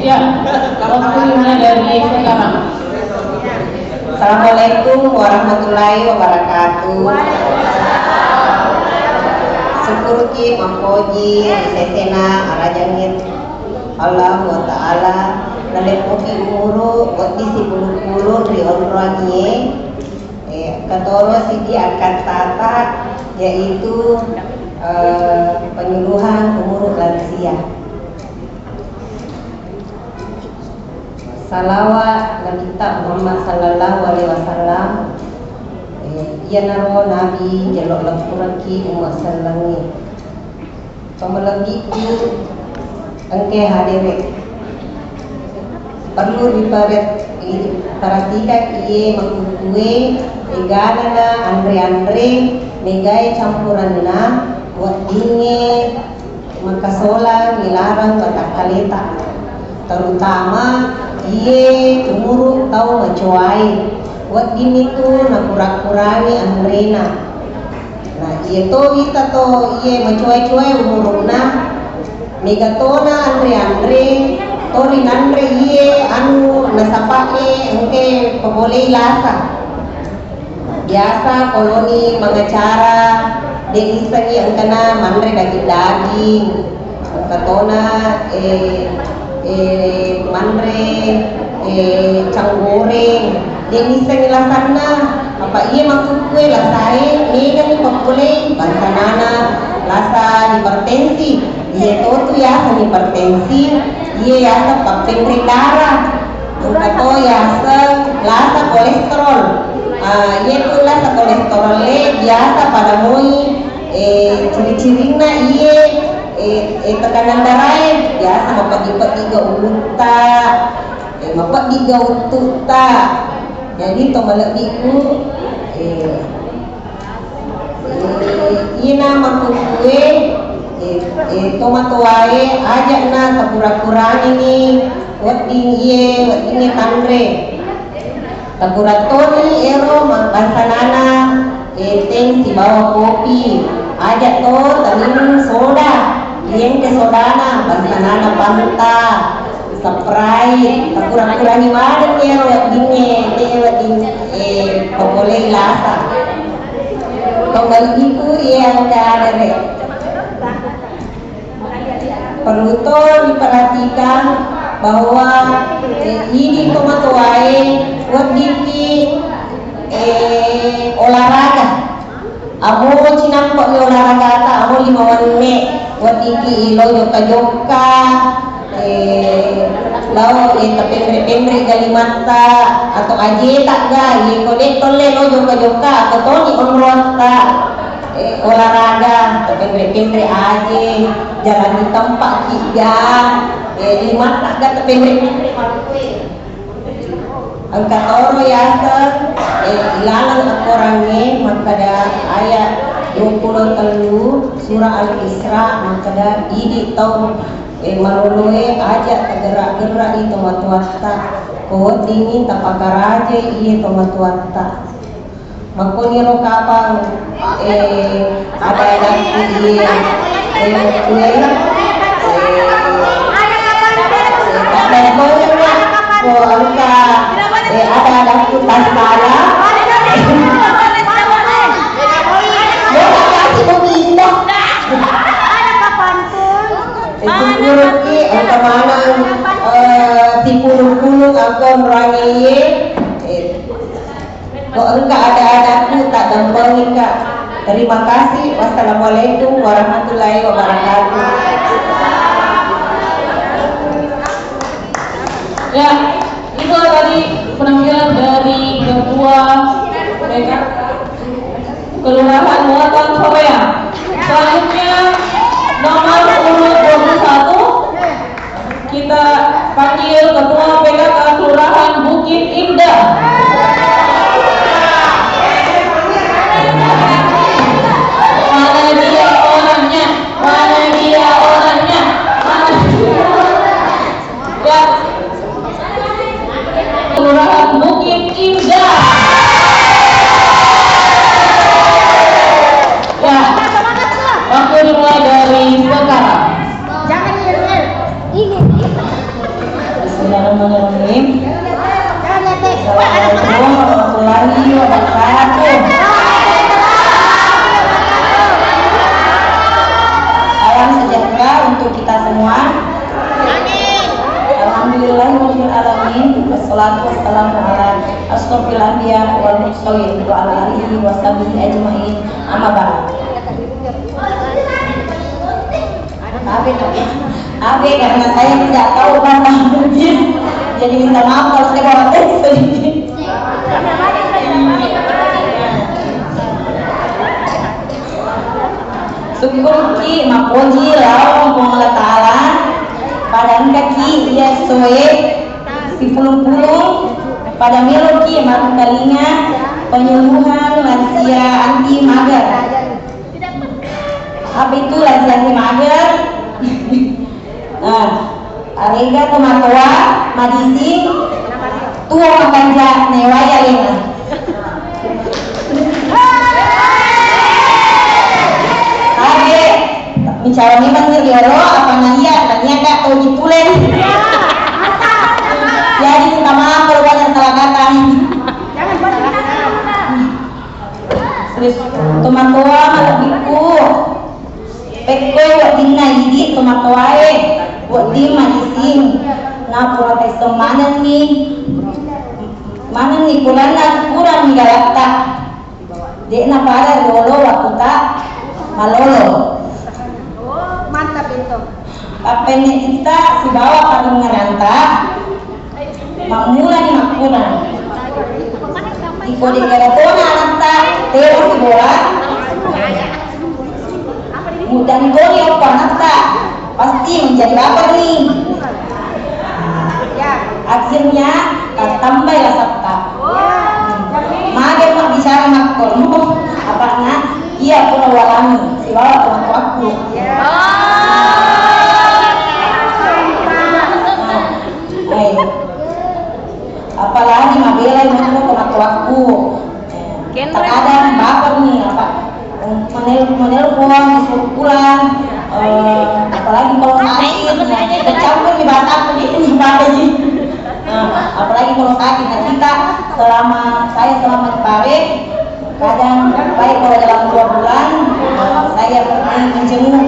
Ya, waktunya dari sekarang. Assalamualaikum warahmatullahi wabarakatuh. Syukuruki mappoji sesena arajangngé Allahu Ta'ala, naleppoki umuru wedding sipulung-pulung ri onroangngié, eh, katoro siddi akkattata, yaitu, eh, penyuluhan umuru lansia. Salawat Nabitta Muhammad sallallahu alaihi wasallam, eh, iyanaro Nabi jelo leppurekki umma sellengngé. Pamalebbiku engkaé hadéré. Perlu diperet-, diperhatikan iye makkukkue, eganana anre-anre, megae campuranna, weddingnge makasolang ilareng watakkaleta, terutama iye umuru tau macoae, weddinnitu nakura-kurangi anrena. Nah, iye to wita to iye macoae-coae umuruna, mega tona anre-anre, to rinanre iye anu nasapa'e engke pabolei lasa. Biasa koloni mangacara, de' nissengngi engkana manre daging-daging, engka tona, eh, eh, manre, eh, canggoreng, de' nissengngi lasanna. Apa iya makkukkue lasae, megani pappolei, bangsanana lasa hipertensi, iya totu yaseng hipertensi, iya yaseng pappenreng darah. Engka to yaseng lasa kolesterol. Ah, iye tu lasa kolesterol e biasa pada moi, eh, ciri-cirinna iye, eh, eh, tekanan darae biasa mapeddi-peddi ga utta, eh, mapeddi ga uttutta. Jadi to malebbiku, eh, Eh, ina makkukkue, eh, eh, tomatoae, aja'na takura-kurangini wedding iye, weddingnge tanre. Takura toni ero ma-, bangsanana, eh, teng sibawa kopi. Aja to taminung soda. Iyengke sodana, bangsanana Fanta, Sprite. Takura-kurangi maneng ero weddingnge, de wedding, eh, papolei lasa. Pembagiku iya engka adere. Perlu to diperhatikan bahwa, eh, idi tomatoae weddikki, eh, olahraga. Amo cinampe'mi olahragata, amo lima wenne, weddikki lo jokka-jokka, eh, lao, eh, tapenre-penre ga limatta atau ajeta ga, yeko de tolle lo jokka-jokka, atau toni onroatta, eh, olahraga, tapenre-penre aje, jalan di tempat ki ga, eh, limatta ga tapenre-penre makkue. Engka toro yaseng, eh, ilaleng akorangnge makkeda ayat dua puluh tellu surah Al-Isra makkeda, idi tau, eh, maloloe aja tagerra-gerrai tomatoatta, ko weddingngi tapakarajai iye tomatoatta. Makkoniro kapang, eh, ada-adakku iye, eh, kue, eh, eh, ada banyak ko engka, eh, ada-adakku tassala. Lo kasih mau pindah. Eh, syukurki engka maneng, eh, sipulung-pulung akko rangi iye, eh, Ko engka ada-adakku, tak dampengi, Kak. Terima kasih. Wassalamualaikum warahmatullahi wabarakatuh. Ya, itulah tadi penampilan dari Ketua P K Kelurahan Watan Soreang. Selanjutnya nomor urut dua puluh satu. Kita panggil Ketua P K K Kelurahan Bukit Indah. Mana dia orangnya? Mana dia orangnya? Mana dia orangnya? Ya. Kelurahan Bukit Indah. Ya. Waktu dimulai dari sekarang. Jangan yel-yel. Ini. Bismillahirrahmanirrahim. Assalamualaikum warahmatullahi wabarakatuh. Salam sejahtera untuk kita semua. Alhamdulillahirabbil alamin. Wassalatu wassalamu ala asyrafil anbiya wal mursalin wa ala alihi wa sahbihi ajmain. Amma ba'd. Tapi, tapi karena saya tidak tahu bahasa Bugis, jadi minta maaf kalau saya bawa teks sedikit. Syukurki, mapoji lao Puang Allah Ta'ala, pada engkaki iya soe Sipulung-pulung pada meloki makkutalinga penyuluhan lansia anti mager. Apa itu lansia anti mager? Nah, arega tomatoa madising tuo makanja newai alena. Tabe, bicara memang ri riolo, apa naiya, tania ka tau Cipulen. Jadi minta maaf kalau banyak salah kata. Terus, tomatoa malebbiku. Pekkoi weddinna idi tomatoae, wedding madising. Na pura taisseng manenni, manenni purana purani galatta. De'na pada riolo wattuta malolo. Mantap itu. Pappenne'ita sibawa padengngeranta mammulani makkurang. Iko de'gaga tona anatta tero sibola, muddani toni okko anatta, pasti menjadi baperni. Akhirnya tattambai lasatta. Mage mabbicara makkono, apa'na iya pura walani sibawa tomatoakku. Nah, eh. Apalagi mabelai mako tomatoakku. Terkadang baper nih, apa, menel-, menelpon, disuruh pulang, eh, apalagi kalau sakit, nah, tercampur di bahasa aku, jadi ini apa sih? Nah, apalagi kalau sakit, nah, kita selama, saya selama di Pare, kadang baik kalau dalam dua bulan, eh, saya pergi menjenguk.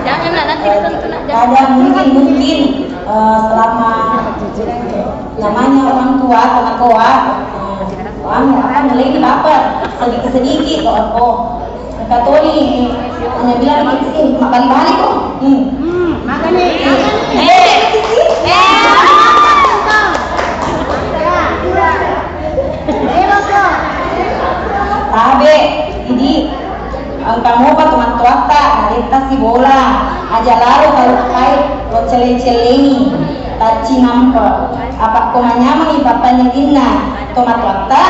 Jangan lah, nanti ditonton aja. Kadang mungkin, mungkin, eh, selama namanya orang tua, tomatoa, eh, anu, apa, nalai baper sedikit-sedikit kok, oh. Engka toni, hanya bilang, "Eh, mabbali-bali ko." Hmm. Hmm, makanya. Eh, eh, eh, eh. Tabe, idi, engka mopa tomatoatta, naletta sibola, aja lalo talukkai, lo celle-cellengi, taccinampe. Apa ko manyameng ipappanyalinna tomatoatta,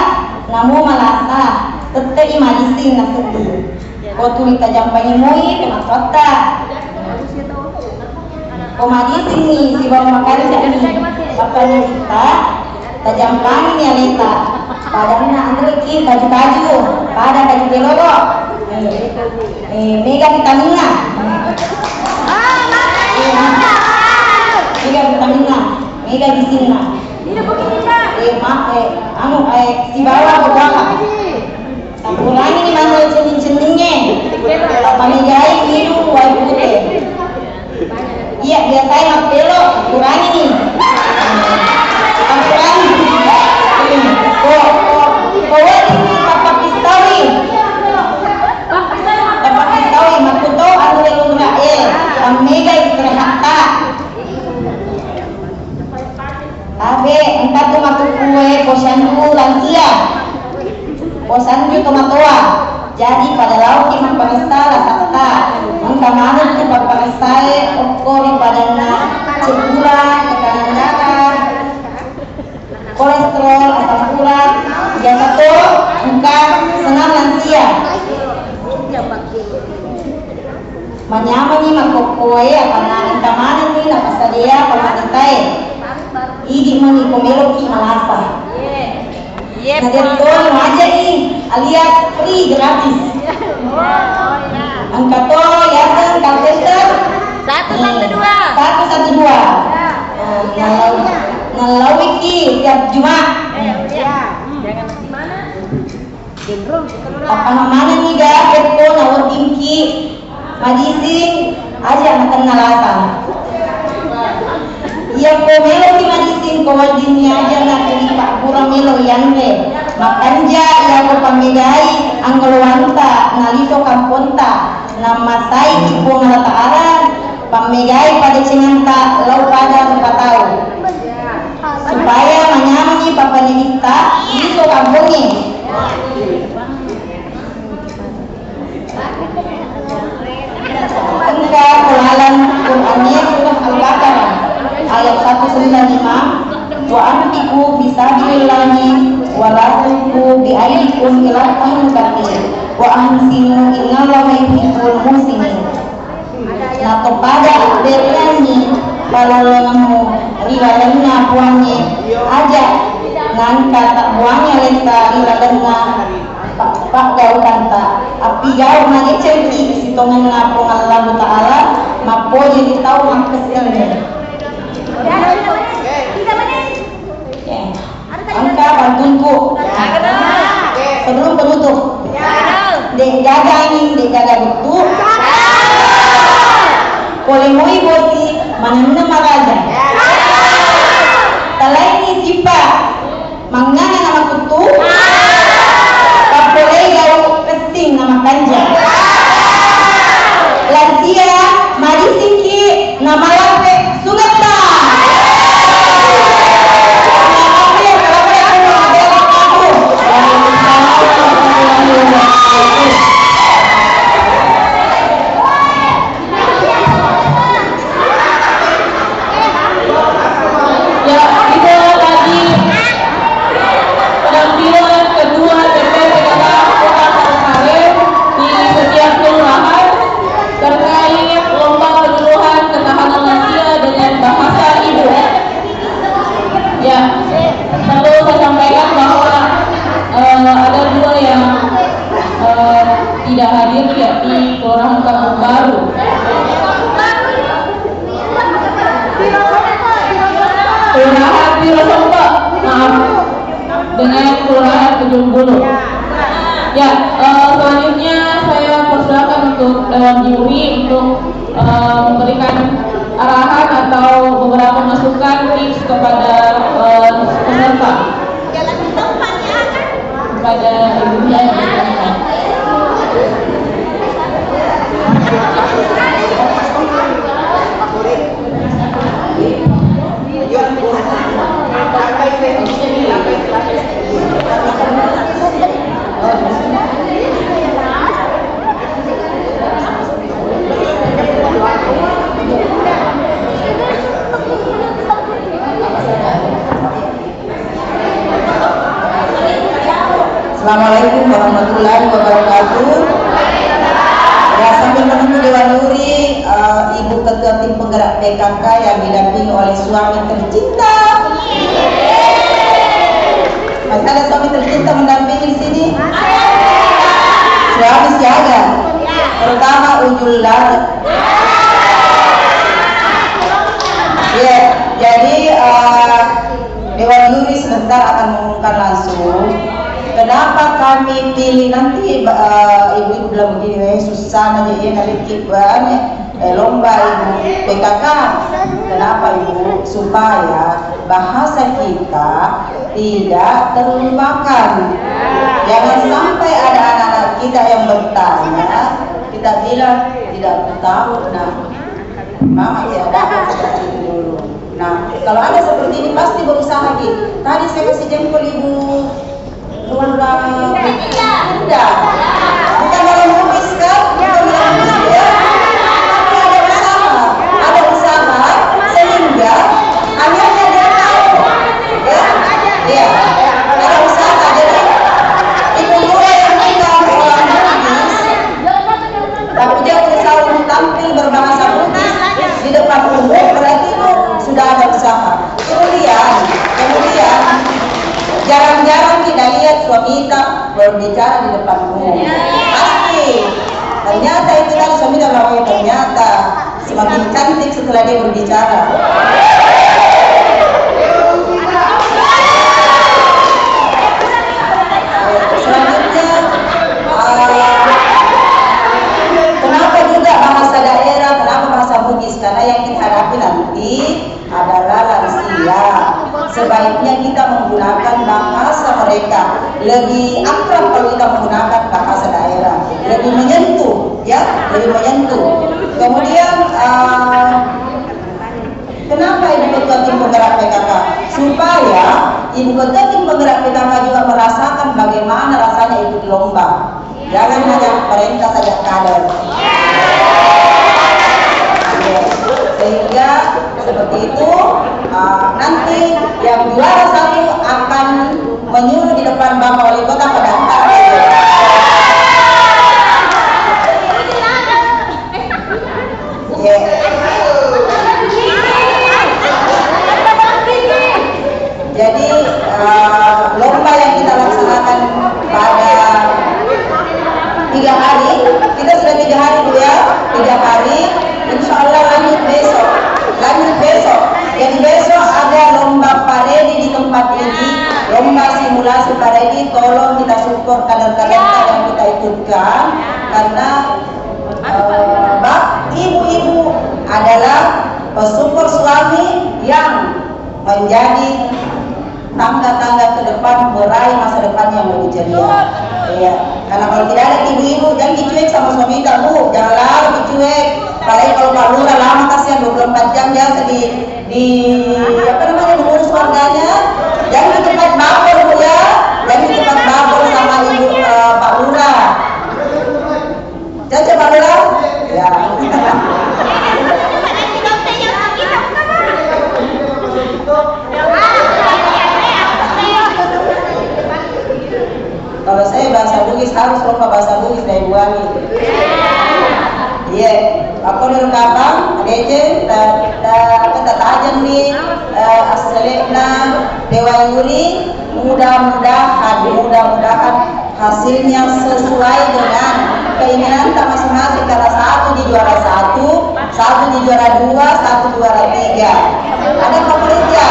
namo malasa, tette'i madising naseddi. Ko tuli tajampangi moi tomatoatta. Ko madisingngi sibawa makanjani pappanyalinta, tajampangini aleta. Padanna anreki kaju-kaju, pada kaju keloro. Eh, eh, mega vitaminna. Eh, mega vitaminna, mega gisinna. Eh, ma-, eh, anu, eh, sibawa buah. Takurangini manre cenning-cenningnge. Tapamegai minung wae pute. Iya, biasae mappelo, takurangini. Takurangini. Ko, ko, ko weddingngi tappapistaui. Tappapistaui, makkuto anu lunra'e. Tammega istirahatta. Tabe, engka tu makkukkue posyandu lansia, posyandu tomatoa. Jadi pada laoki mapparessa lasatta, engka maneng tu papparessae okko ri padanna ceddu, tekanan darah, kolesterol, asam urat, biasa to engka senang lansia. Manyamengngi makkokkoe, apana engka manenni napassadia pammanitae. Idi mani ko meloki malasa. Iya, nadettoni majai alias free gratis. Engka to yaseng call center. Satu satu dua. Satu satu dua. Nah, nallau-, nallauiki tiap Jumat. Appahang manenni ga pekko naweddingki madising, aja nakenna lasa. Iyako meloki madising ko weddinni aja natuli pabbura melo yanre. Makanja iyako pammegai anggoloanta naliso kamponta, nammassaiki Puang Allah Ta'ala pammegai padecenganta lao pada rupatau. Supaya manyamengngi pappanyajitta liso kampongnge. Engka ko laleng Qur'angnge surah Al-Baqarah ayat satu Sunnah lima, wa anfiqu fi sabilillahi wa la tulqu bi aidikum ila tahlukatin wa ahsinu innallaha yuhibbul muhsinin. Natopada beriangngi palolongemmu ri lalenna Puangnge, aja nangka tabbuangngi aletta ri lalenna pa-, paggaukanta. Appigau madecengki sitongenna Puang Allahu Ta'ala, mappoji ri tau makkessingnge. Oke. Engka pantuntu. Sebelum penutup. De'gaga anging, de'gaga bettu. Pole moi bosi, manenna maraja. Talaini sipa, mangngana na makuttu. Pappolei gau, kessing na makanja. Lansia, madisiki, na malape, sugetta. Ya, itu tadi penampilan ketua D P R P K K Kota Parepare di setiap kelurahan terkait lomba penyuluhan ketahanan lansia dengan bahasa ibu. Ya, perlu saya sampaikan bahwa, eh, ada dua yang, eh, tidak hadir, yakni Kelurahan Kampung Baru. Kelurahan Tirosompo, maaf, dengan Kelurahan Ujung Bulu. Ya, eh, selanjutnya saya persilakan untuk Dewan Juri untuk, eh, memberikan arahan atau beberapa masukan, tips kepada, eh, peserta. Kepada ibunya. Assalamualaikum warahmatullahi wabarakatuh. Ya, sambil menunggu Dewan Juri, eh, Ibu Ketua Tim Penggerak P K K yang didampingi oleh suami tercinta. Masih ada suami tercinta mendampingi di sini? Suami siaga, terutama Ujul Lar. Ya, jadi, eh, Dewan Juri sebentar akan mengumumkan langsung. Kenapa kami pilih nanti, eh, ibu-ibu bilang begini, "Eh, susah aja, iya, nanti banyak, eh, lomba ibu P K K." Kenapa, Ibu? Supaya bahasa kita tidak terlupakan. Jangan sampai ada anak-anak kita yang bertanya, kita bilang, "Tidak tahu, Nak. Mama tiada seperti itu dulu." Nah, kalau ada seperti ini, pasti berusaha, Ki. Tadi saya kasih jempol Ibu Lurah Bunda. Bukan dalam office, kan? Bukan dalam office, ya. Tapi ada usaha. Ada usaha sehingga akhirnya dia tahu. Ya? Iya. Ada usaha. Jadi, Ibu Lurah yang bukan orang Bugis, tapi dia berusaha untuk tampil berbahasa Bugis di depan umum, berarti itu sudah ada usaha. Kemudian, kemudian jarang-jarang kita lihat suamita berbicara di depan umum. Pasti. Ternyata itu kan suamita bilang, "Oh, ternyata semakin cantik setelah dia berbicara." Selanjutnya, eh, kenapa juga bahasa daerah, kenapa bahasa Bugis? Karena yang kita hadapi nanti adalah lansia. Sebaiknya kita menggunakan bahasa mereka. Lebih akrab kalau kita menggunakan bahasa daerah. Lebih menyentuh, ya, lebih menyentuh. Kemudian, eh, kenapa Ibu Ketua Tim Penggerak P K K? Supaya Ibu Ketua Tim Penggerak P K K juga merasakan bagaimana rasanya ikut lomba. Jangan hanya perintah saja kader. Sehingga Seperti itu, uh, nanti yang juara satu akan menyuruh di depan Bapak Wali Kota pendaftaran. Iya. Jadi, eh, lomba yang kita laksanakan pada tiga hari, kita sudah tiga hari, Bu, ya, tiga hari, insya Allah lanjut besok, lanjut besok. Jadi besok ada lomba paredi di tempat ini, lomba simulasi paredi, tolong kita support kader-kader yang kita ikutkan, karena, eh, bak-, ibu-ibu adalah pesupport suami yang menjadi tangga-tangga ke depan, meraih masa depan yang lebih ceria. Iya, karena kalau tidak ada ibu-ibu, jangan dicuek sama suami kamu, jangan lari dicuek. Apalagi kalau Pak Lurah lama, kasihan, dua puluh empat jam biasa di, di, apa namanya, mengurus warganya. Jangan cepat baper, Bu, ya. Jangan cepat baper sama ibu, eh, Pak Lurah. Caca Pak Lurah? Ya. Kalau saya bahasa Bugis harus lomba bahasa Bugis dari Buangi. Iya, aku nurut kapang, adece, ta, ta, ta, tajeng di, eh, asselekna Dewa Yuli, mudah-mudahan, mudah-mudahan hasilnya sesuai dengan keinginan kita masing-masing, karena satu di juara satu, satu di juara dua, satu juara tiga. Ada favoritnya?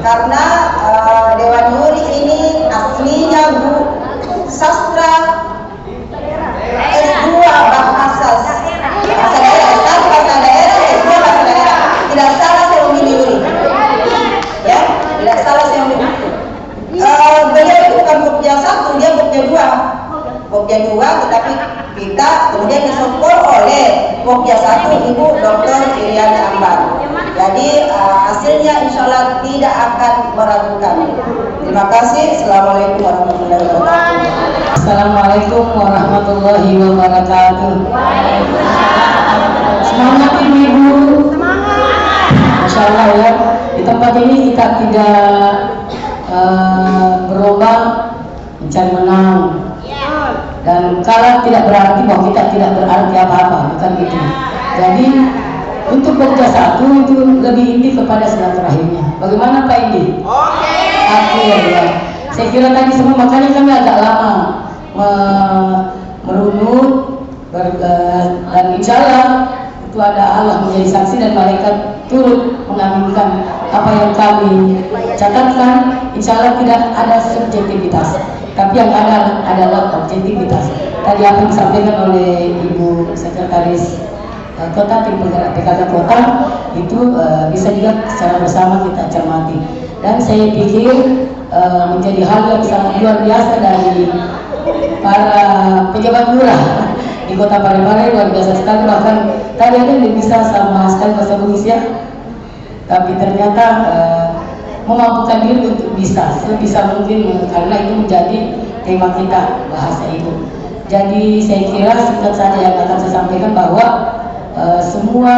Karena, eh, Dewan Yuri ini aslinya guru sastra S dua bahasa, bahasa daerah, S satu bahasa daerah, S dua bahasa daerah. Tidak salah saya memilih Yuri. Ya, tidak salah saya memilih. Eh, beliau itu bukan Pokja satu, dia Pokja dua. Pokja dua, tetapi kita kemudian disokong oleh Pokja satu, Ibu Doktor Iriana Ambar. Jadi, eh, hasilnya insya Allah tidak akan meragukan. Terima kasih. Assalamualaikum warahmatullahi wabarakatuh. Assalamualaikum warahmatullahi wabarakatuh. Semangat, Ibu-ibu. Masya Allah, ya. Di tempat ini kita tidak, eh, berlomba mencari menang. Dan kalah tidak berarti bahwa kita tidak berarti apa-apa, bukan gitu. Jadi, untuk Pokja satu itu lebih inti kepada silaturahimnya. Bagaimana, Pak Indi? Oke. Oke, ya. Saya kira tadi semua, makanya kami agak lama me-, merunut, ber-, eh, dan insya Allah itu ada Allah menjadi saksi dan malaikat turut mengaminkan apa yang kami catatkan. Insya Allah tidak ada subjektivitas, tapi yang ada adalah objektivitas. Tadi apa yang disampaikan oleh Ibu Sekretaris, eh, Kota, tim penggerak P K K Kota, itu, eh, bisa juga secara bersama kita cermati. Dan saya pikir, eh, menjadi hal yang sangat luar biasa dari para pejabat lurah di Kota Parepare, luar biasa sekali. Bahkan tadi ada yang bisa sama sekali bahasa Bugis, ya. Tapi ternyata, eh, memampukan diri untuk bisa, sebisa mungkin, eh, karena itu menjadi tema kita, bahasa ibu. Jadi saya kira singkat saja yang akan saya sampaikan bahwa, eh, semua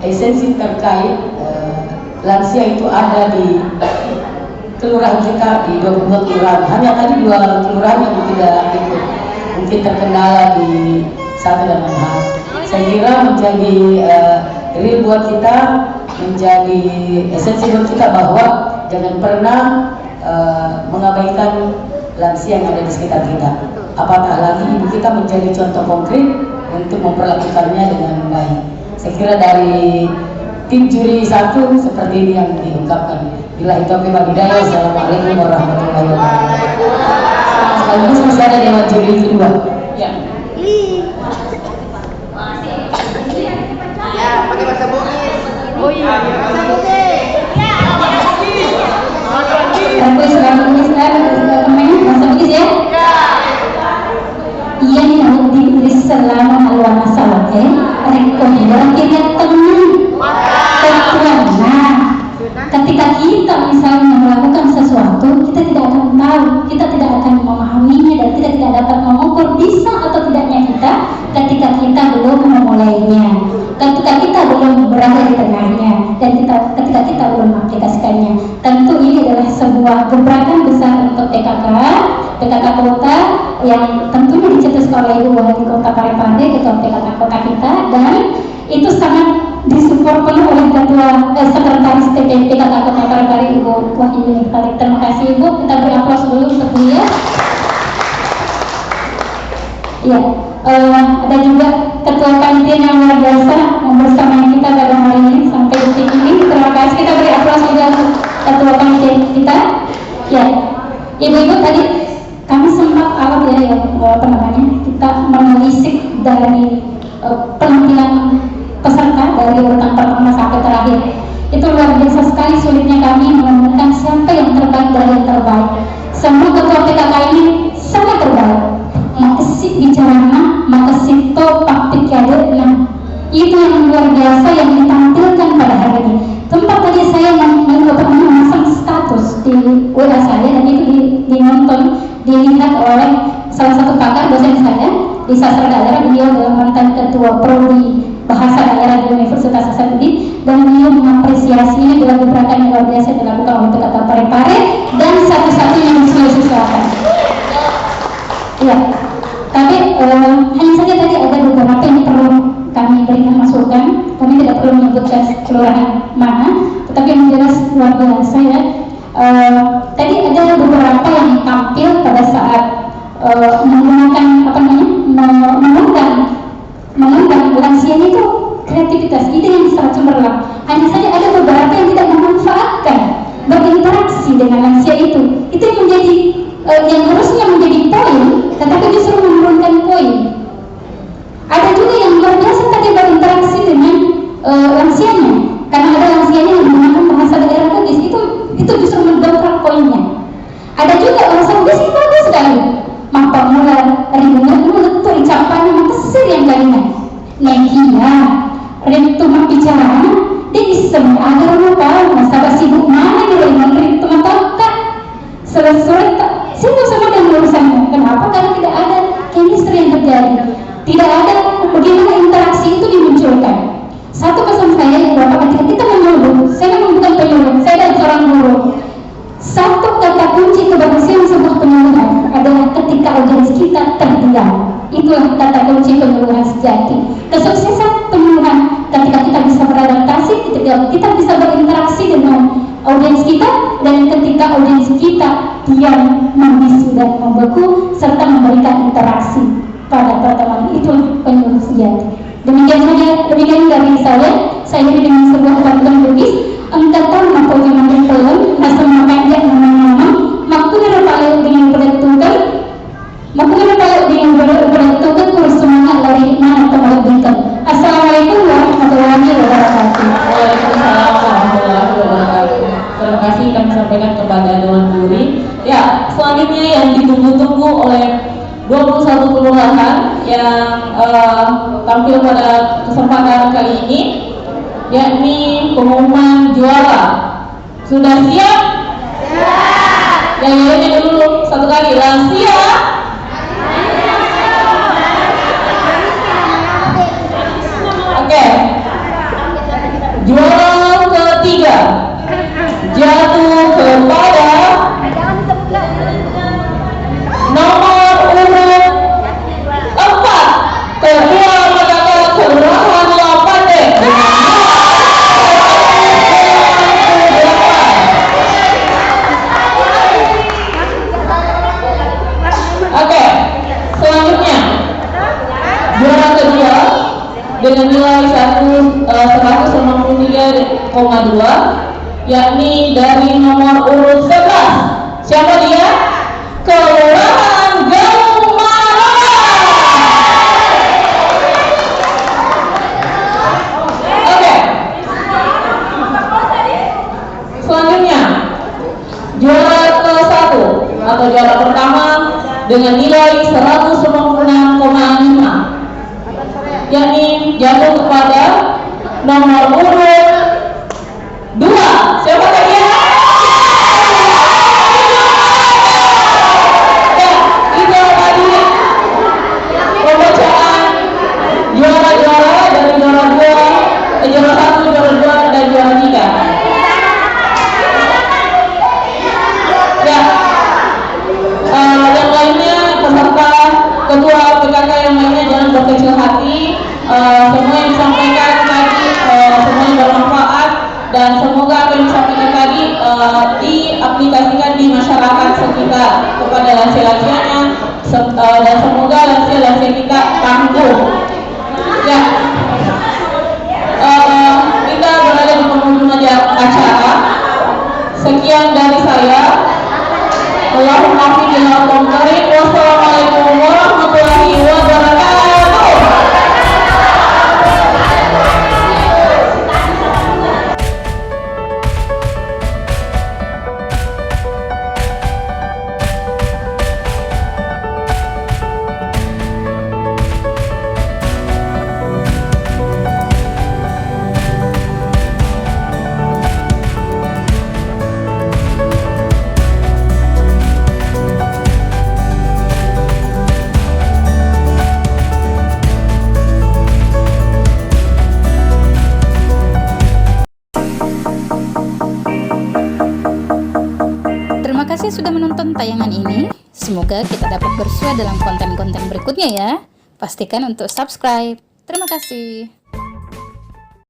esensi terkait, eh, lansia itu ada di kelurahan kita, di dua puluh dua kelurahan. Hanya tadi dua kelurahan yang tidak ikut, mungkin terkendala di satu dan lain hal. Saya kira menjadi, eh, real buat kita, menjadi esensi buat kita bahwa jangan pernah, eh, mengabaikan lansia yang ada di sekitar kita. Apatah lagi ibu kita menjadi contoh konkret untuk memperlakukannya dengan baik. Saya kira dari tim juri satu seperti ini yang diungkapkan. Billahi taufiq wal hidayah. Assalamualaikum warahmatullahi wabarakatuh. Sekaligus masih ada dewan juri kedua. Ya. Ya, pakai bahasa Bugis. Oh iya. Bahasa Bugis. Bagus, bahasa Bugis, kan? Bahasa Bugis, ya? Iya nih, Budi, selama maluana salate, rekko hira kiriattengeng. Nah, ketika kita misalnya melakukan sesuatu, kita tidak akan tahu, kita tidak akan memahaminya, dan kita tidak dapat mengukur bisa atau tidaknya kita ketika kita belum memulainya. kita belum berada di tengahnya dan kita ketika kita belum mengaplikasikannya. Tentu ini adalah sebuah gebrakan besar untuk P K K, P K K Kota yang tentunya dicetuskan oleh Ibu Wali Kota Parepare, Ketua P K K Kota kita, dan itu sangat disupport penuh oleh Ketua, eh, Sekretaris T P P K K Kota Parepare, Ibu Wahyuni Mukhtarik. Terima kasih, Ibu. Kita beri aplaus dulu untuk beliau. Iya, eh, ada juga Ketua Panitia yang luar biasa yang bersama kita pada hari ini sampai detik ini. Terima kasih, kita beri aplaus juga untuk Ketua Panitia kita. Ya, Ibu-ibu, tadi kami sempat, apa ya, ya, eh, apa namanya, kita menelisik dari, eh, penampilan peserta dari urutan pertama sampai terakhir. Itu luar biasa sekali sulitnya kami menemukan siapa yang terbaik dari yang terbaik. Semua ketua P K K ini sangat terbaik. Makessing bicarana, makessing to pappikkiade'na. Itu yang luar biasa yang ditampilkan pada hari ini. Tempat tadi saya mem-, mem-, apa namanya, memasang status di W A saya dan itu di, dinonton, dilihat oleh salah satu pakar dosen saya di sastra daerah, beliau adalah mantan ketua prodi bahasa daerah di Universitas Hasanuddin, dan beliau mengapresiasi dengan gebrakan yang luar biasa yang dilakukan oleh P K K Parepare dan satu-satunya di Sulawesi Selatan. Iya, tapi, eh, hanya saja tadi ada beberapa yang perlu kami berikan masukan. Kami tidak perlu menyebutkan kelurahan mana, tetapi yang jelas luar biasa, ya. Eh, tadi ada beberapa yang tampil pada saat, eh, menggunakan, apa namanya, me-, mengundang, mengundang lansia itu kreativitas, ide yang sangat cemerlang. Hanya saja ada beberapa yang tidak memanfaatkan, berinteraksi dengan lansia itu. Itu yang menjadi, eh, yang harusnya menjadi poin, tetapi justru menurunkan poin. Ada juga yang luar biasa tadi berinteraksi dengan, eh, lansianya, karena ada lansianya yang menggunakan bahasa daerah Bugis, itu, itu justru mendongkrak poinnya. Ada juga bahasa Bugis yang bagus sekali. Mappammula ri bunga-bunga lettu ri cappana makessing yang kalinga. Nekia ritu mabbicara, de isseng aga rupa, nasaba sibuk maneng ri ritu matatta. Selesai, tak, saya nggak usah pegang urusannya. Kenapa? Karena tidak ada chemistry yang terjadi. Tidak ada bagaimana interaksi itu dimunculkan. Satu pesan saya yang Bapak, ketika kita menyuluh, saya memang bukan penyuluh, saya adalah seorang guru. Satu kata kunci keberhasilan sebuah penyuluhan adalah ketika audiens kita terdiam. Itulah kata kunci penyuluhan sejati. Kesuksesan penyuluhan ketika kita bisa beradaptasi, ketika kita bisa berinteraksi dengan audiens kita, dan ketika audiens kita diam, membisu, dan membeku, serta memberikan interaksi pada pertemuan, itulah penyuluh sejati. Demikian saja, demikian dari saya. Saya akhiri dengan sebuah pantun Bugis. Engka tau mappoji manre teleng, naseng makanja ngomong-ngomong, makkuniro pale wedding upedattukeng, makkuniro pale wedding upedattukeng, kuro semangat lari maneng to malebbikeng. Assalamualaikum warahmatullahi wabarakatuh. Waalaikumsalam warahmatullahi wabarakatuh. Terima kasih kami sampaikan kepada Dewan Juri. Ya, selanjutnya yang ditunggu-tunggu oleh dua puluh satu kelurahan yang, eh, tampil pada kesempatan kali ini, yakni pengumuman juara. Sudah siap? Siap. Yang lainnya dulu, satu kali. Lah, siap? Oke. Juara ketiga jatuh kepada nomor urut empat, Ketua P K K Kelurahan Lapande. Oke, selanjutnya juara kedua dengan nilai satu, eh, seratus lima puluh tiga koma dua, yakni dari nomor urut sebelas. Siapa dia? Kelurahan Galung Marawang. Oke. Selanjutnya, juara ke satu atau juara pertama dengan nilai seratus lima puluh enam koma lima, yakni jatuh kepada nomor urut dua. Siapa tadi ya? Ya, itu tadi pembacaan juara-juara dari juara dua. Ketua P K K yang lainnya jangan berkecil hati. Eh, semua yang disampaikan tadi, eh, semuanya bermanfaat dan semoga apa yang disampaikan tadi, eh, diaplikasikan di masyarakat sekitar kepada lansia-lansianya, se- eh, dan semoga lansia-lansia kita tangguh. Ya. Eh, kita berada di penghujung aja-, acara. Sekian dari saya. Allahumma fi ila qaum karim. Wassalamualaikum warahmatullahi wabarakatuh. Terima kasih sudah menonton tayangan ini. Semoga kita dapat bersua dalam konten-konten berikutnya ya. Pastikan untuk subscribe. Terima kasih.